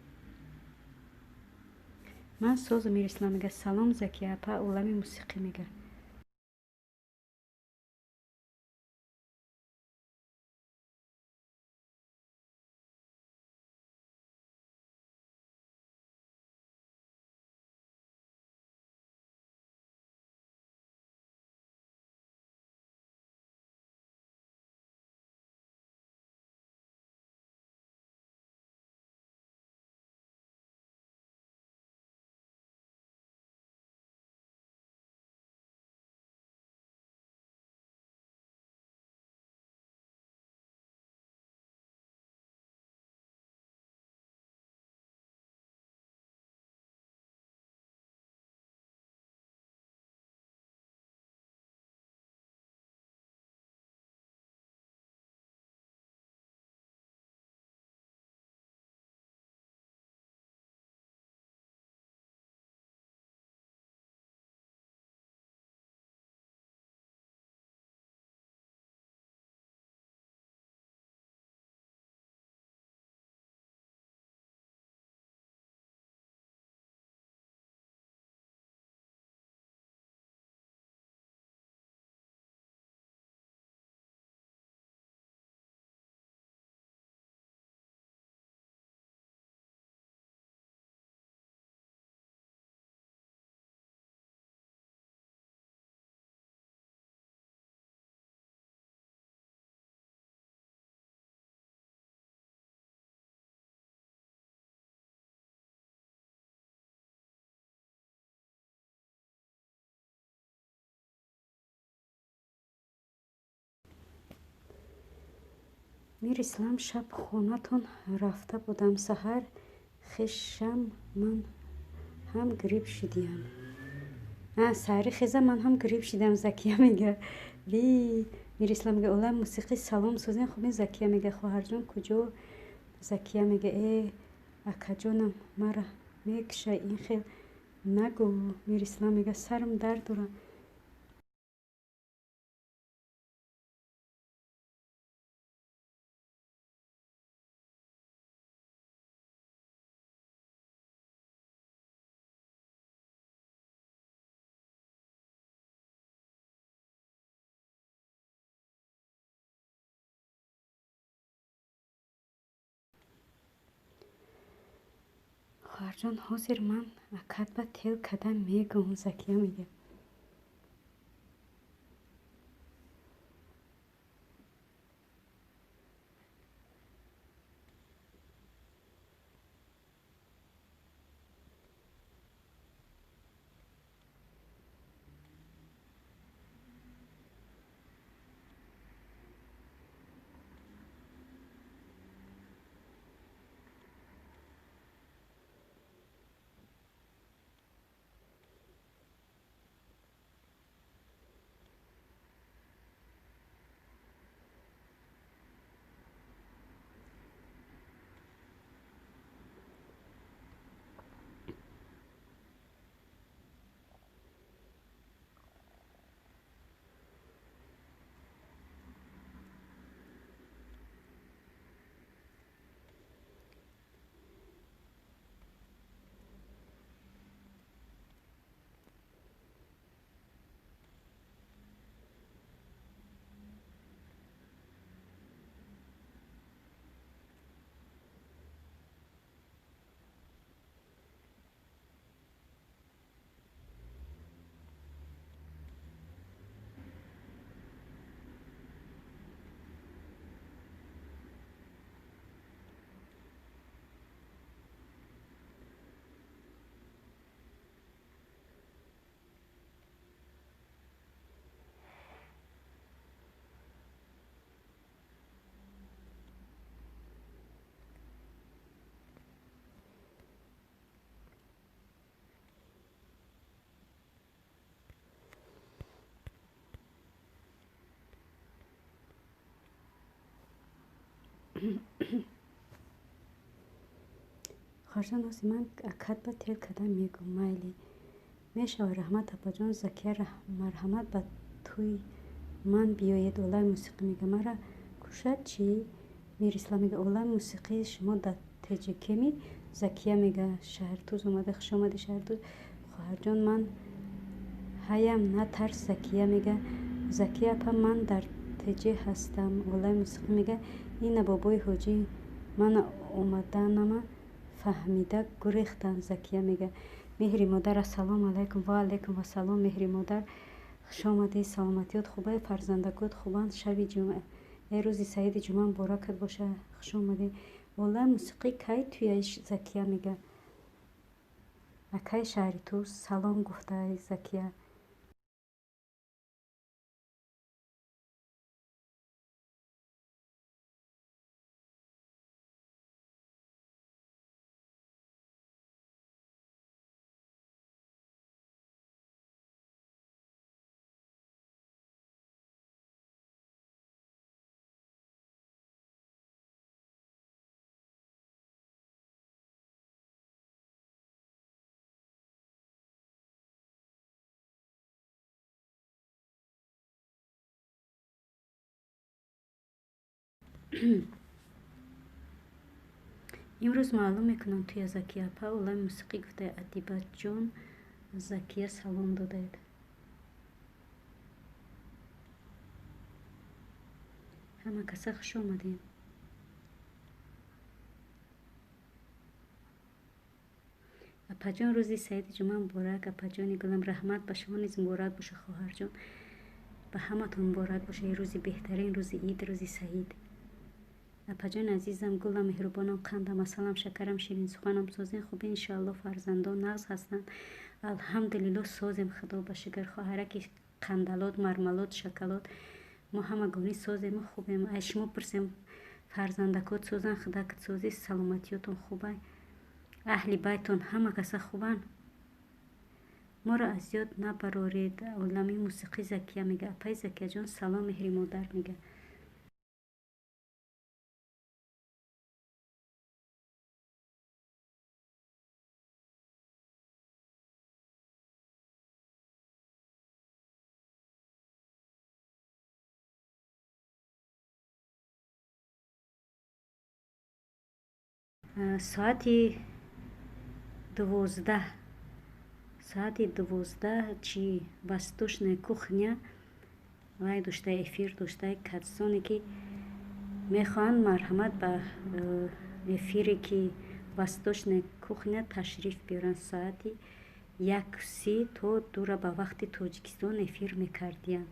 ман созу. Мир Ислам мега, салом, Закия апа, олами мусиқӣ мега. Мир Ислам, шаб хонатон рафта будам, саҳар хешам ман ҳам грипп шидиям. Саҳари хеза ман ҳам грипп шидам, Закия мега. Ви Мирислам мега: олам мусиқӣ, салом, созен, хубен? Закия мега: хоҳарҷон, куҷо? Закия мега: э, акаҷонам, мара мекуша, ин хел нагӯ. Мирислам мега: сарам дард дора. Хоҳарҷон, ҳозир ман акат ба тел када мегӯм, Закия мега. Хоҳарҷон, ҳозир ман акат ба тел када мегӯм, майли. Мешава, раҳмат, апаҷон. Закия, марҳамат, ба тӯи ман биёед. Олами мусиқӣ мега: мара кушад чӣ? Мирислам мега: олами мусиқӣ, шумо дар теҷекеми? Закия мега: Шаҳртуз омада, хуш омадӣ, Шаҳртуз. Хоҳарҷон, ман ҳаям, натарс. Закия мега: Закия апа, ман дар теҷе ҳастам. Олами мусиқӣ мега: ина бобои ҳоҷӣ мана омаданама фаҳмида гурехтанд. Закия мега: меҳри модар, ассалому алайкум. Ва алайкум ассалом, меҳри модар, хуш омадӣ. Саломатиёт хубай, фарзандакот хубанд? Шаби ҷумъа, э, рӯзи саиди ҷумъа муборакат боша, хуш омадӣ. Олами мусиқӣ кай туяй? Закия мега: акай шаҳри ту салом гуфтай, Закия. Имрӯз маълум мекунам туя, Закия апа. Олами мусиқӣ гуфтай: Адибаҷон, Закия салом додаед. Ҳама каса хуш омадем. Апаҷон, рӯзи саиди ҷумъа муборак. Апаҷони гулам, раҳмат, ба шумо низ муборак боша, хоҳарҷон, ба ҳаматон муборак боша. Рӯзи беҳтарин, рӯзи ид, рӯзи саид. Апаҷони азизам, гулам, меҳрубонам, қандам, асалам, шакарам, ширинсуханам, созен, хубе? Иншоалло, фарзандон нағз ҳастанд? Алҳамдулилло, созем, худо ба шукр. Хоҳараки қандалот, мармалот, шоколад, мо ҳамагонӣ созему хубем. Ай шумо пурсем, Фарзандакот созан, худакат созӣ, саломатиётон хубай, аҳли байтон ҳама каса хубанд. Моро аз ёд набароред. Олами мусиқӣ Закия мега. Апаи Закияҷон, салом, меҳри модар мега. Соати 12, соати 12 чи восточная кухня вай дошта, эфир дошта. Касоне ки мехоҳанд, марҳамат, ба эфире ки восточная кухня ташриф биёранд. Соати 1:30 то 2-ра ба вақти Тоҷикистон эфир мекардиянд.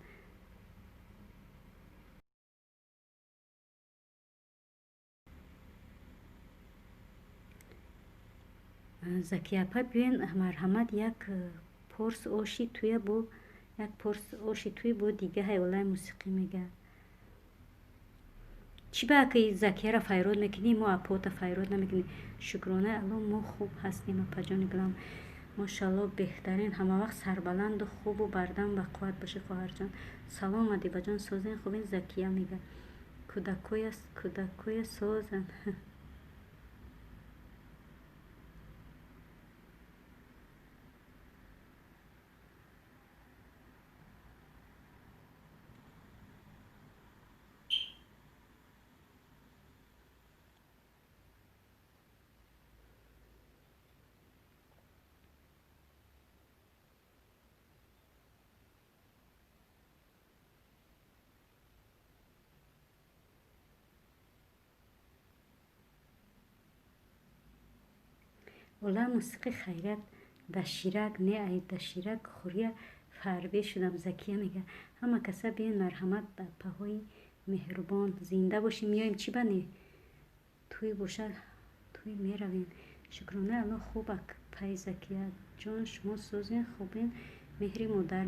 Закияпа, биёен, марҳамат, як порс оши туя бо як порс оши туи бо дига ҳайволаи мусиқӣ мега. Чӣ ба ки Закияра файрод мекунӣ, мо апота файрод намекунӣ? Шукронаи Алло, мо хуб ҳастем, апаҷони гулам, мошалло, беҳтарин, ҳамавақт сарбаланду хубу бардам ба қувват бошӣ, хоҳарҷон. Салом, Адибаҷон, созен, хубен? Закия мега. Кӯдакоя созанд. Олам мусиқӣ хайрият, даширак не, ай даширак хӯрия фарбе шудам. Закия мега. Ҳама каса биён, марҳамат, ба апаҳои меҳрубон. Зинда бошем, меоем, чӣ ба не, тӯй боша, тӯй меравем. Шукронаи Алло, хуб, апаи Закия ҷон, шумо созен, хубен? Меҳри модар.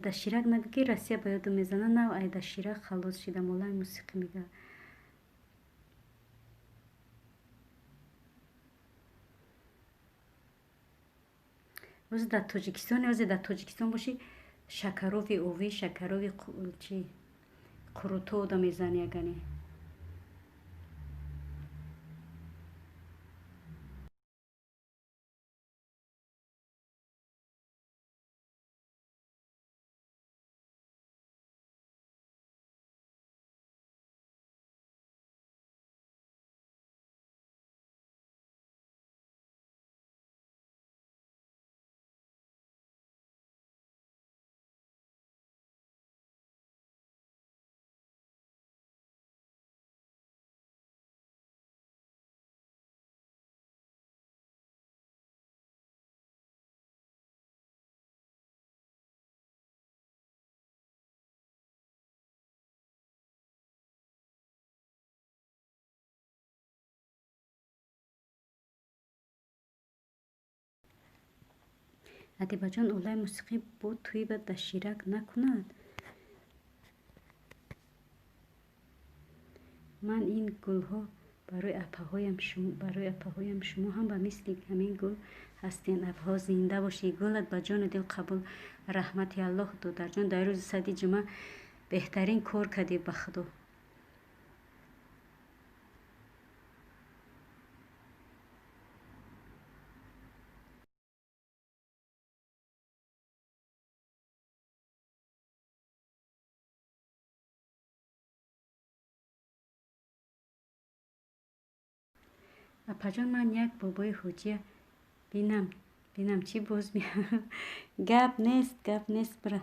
Даширак нагӯ, ки Россия ба ёдум мезана. Нав ай даширак халос шидам. Олами мусиқӣ мега. Ози дар Тоҷикистон, озе дар Тоҷикистон бошӣ, шакарови овӣ, шакарови чи қурутода мезани ягане. Адибаҷон, олаи мусиқӣ бо тӯйба даширак накунад. Ман ин гулҳо барои апаҳоям, шумо ҳам ба мисли ҳамин гул ҳастен. Апаҳо, зинда бошӣ, гулат ба ҷону дил қабул, раҳмати Аллоҳ. Додарҷон, дар рӯзи сади ҷумъа беҳтарин кор кардӣ, ба Худо. Апаҷон, ман як бобои ҳоҷия бинам. Бинам чӣ боз гап нест, гап нест, бира.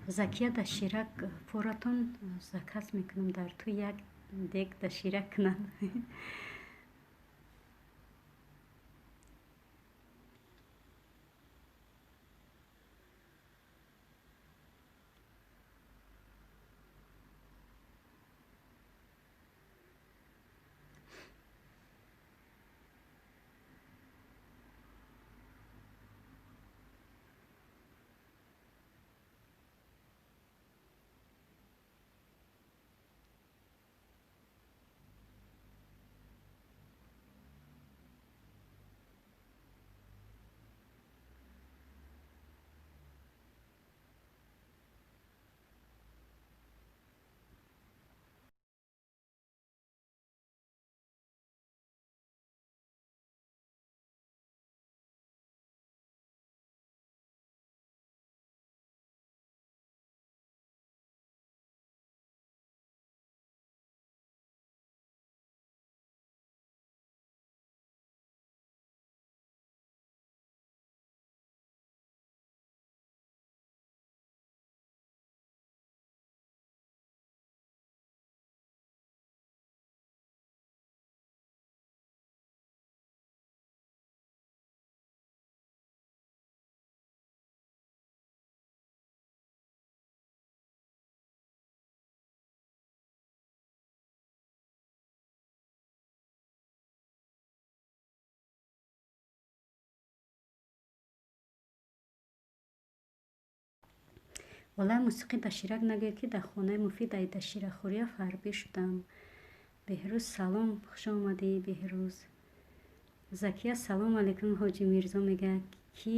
Закия да ширак поратон заказ мекунам, дар ту як дег да ширак кунам. Валлаи мусиқӣ да ширак нагӯед, ки дар хонаи муфид ай да ширахӯрия фарбӣ шудам. Беҳрӯз, салом, хуш омадӣ, Беҳрӯз. Закия, салом алейкум, Ҳоҷи Мирзо мегӯяд, ки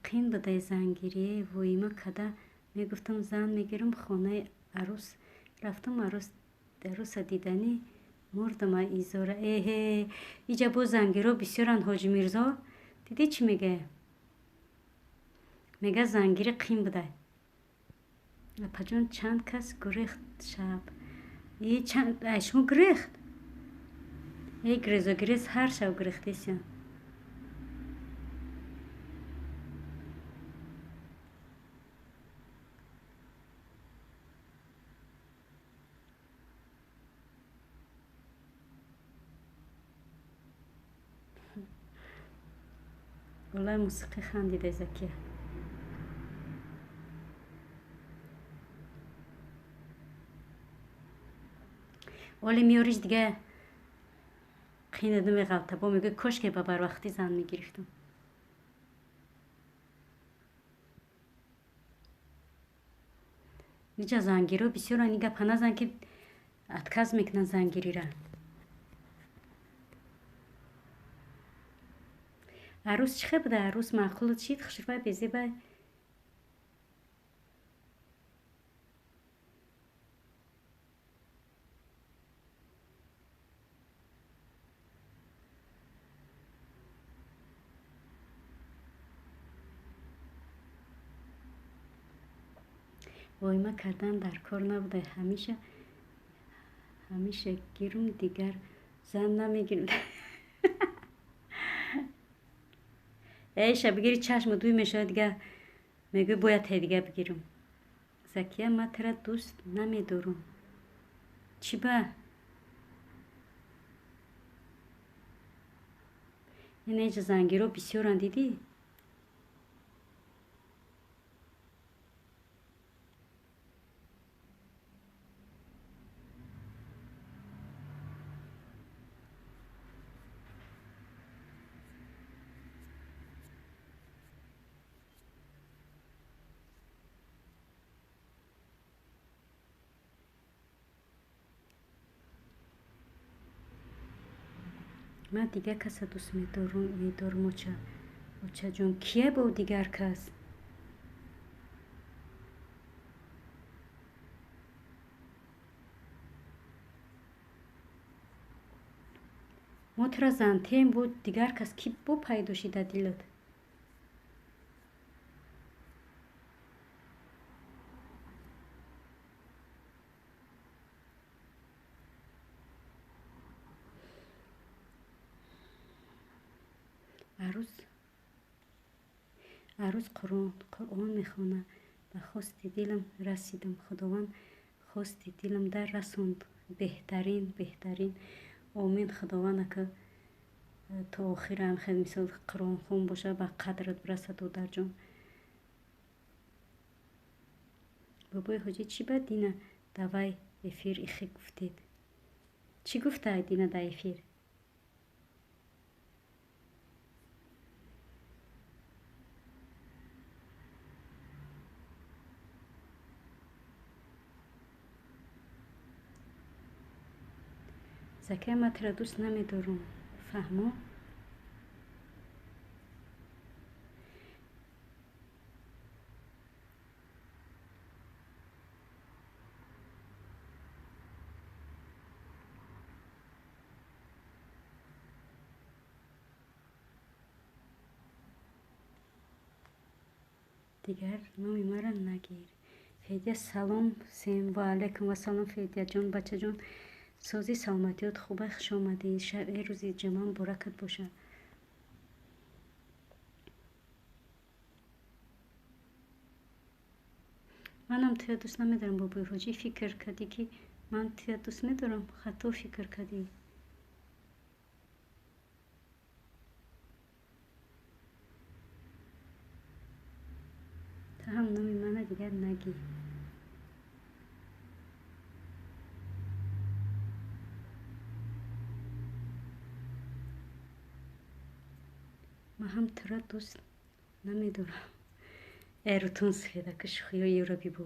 қин будай зангирие, воима када мегуфтам зан мегирам, хонаи арӯс рафтам, арӯса диданӣ мурдам ай изора. Эҳе, иҷа боз зангиро бисёранд, Ҳоҷи Мирзо. Дидӣ чӣ мегӯяд? Мега зангирӣ қин будай. Апаҷон, чанд кас гурехт шаб? Ай шумо гурехт? Эй, гурезо гурез ҳар шаб гурехтесиям. Валлаи мусиқӣ хандида, Закия. Оле меёриш дига қинаду меғалта, бо мегӯй кошке ба барвақтӣ зан мегирифтам. Иҷа зангиро бисёранд, ин гапа назан, ки отказ мекунанд зангирира. Арӯс чӣ хел буда? Арӯс маъқул чид, хушрӯй, безебай? Воима кардан дар кор набуда, ҳамеша гирум, дигар зан намегирам. Эйша бигири, чашму дуй мешавад, дига мегӯй бояд ҳе дига бигирам. Закия, ман тара дӯст намедорам. Чӣ ба? Ин эҷа зангиро бисёранд, дидӣ? Ман дигар каса дӯст медорам, очаҷон. Кия бо дигар кас? Мо тура зантем буд, дигар кас ки бо пайдо шида дилат? Арӯз Қуръон мехонад. Ба хости дилам расидам. Худованд хости дилам дар расонд. Беҳтарин, беҳтарин. Омин. Худованд ака то охирам хел мисол Қуръонхон боша, ба қадрат бирасад, додарҷон. Бобои ҳоҷӣ, чӣ ба Дина давай эфир ихе гуфтед? Чӣ гуфта Дина дар эфир? Закия, ман тура дӯст намедорам. Фаҳмо? Дигар номи маро нагир. Федя, салом сем. Ва алайкум вассалом, Федяҷон, бачаҷон. Сози, саломатиёт хуба, хуш омадӣ. Рӯзи ҷумъа муборакат бошад. Манам туя дӯст намедорам, бобои ҳоҷӣ. Фикр кардӣ, ки ман туя дӯст медорам? Хато фикр кардӣ. Ту ҳам номи мана дигар нагӣ. Ман ҳам тура дӯст намедорам. Эрутун сифедака шӯхиҳои ёро бибо.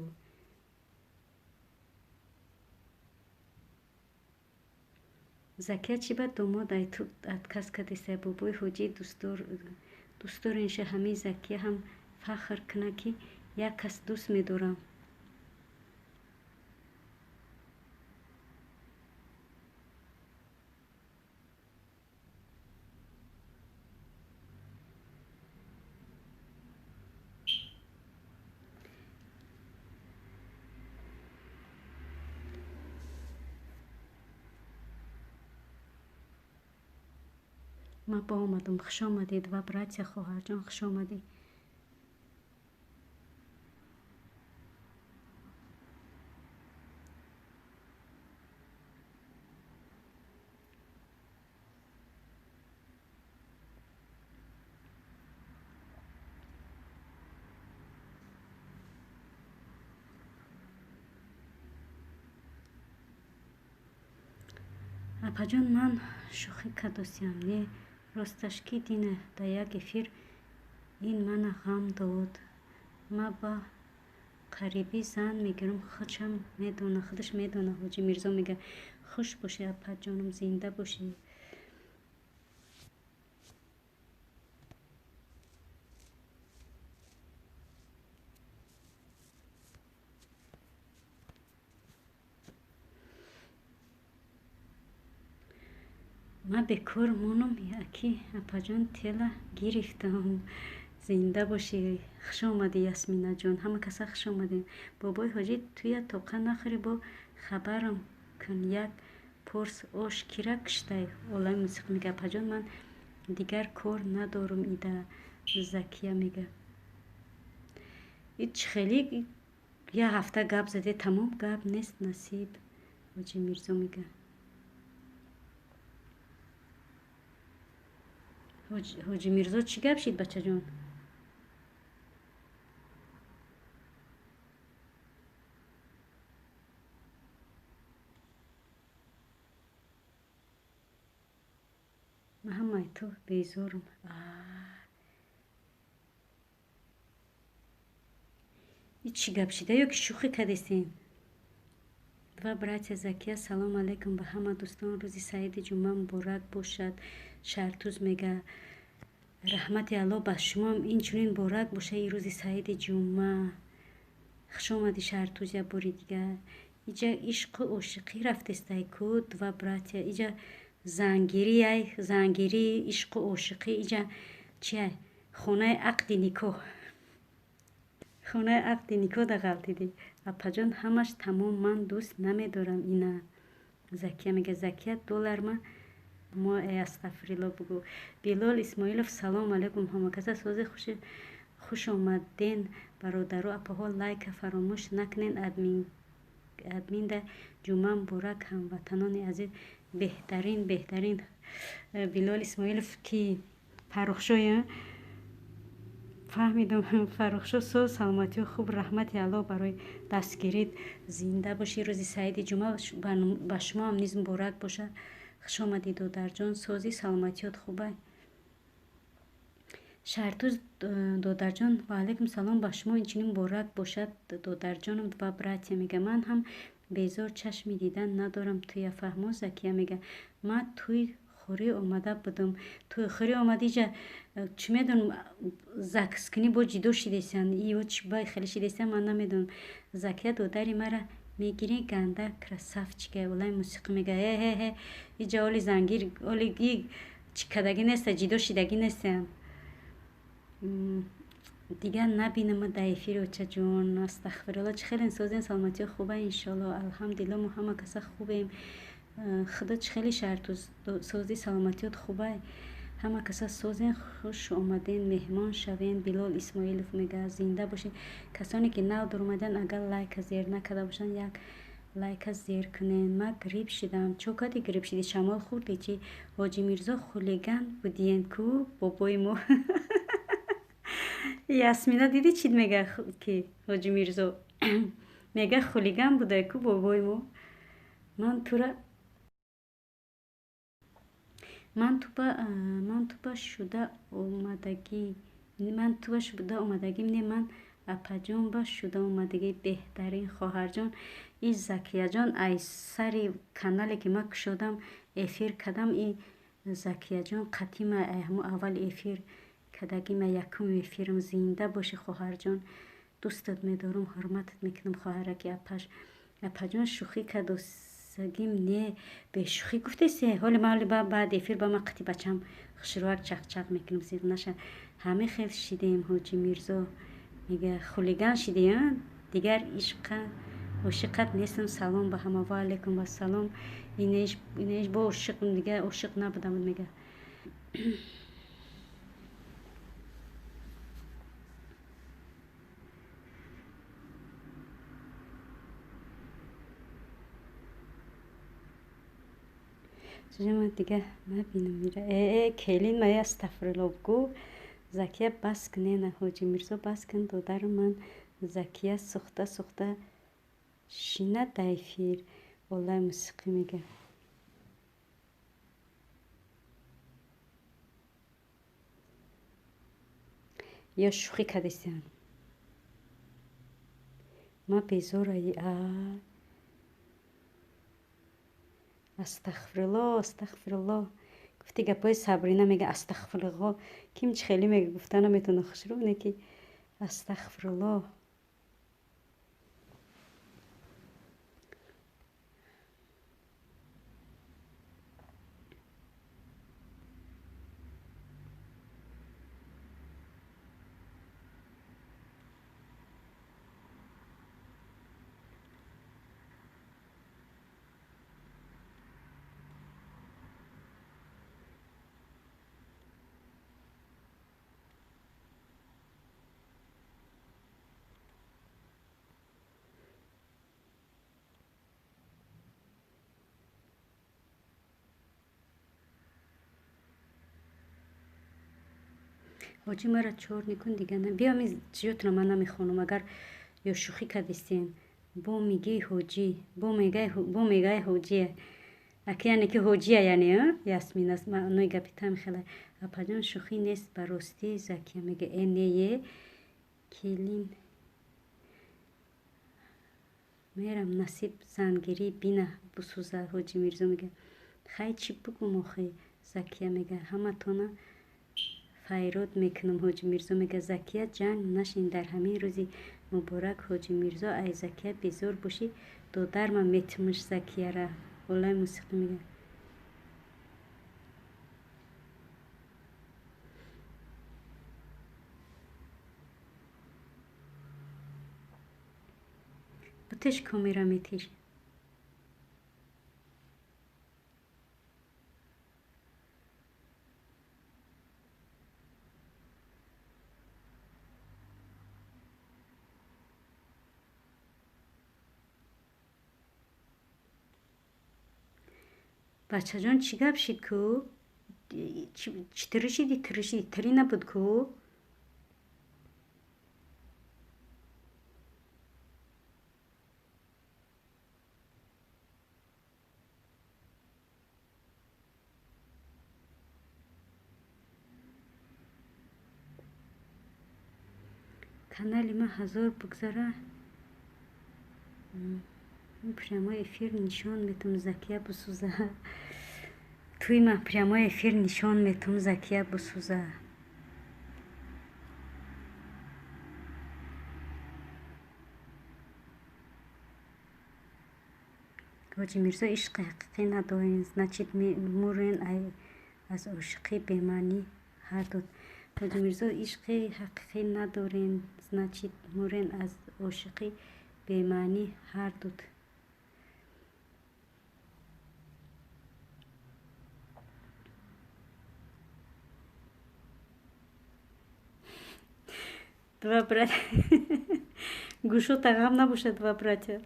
Закия, чӣ ба домод ай ту отказ кардеста? Бобои ҳоҷӣ, дӯстдоренша. Ҳамин Закия ҳам фахр кунад, ки як кас дӯст медорам. Ман ба омадам. Хуш омадед, ва братья, хоҳарҷон, хуш омадед. Апаҷон, ман шӯхӣ кардосиям. Не, росташ ки Дина дар як эфир ин мана ғам дод. Ман ба қарибӣ зан мегирам, худшам медона, худаш медона. Ҳоҷӣ Мирзо мега: хуш бошӣ, апаҷонам, зинда бошӣ. Ман бекор монам, яки апаҷон тела гирифтам. Зинда бошӣ, хуш омадӣ, Ясминаҷон, ҳама каса хуш омадем. Бобои ҳоҷӣ, туя тоқа нахӯрӣ, бо хабарам кун. Як порс ош кира киштай? Олами мусиқӣ мега: апаҷон, ман дигар кор надорум ида. Закия мега: ич хеле як ҳафта гап заде, тамом, гап нест, насиб. Ҳоҷӣ Мирзо мега. Ҳоҷӣ Мирзо, чӣ гап шид, бачаҷон? Ман ҳамаи ту безорум. И чӣ гап шида ё ки шӯхӣ кардестем? Ва братья Закия, салом алайкум ба ҳама дӯстон. Рӯзи саиди ҷумъа муборак бошад. Шартуз мега: раҳмати Аллоҳ ба шумоам инчунин муборак боша ин рӯзи саиди ҷумъа. Хуш омадӣ, Шартуз, як бори дигар. Иҷа ишқу ошиқӣ рафтестай ку, два братья. Иҷа Зангирияй, зангирӣ, ишқу ошиқӣ иҷа чия? Хонаи ақди никоҳ. Хонаи ақди никоҳ да ғалтидӣ. Апаҷон, ҳамаш тамом, ман дӯст намедорам ина. Закия мега, Закия долларма мо астағфирулло бугӯ. Билол Исмоилов, салом алейкум, ҳамакаса сози хуш омаден, бародару апаҳо, лайка фаромӯш накунен, админда ҷумъа муборак, ҳамватанони азиз. Беҳтарин, беҳтарин. Билол Исмоилов ки Фаррухшоя? Фаҳмидам, Фаррухшо соз, саломатиё хуб, раҳмати Аллоҳ барои дастгирит. Зинда бошӣ. Рӯзи саиди ҷумъа ба шумо ҳам низ муборак бошад. Хуш омадӣ, додарҷон, созӣ, саломатиёт хубай. Шаҳртуз додарҷон, ва алайкум салом, ба шумо инчунин муборак бошад, додарҷоном ва братья мега. Ман ҳам безор чашми дидан надорам туя, фаҳмо. Закия мега, ман туй хӯрӣ омада будам. Туй хӯрӣ омадӣ, иҷа чӣ медонам, закскунӣ бо ҷидо шидесиян ё чӣ ба хеле шидесиян, ман намедонам. Закия, додари мара мегирӣ, ганда красавчика. Олай мусиқӣ мега, э ҳе ҳе, иҷа оли зангир, оли и чӣ кардагӣ неста, ҷидо шидагӣ нестиян. Дигар набинам дар эфири, очаҷон, астағфирулло. Чӣ хеле созем, саломатиё хуба, иншоалло, алҳамдулилло, мо ҳама каса хубем. Худо чӣ хеле шарту созӣ, саломатиёт хубай, ҳама каса созен, хуш омаден, меҳмон шавен. Билол Исмоилов мега, зинда бошед. Касоне ки нав дуромадан, агар лайка зер накарда бошанд, як лайка зер кунен. Ман грипп шидам. Чо кардӣ грипп шидӣ? Шамол хӯрдӣ чӣ? Ҳоҷи Мирзо хулиган будиен ку бобои мо. Ясмина, дидӣ чӣ мега ки Ҳоҷи Мирзо мега, хулиган буда ку бобои мо. Ман тура ман туба шуда омадагӣ, ман туба шуда омадагим, не, ман апаҷон ба шуда омадагӣ. Беҳтарин, хоҳарҷон. И Закияҷон, ай сари канале ки ман кушодам, эфир кардам, и Закияҷон қатима, ай ҳамо аввали эфир кардагима, якум эфирам. Зинда бошӣ, хоҳарҷон, дӯстат медорам, ҳурматат мекунам, хоҳараки апаш. Апаҷон, шӯхӣ кардосагим, не, бешӯхӣ гуфтеси. Ҳоли ман баъд эфир ба ман қити бачам хушрӯак чақчақ мекунам, зиқ наша. Ҳаме хел шидем. Ҳоҷи Мирзо мега, хулиган шидӣ, дигар ишқа ошиқат нестам. Салом ба ҳама, ва алайкум вассалом. Инеш бо ошиқ, дигар ошиқ набудам, мега. Чиҷа дига набинам ира. Э, келин мая, астағфирулло гӯ. Закия, бас кунена, Ҳоҷи Мирзо, бас кун, додару ман. Закия сӯхта сӯхта шина дар эфир. Олай мусиқӣ мега. Ё шӯхӣ кардесиян? Ман безораи а астағфирулло, астағфирулло. Гуфти гапҳои Сабрина мега, астағфирулло. Ким чӣ хеле мега, гуфта наметавона хушрӯ, не ки астағфирулло. Ҳоҷӣ, маро чор никун, дига биё, ми чиётро ман намехонам, агар ё шӯхӣ кардистем. Бо мигии ҳоҷӣ, бо мегаи ҳоҷия аки, яъне ки ҳоҷия, яъне Ясмин аст маънои гапи там хела. Апаҷон, шӯхӣ нест, ба ростӣ. Закия мега, э не, келин мерам, насиб зангирӣ бина бусӯза. Ҳоҷи Мирзо мега, хай, чӣ бугум охи? Закия мега, ҳаматона файрод мекунам. Ҳоҷи Мирзо мега, Закия, ҷанг нашин дар ҳамин рӯзи муборак. Ҳоҷи Мирзо, ай Закия безор бошӣ, додарма метимаш Закияра. Олай мусиқӣ мега. Бутеш камера метиш. Бачаҷон, чӣ гап шид ку? Чӣ тирӣ шиди? Тирӣ шиди? Тирӣ набуд ку? Канали ма 1000 бигзара, прямой эфир нишон метум, Закия бисӯза. Туи ма прямой эфир нишон метум, Закия бисӯза. Ҳоҷи Мирзо, ишқи ҳақиқӣ надорен, значит мурен аз ошиқӣ бемаънӣ ҳарду. Ҳоҷи Мирзо, ишқи ҳақиқӣ надорен, значит мурен аз ошиқӣ бемаънӣ ҳарду. Два братья. Гӯшота ғам набошад, два братья.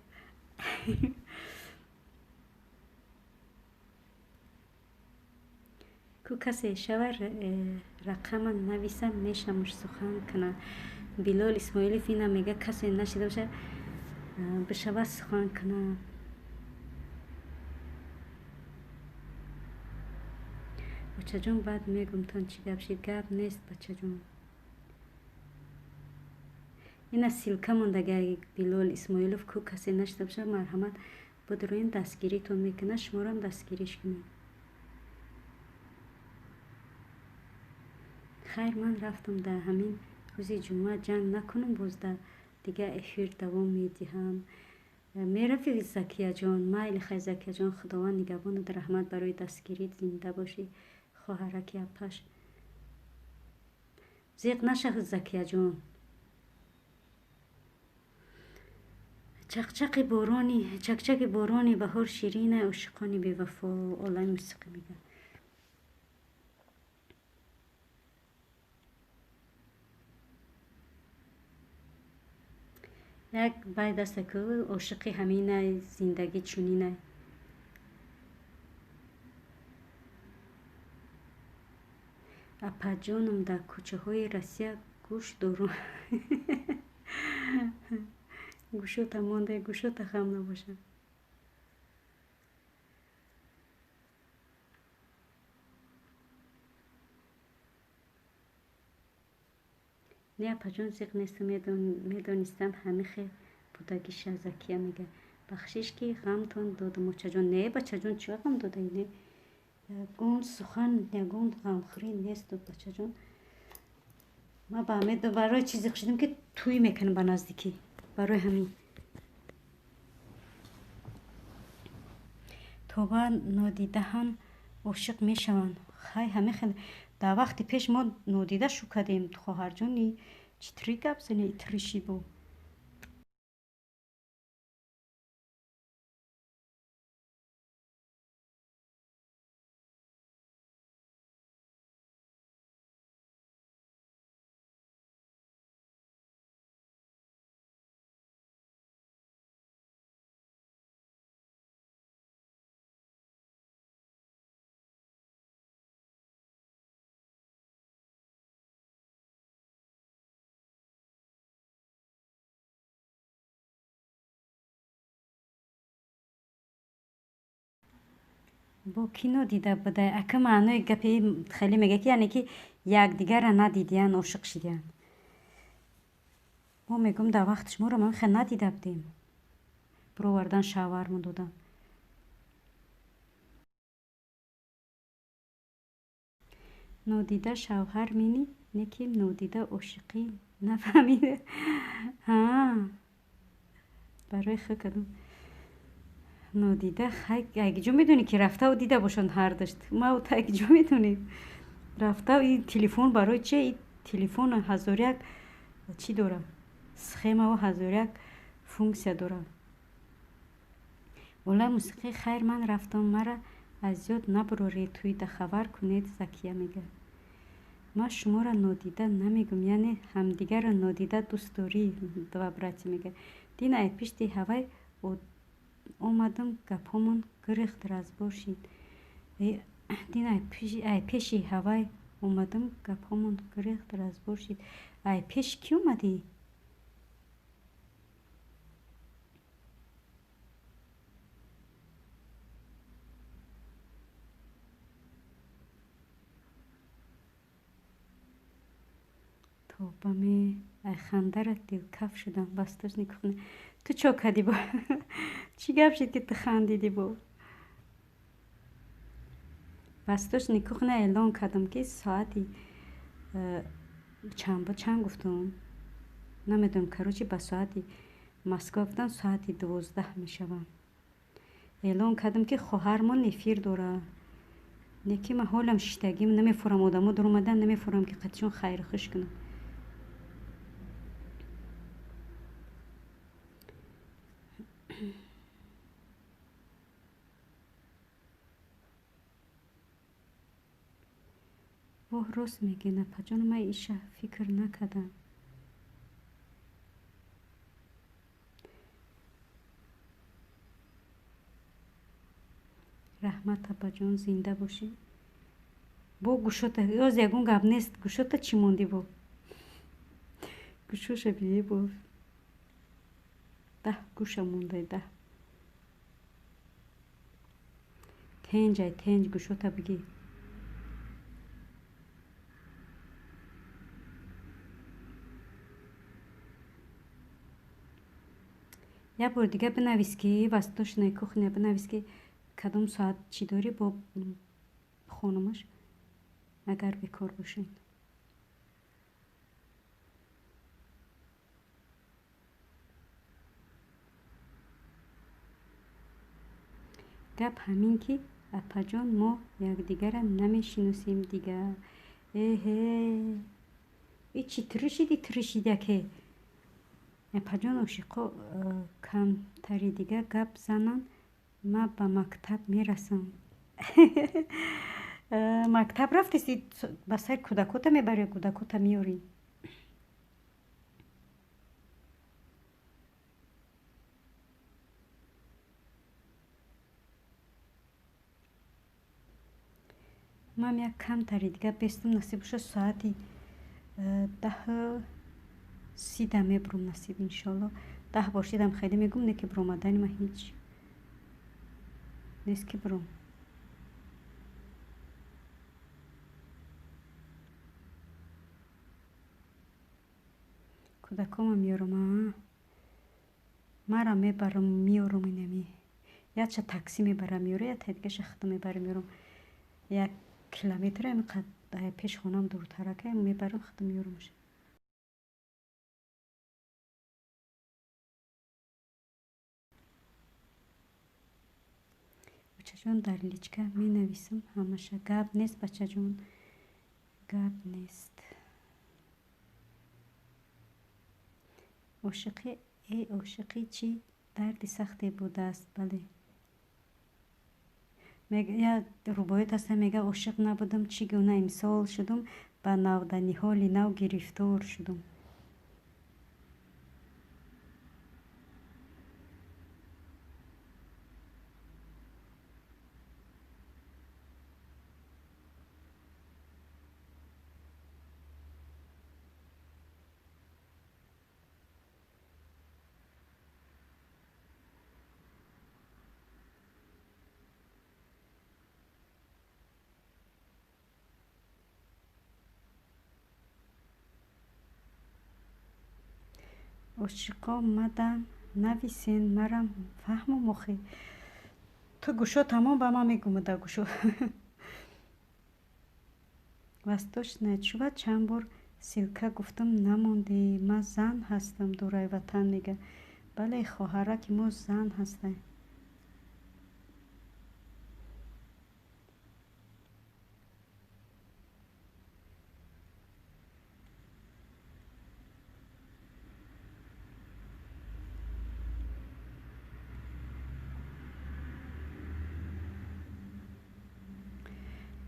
Ку касе шава, рақама нависа, мешамуш сухан кана. Билол Исмоилов ина мега, касе нашида боша, бишава сухан кана. Бачаҷон, баъд мегумтон чӣ гап шид. Гап нест, бачаҷон. Ина ссылка мондаги Билол Исмоилов. Ку касе нашида боша, марҳамат, будроин, дастгиритон мекунад, шуморам дастгириш кунед. Хайр, ман рафтам, дар ҳамин рӯзи ҷумъа ҷанг накунам, боз дар дигар эфир давом медиҳам. Мерави, Закияҷон? Майли, хай, Закияҷон, Худованд нигаҳбонат. Раҳмат барои дастгирит, зинда бошӣ, хоҳараки апаш. Зиқ нашавед, Закияҷон. Чақчақи борони, чакчаки борони баҳор ширина, ошиқони бевафо. Олами мусиқӣ мегӯяд. Як байд аста ку, ошиқи ҳаминай, зиндагӣ чунинай. Апаҷоном, дар кӯчаҳои Россия гӯш дорум. Гӯшота монда, гӯшота хам набошад. Не, апаҷон, зиқ нестам, медонистам ҳамин хел будагиша. Закия мега, бахшиш, ки ғамтон додам, очаҷон. Не, бачаҷон, чӣ ғам додаи? Не, ягон сухан, ягон ғамхӯрӣ нест, бачаҷон. Ма ба барои чизе шидам, ки тӯй мекунам ба наздикӣ, барои ҳамин. Тоба, нодида ҳам ошиқ мешаванд. Хай, ҳамин хел дар вақти пеш мо нодида шу кардем, хоҳарҷони. Чӣ тири гап зани, тириши бо. Бо кӣ нодида будай, ака? Маънои гапи хеле мега ки, яъне ки якдигарра надидиян, ошиқ шидиян. Мо мегӯм, дар вақти шуморо ма хел надида будем, бировардан, шавҳармон додан. Нодида шавҳар мини, не ки нодида ошиқӣ нафаҳмида. Барои хел кардам нодида. Хай, ҷо медонӣ, ки рафтаву дида бошанд ҳардашт. Ма так ҷо медонем, рафтав. И телефон барои че? И телефон 1001 чӣ дора, схемаву 1001 функсия дора. Олаи мусиқӣ хайр, ман рафтам, мара аз ёд набуроред, тӯйда хабар кунед, Закия мега. Ман шуморо нодида намегум, яъне ҳамдигарро нодида дӯст дорӣ, два братья мега. Дина ай пишти ҳавай омадам, гапҳомон гирехт, разбор шид. Дина ай пеши ҳавай омадам, гапҳомон гирехт, разбор шид. Ай пеши кӣ омадӣ? Тобаме, ай хандара дилкаф шудам. Восточный кухня. Ту чо кардӣ бо? Чӣ гап шид, ки ту хандидӣ бо? Восточный кухня эълон кардам, ки соати чанд ба чанд гуфтам, намедонам, короче, ба соати Москва гуфтам, соати 12 мешавам. Эълон кардам, ки хоҳармон эфир дорад. Не ки ман ҳолам шиштагим, намефурам, одамо дуромадан, намефурам, ки қатишон хайру хуш кунам. Воҳ, рост мегӯӣ, напаҷон, ман иша фикр накардам. Раҳмат, апаҷон, зинда бошӣ. Бо гӯшота ёз ягон гап нест, гӯшота чӣ мондӣ бо? Гӯшоша бие бо. 10 гӯша мондай, 10. Тенҷ ай, тенҷ гӯшота бигӣ. Як бор дига бинавис, ки восточная кухня, бинавис, ки кадом соат чӣ дорӣ бо хонумаш, агар бекор бошед. Гап ҳамин, ки апаҷон, мо якдигарра намешиносем дига. Эҳе, и чӣ тиришиди, тиришидаке? Апаҷон, ошиқо камтари дига гап зананд, ман ба мактаб мерасам. Мактаб рафтеси, ба сари кӯдакота мебарӣ, кӯдакота меёрӣ. Ман як камтари дига бестам, насиб боша, соати 10:30 мебурам, насиб, иншоалло. 10 бошидам хеле мегум, не ки биромадани ман ҳеҷ нест, ки биром. Кӯдакома меёрам, а мара мебарам, меёрам, инами якча такси мебарам, меёрам, якта дигаша худам мебарам, меёрам. 1 километр пеш хонам дуртарака, мебарам, худам меёрамаш. Бачаҷон, дар личка менависам ҳамаша. Гап нест, бачаҷон, гап нест. Ошиқӣ, эй ошиқӣ, чӣ дарди сахте будааст. Бале, як рубоят ҳаста, мега: ошиқ набудам, чӣ гуна имсол шудум, ба навданиҳоли нав гирифтор шудум. Ошиқо мадам нависен, марам фаҳмум охи. Ту гӯшо тамом ба ман мегумада гӯшо. Восточная чува, чанд бор ссылка гуфтам, намондӣ. Ман зан ҳастам, дурай ватан, мега. Бале, хоҳараки мо зан ҳастем.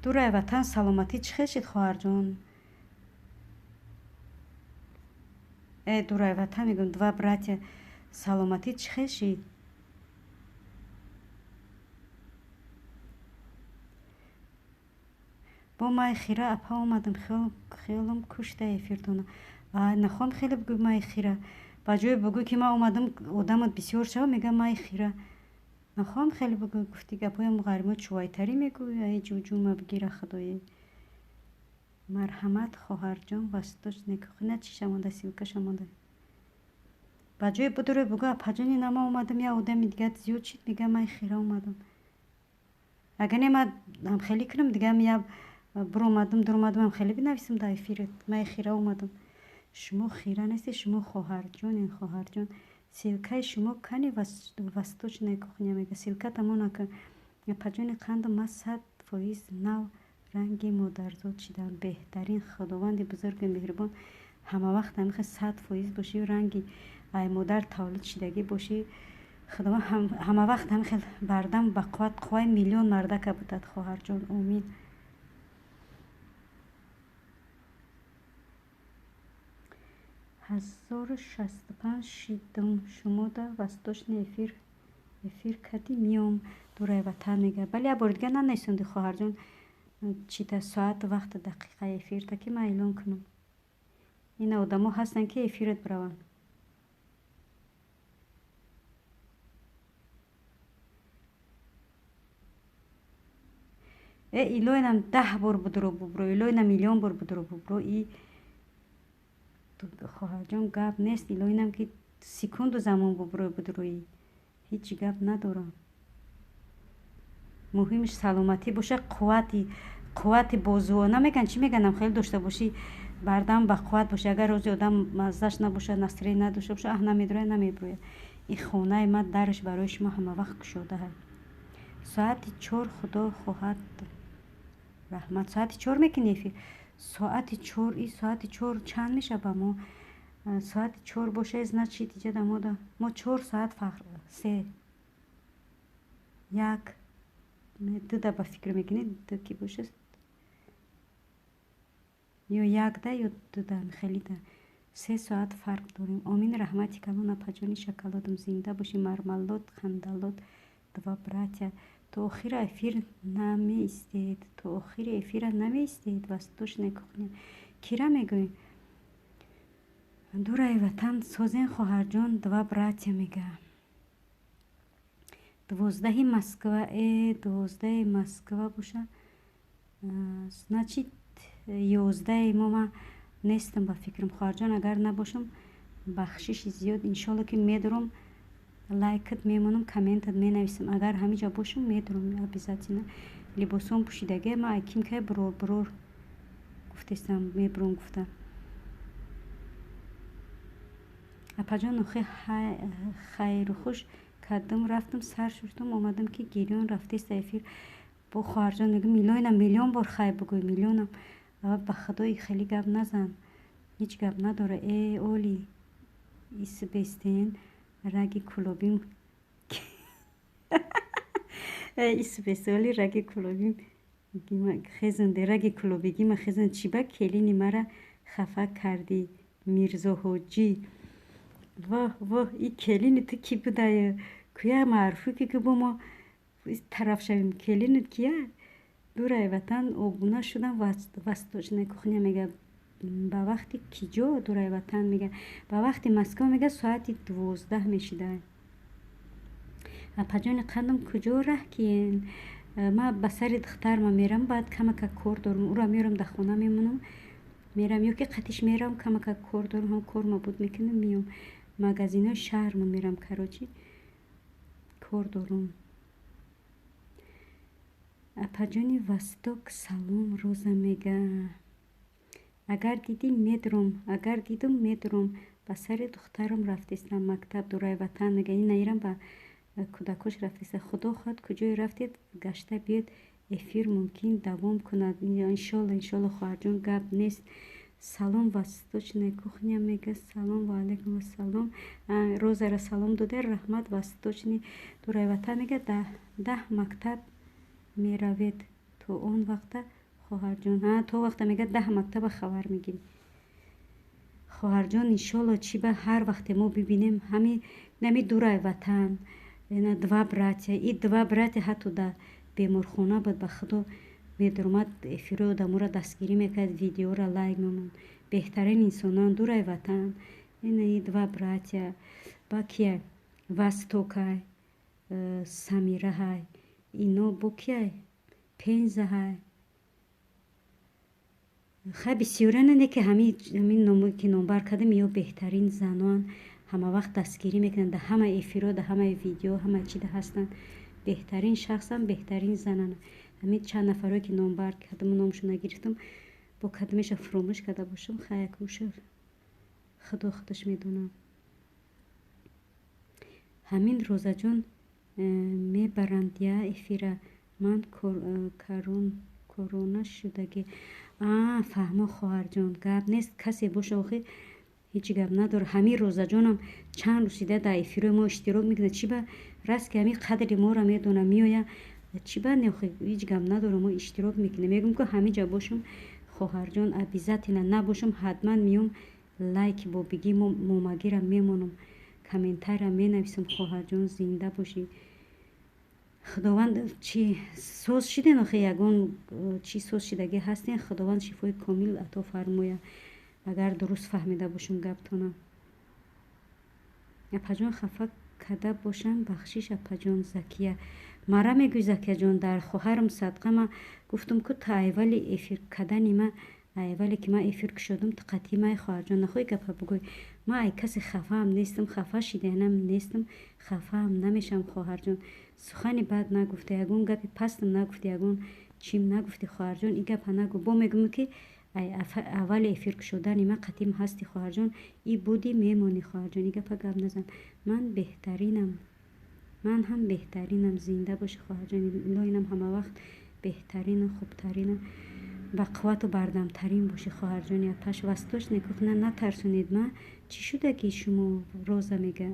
Дурай ватан, саломатӣ чӣ хел шид, хоҳарҷон? Э, дурай ватан мегӯям, два братья, саломатӣ чӣ хел шид? Бо май хира апа омадам, хиёлам кушта эфиртона. Нахоҳам хеле бигӯй май хира. Ба ҷое бигӯй, ки ман омадам, одамат бисёр шава, мегӯям май хира. Нахоҳам хеле бигӯй, гуфти гапҳоям ғаримо чувайтарӣ мегӯй, ай ҷуҷума бигира худоӣ. Марҳамат, хоҳарҷон, восточная кухня чиша монда, ссылка ша монда. Ба ҷое будурӯй бигӯ, апаҷони на, ман омадам, як одами дигар зиёд шид, мегӯям май хира омадам. Агар не, ман ҳамхелӣ кунам, дигам я биромадам, дуромадам, ҳамхелӣ бинависам дар эфират. Май хира омадам. Шумо хира нестед, шумо хоҳарҷонен, хоҳарҷон. Ссылка и шумо кани, восточная кухня мега. Ссылка тамонака. Апаҷони қандам, ман 100% нав ранги модарзод шидам. Беҳтарин, Худованди бузургу меҳрубон ҳамавақт ҳамихел 100% бошӣ, ранги ай модар тавлид шидагӣ бошӣ. Худованд ҳамавақт ҳамихел бардам ба қувват, қувваи миллион мардака будад, хоҳарҷон. Омин. 1065 шидум шумода восточный эфир эфир кадӣ миём, дурай ватан мега. Бале, як бори дигар нанависонди, хоҳарҷон, чита соат, вақта, дақиқаи эфирта, ки ман эълон кунам. Ина одамо ҳастанд, ки эфират бираванд. Э, илоинам 10 бор будуро бубро, илоинам миллион бор будуро бубро. И хоҳарҷон, гап нест, илоинам ки секунду замон бубро будуроӣ. Ҳеҷ гап надорам. Муҳимш саломатӣ боша, қуввати бозуо намеган, чӣ меганам, хеле дошта бошӣ, бардам ба қувват бошӣ. Агар рӯзи одам маззаш набошад, настроение надошта бошад, аҳ, намедурояд, намебирояд. Ин хонаи ман дараш барои шумо ҳамавақт кушода ҳаст. Соати 4, худо хоҳад, раҳмат. Соати 4 мекунӣ эфир? Соати 4, и соати 4 чанд мешавад ба мо? Соати 4 боша, значит, иҷа мода мо 4 соат фарқ, се, як, дуда ба фикр мекунед, ду ки боша, ё якда, ё дуда, хелида 3 соат фарқ дорем. Омин, раҳмати калон, апаҷони шоколадам, зинда бошӣ, мармалод, хандалод, два братья. То охира эфир намеистед, то охири эфира намеистед, восточная кухня. Кира мегӯй? Дураи ватан, созен, хоҳарҷон, два братья мега. 12-и Москва, э, 12-и Москва боша, значит, 11-и мо. Ман нестам ба фикрам, хоҳарҷон, агар набошам, бахшиши зиёд. Иншолло, ки медурам, лайк ат мемонам, коммент ат менависам. Агар ҳамиҷа бошам, медурам обязательно. Либосом пӯшидагия ман айким кай бирор бирор гуфтестам, мебурам гуфта. Апаҷон, охи хайру хуш кардам, рафтам, сар шуштам, омадам, ки гирён рафтеста эфир. Бо хоҳарҷон мегӯм, миллионам миллион бор хайр бигӯй, миллионам. Ба худои, хеле гап назан, ҳеҷ гап надора. Э, оли исбестен раги кулобим, исбестоли раги кулобим хезанде, раги кулобигима хезан. Чӣ ба келини мара хафа кардӣ, Мирзоҳоҷӣ? Воҳ, воҳ, и келини ту кӣ будая? Куя маъруфӣ, ки бо мо тараф шавем? Келинат кия? Дурай ватан, обуна шудам, восточная кухня мега. Ба вақти киҷо, дурай ватан мега? Ба вақти Москва мега, соати 12 мешида. Апаҷони қандам, куҷо раҳ киен? Ман ба сари духтарма мерам, баъд камака кор дорам, ӯро меорам, дар хона мемонам, мерам ё ки қатиш мерам, камака кор дорам, ҳам корма буд мекунам, меом, магазинҳои шаҳрма мерам, короче, кор дорам. Апаҷони Восток, салом. Роза мега, агар дидӣ, медурам, агар дидум, медурам. Ба сари духтарам рафтестам мактаб. Дурай ватан мега, ина ирам ба кӯдакош рафтеста. Худо хоҳад, куҷое рафтед, гашта биёед, эфир мумкин давом кунад. Иншолло, иншолло, хоҳарҷон, гап нест. Салом, восточная кухня мега. Салом, ва алайкум ассалом. Розара салом дода, раҳмат. Восточный, дурай ватан мега, 10 мактаб меравед. То он вақта, хоҳарҷон, то вақта мега 10 мактаба хабар мегирӣ. Хоҳарҷон, иншолло, чӣ ба ҳар вақте мо бибинем, ҳами нами дурай ватан, ина два братья, и два братья ҳатто да беморхона буд, ба худо медурмад, эфирои одаморо дастгирӣ мекард, видеоро лайк мемонд. Беҳтарин инсонан дурай ватан. Ина и два братья, ба кия Вастокай, Самираҳай, ино бо кияй, Пензаҳай. Хай, бисёране не ки ҳамин номое ки номбар кардем, ё беҳтарин занон, ҳамавақт дастгирӣ мекунанд дар ҳама эфиро, дар ҳамаи видео, ҳама чида ҳастанд. Беҳтарин шахсам, беҳтарин зананд. Ҳамин чанд нафарое ки номбар кардам, номшон нагирифтам, бо кадомеша фуромӯш карда бошам, хай, якуша худо худаш медонад. Ҳамин Розаҷон мебаранд я эфира. Ман корона шудагӣ. Фаҳмо, хоҳарҷон, гап нест, касе боша, охи ҳеҷ гап надорад. Ҳамин Розаҷонам чанд рӯз шида дар эфирои мо иштирок мекунад. Чӣ ба раст ки ҳамин қадри моро медона, меоя. Чӣ ба не, охи ҳеҷ гап надорам, мо иштирок мекунем. Мегӯм ки ҳамин ҷа бошам, хоҳарҷон, обязательно набошам, ҳатман меом, лайки бобигӣ момагира мемонам, комментария менависам. Хоҳарҷон, зинда бошӣ. Худованд чӣ соз шиден, охи ягон чӣ соз шидагӣ ҳастен, Худованд шифои комил ато фармояд, агар дуруст фаҳмида бошам гаптона. Апаҷон, хафа карда бошам, бахшиш, апаҷон. Закия мара мегӯй, Закияҷон, дар хоҳарам садқа. Ма гуфтам ку та айвали эфир кардани ма, айвале ки ман эфир кушодам, ту қатъи май, хоҳарҷон, нахоҳӣ гапа бигӯй. Ман ай касе хафаам нестам, хафа шиданам нестам, хафаам намешавам, хоҳарҷон. Сухани бад нагуфта, ягон гапи пастам нагуфта, ягон чим нагуфти, хоҳарҷон, и гапа нагӯ. Бо мегӯм ки аввали эфир кушодани ма қатъим ҳасти, хоҳарҷон, и буди, мемонӣ, хоҳарҷон, и гапа гап назан. Ман беҳтаринам, ман ҳам беҳтаринам. Зинда бошӣ, хоҳарҷон, илоҳинам ҳамавақт беҳтарину хубтарину ба қуввату бардамтарин бошӣ, хоҳарҷони апаш. Восточный кухня, натарсонед ма, чӣ шудаги шумо? Роза мега.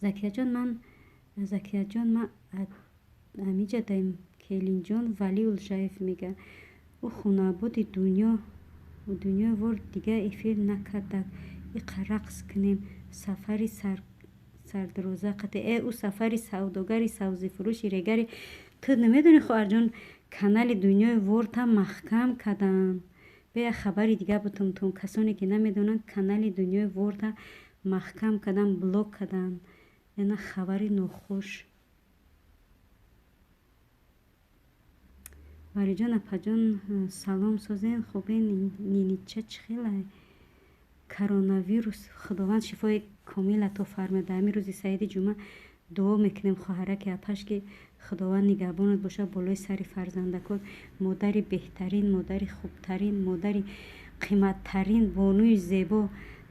Закияҷон, ман, Закияҷон, ма амиҷа даем. Келинҷон, Вали Улжаев мега, ӯ хунабоди дунё дунёи вор дига эфир накардак, иқа рақс кунем. Сафари сардроза қате ӯ сафари савдогари савзифурӯши регари. Ту намедонӣ, хоҳарҷон, канали Дунёи Ворта маҳкам карданд. Бея, хабари дига бутумтун, касоне ки намедонанд, канали Дунёи Ворта маҳкам карданд, блок карданд. Яна хабари нохуш. Валиҷон, апаҷон, салом, созен, хубен? Нинича чӣ хелай? Коронавирус, Худованд шифои комил ато фармояд. Дар ҳамин рӯзи саиди ҷумъа дуо мекунем, хоҳараки апаш, ки Худованд нигаҳбонат бошад болои сари фарзандакон. Модари беҳтарин, модари хубтарин, модари қиматтарин, бонуи зебо,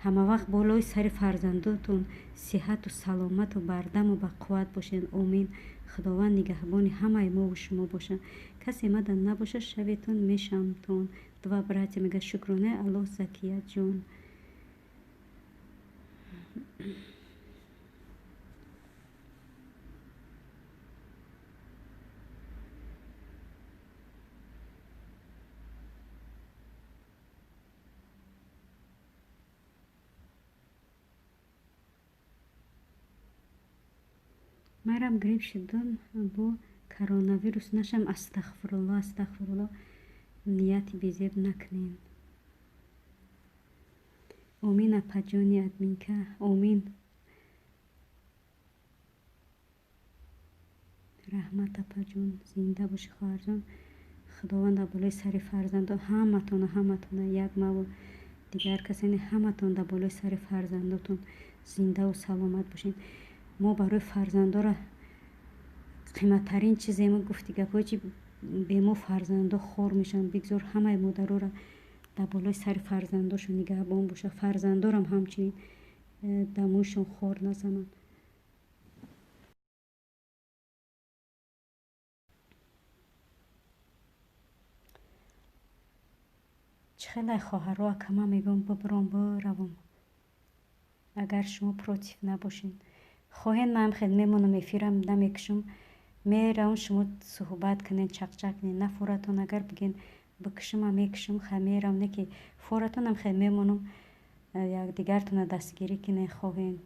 ҳамавақт болои сари фарзандотон сиҳату саломату бардаму бақувват бошед. Омин. Худованд нигаҳбони ҳамаи мову шумо бошад. Касе мада набошад, шаветон мешамтон. Два братья мега. Шукронаи Аллоҳ, Закияҷон. Марам грипп шудум, бо коронавирус нашам. Астағфирулло, астағфирулло, нияти безеб накунед. Омин, апаҷони админка, омин. Раҳмат, апаҷон, зинда бошӣ, хоҳарҷон. Худованд дар болои сари фарзандон ҳаматона, ҳаматона, як маву дигар касоне, ҳаматон дар болои сари фарзандотон зиндаву саломат бошед. Мо барои фарзандора қиматтарин чизе мо гуфти гапҳое чи бемо фарзандо хор мешаванд. Бигзор ҳамаи модарора дар болои сари фарзандошон нигаҳбон бошад, фарзандорам ҳамчунин дар мӯйшон хор назананд. Чӣ хелай, хоҳаро, акама, мегӯям, бибуром, биравам, агар шумо против набошед. Хоҳед, ман хел мемонам, эфирам намекушам. Меравм, шумо суҳбат кунед, чақчақ кунед. На форатон, агар бигӯен бикушам, мекушам, хай меравм, не ки форатонам хай мемонам, якдигартона дастгирӣ кунед, хоҳен.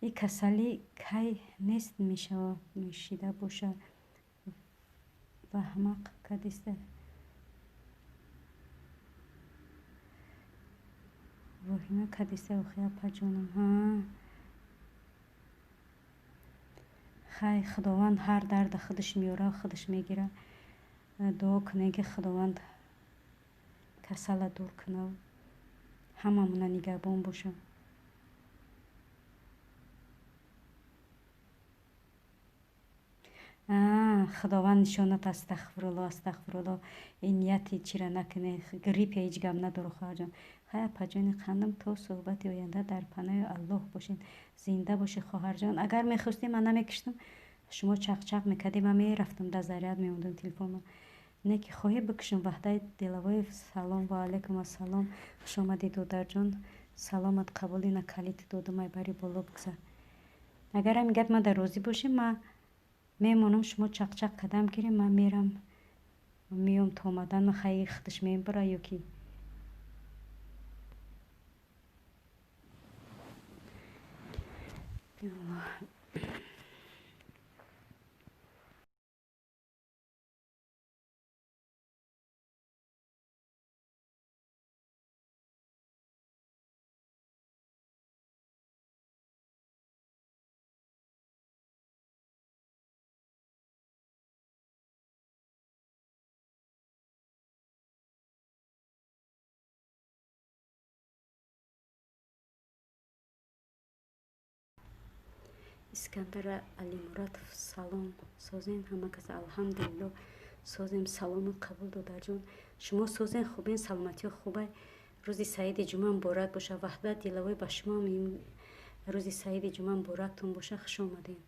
И касалӣ кай нест мешава, мешида боша. Ваҳмақ кадиста. Воҳима кадиста, охи апаҷонам. Ҳа. Хай, Худованд ҳар дарда худаш меёра, худаш мегира. Дуо кунем, ки Худованд касала дур кунад, ҳамамона нигаҳбон боша. Худованд нишонат. Астағфирулло, астағфирулло. Ин нияти чира накунед, гриппе, ҳеҷ гап надору, хоҳарҷон. Хай, апаҷони қандам, то суҳбати оянда дар паноҳи Аллоҳ бошед. Зинда бошед, хоҳарҷон. Агар мехостем, ман намекиштам, шумо чақчақ мекардем, ман мерафтам, дар заряд мемондам телефонма. Не ки хоҳӣ бикушам. Ваҳдаи Делавоев, салом. Ва алайкум ассалом, хуш омадӣ, додарҷон. Саломат қабул. Ина калити додам, ай бари боло бигзар. Агар ҳамин гап ман дар розӣ бошем, ман мемонам, шумо чақчақ кардам гирем, ман мерам, меом, то омадан хай худаш мебара ё ки. Искандар Алимуратов, салом, созен ҳама кас? Алҳамдулилло, созем. Саломат қабул, додарҷон. Шумо созен, хубен, саломатиё хубай? Рӯзи саиди ҷумъа муборак боша. Ваҳдат Дилавой, ба шумоам рӯзи саиди ҷумъа муборактон боша. Хуш омадем.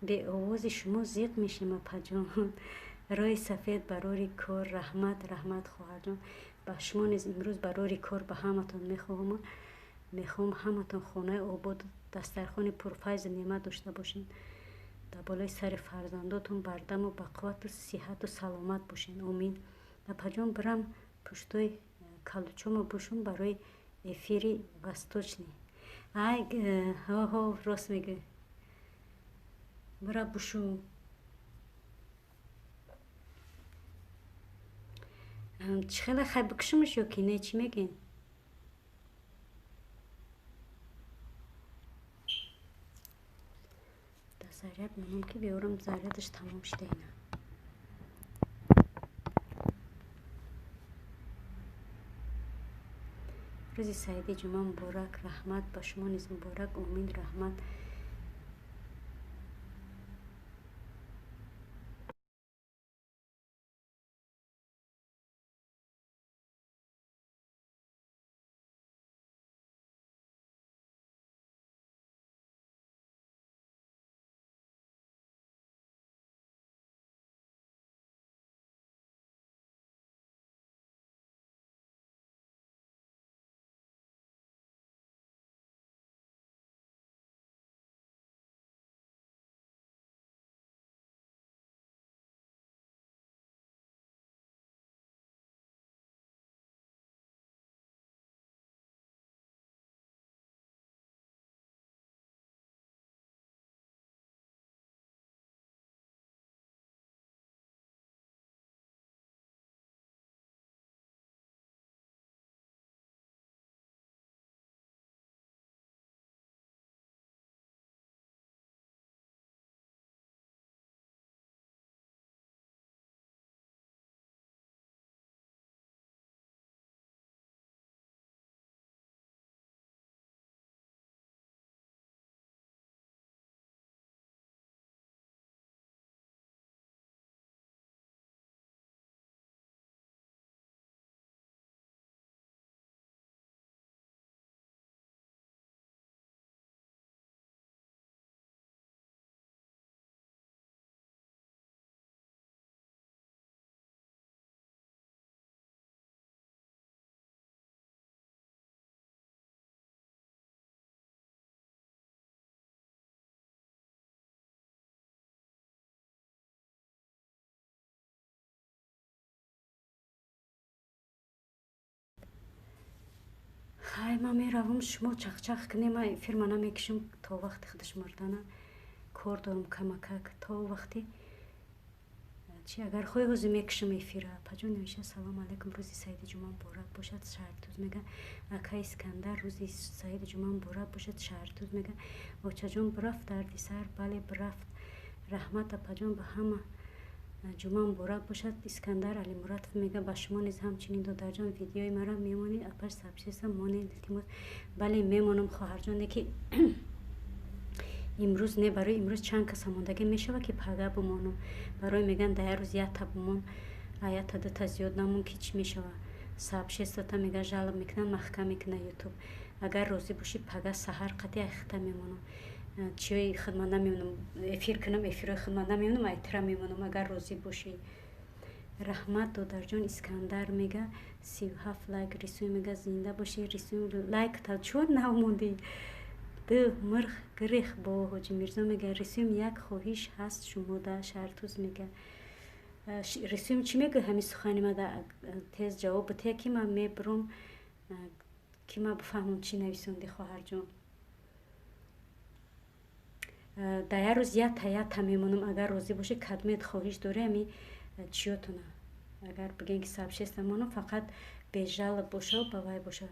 Беовози шумо зиқ мешем, апаҷон. Роҳи сафед, барори кор. Раҳмат, раҳмат, хоҳарҷон. Ба шумо низ имрӯз барори кор ба ҳаматон мехоҳам. Мехоҳам ҳаматон хонаи ободу дастархони пурфайзу неъмат дошта бошед, дар болои сари фарзандотон бардаму бақуввату сиҳату саломат бошед. Омин. Апаҷон, бирам пуштои калучомо бушум барои эфири восточный. Ай, ҳо, рост мегӯӣ, бира бушу. Чӣ хеле, хай бикушумш ё ки не, чӣ мегӯен? Дар заряд монам, ки биёрам, зарядаш тамом шуда ина. Рӯзи саиди ҷумъа муборак. Раҳмат, ба шумо низ муборак. Омин, раҳмат. Хай, ман меравам, шумо чахчах кунем, ман эфирма намекушам то вақти худаш мурдана. Кор дорам камакак то вақти чи, агар хоҳӣ, ҳозир мекушам эфира. Апаҷон навиша: «Салом алайкум, рӯзи саиди ҷумъа муборак бошад». Шаҳртуз мега: «Ака Искандар, рӯзи саиди ҷумъа муборак бошад». Шаҳртуз мега: «Очаҷон, бирафт дарди сар?» Бале, бирафт. Раҳмат, апаҷон, ба ҳама ҷумъа муборак бошад. Искандар Алимуратов мега: «Ба шумо низ ҳамчунин, додарҷон. Видеои мара мемонед, апаш, сообщество монед, илтимос?» Бале, мемонам, хоҳарҷон, ки имрӯз не, барои имрӯз чанд каса мондагӣ мешавад, ки пага бимонам. Барои меган, да як рӯз якта бимон, а якта дута зиёд намон, ки чӣ мешава, сообществота мега, жалоб мекунанд, маҳкам мекунад Ютуб. Агар розӣ бошӣ, пага саҳар қатъи айхта мемонам. Чиёи хидмат намемонам, эфир кунам, эфирҳои хидмат намемонам, айтра мемонам, агар розӣ бошӣ. Раҳмат, додарҷон. Искандар мега: 37 лайк. Рисуй мега: «Зинда бошӣ». Рисуй, лайк та чор намондӣ. Ду мурғ гирех бо Ҳоҷи Мирзо мега: «Рисуем, як хоҳиш ҳаст шумода». Шаҳртуз мега: «Рисуем, чӣ мегӯй? Ҳамин сухани мада тез ҷавоб бития, ки ман мебурам, ки ман бифаҳмам, чӣ нависондӣ, хоҳарҷон». Дар як рӯз якта якта мемонам, агар розӣ бошӣ. Кадмет хоҳиш дорӣ, ами чиётона агар бигем, ки сообщество монам, фақат без жалоб боша, ба вай боша,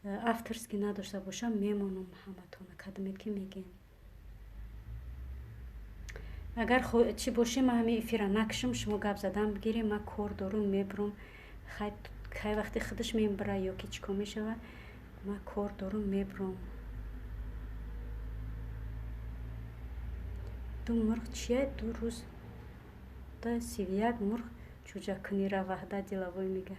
авторский надошта бошам, мемонам ҳаматона, кадмет ки мегем. Агар чӣ бошӣ, ман ҳамин эфира накушам, шумо гап задан бигирем, ман кор дорум, мебурам. Кай вақти худаш мебара ё ки чӣ кор мешавад, ман кор дорум, мебурам. Ду мурғ чия? 2 рӯз да 31 мурғ чӯҷакунира. Ваҳдат Деловой мега.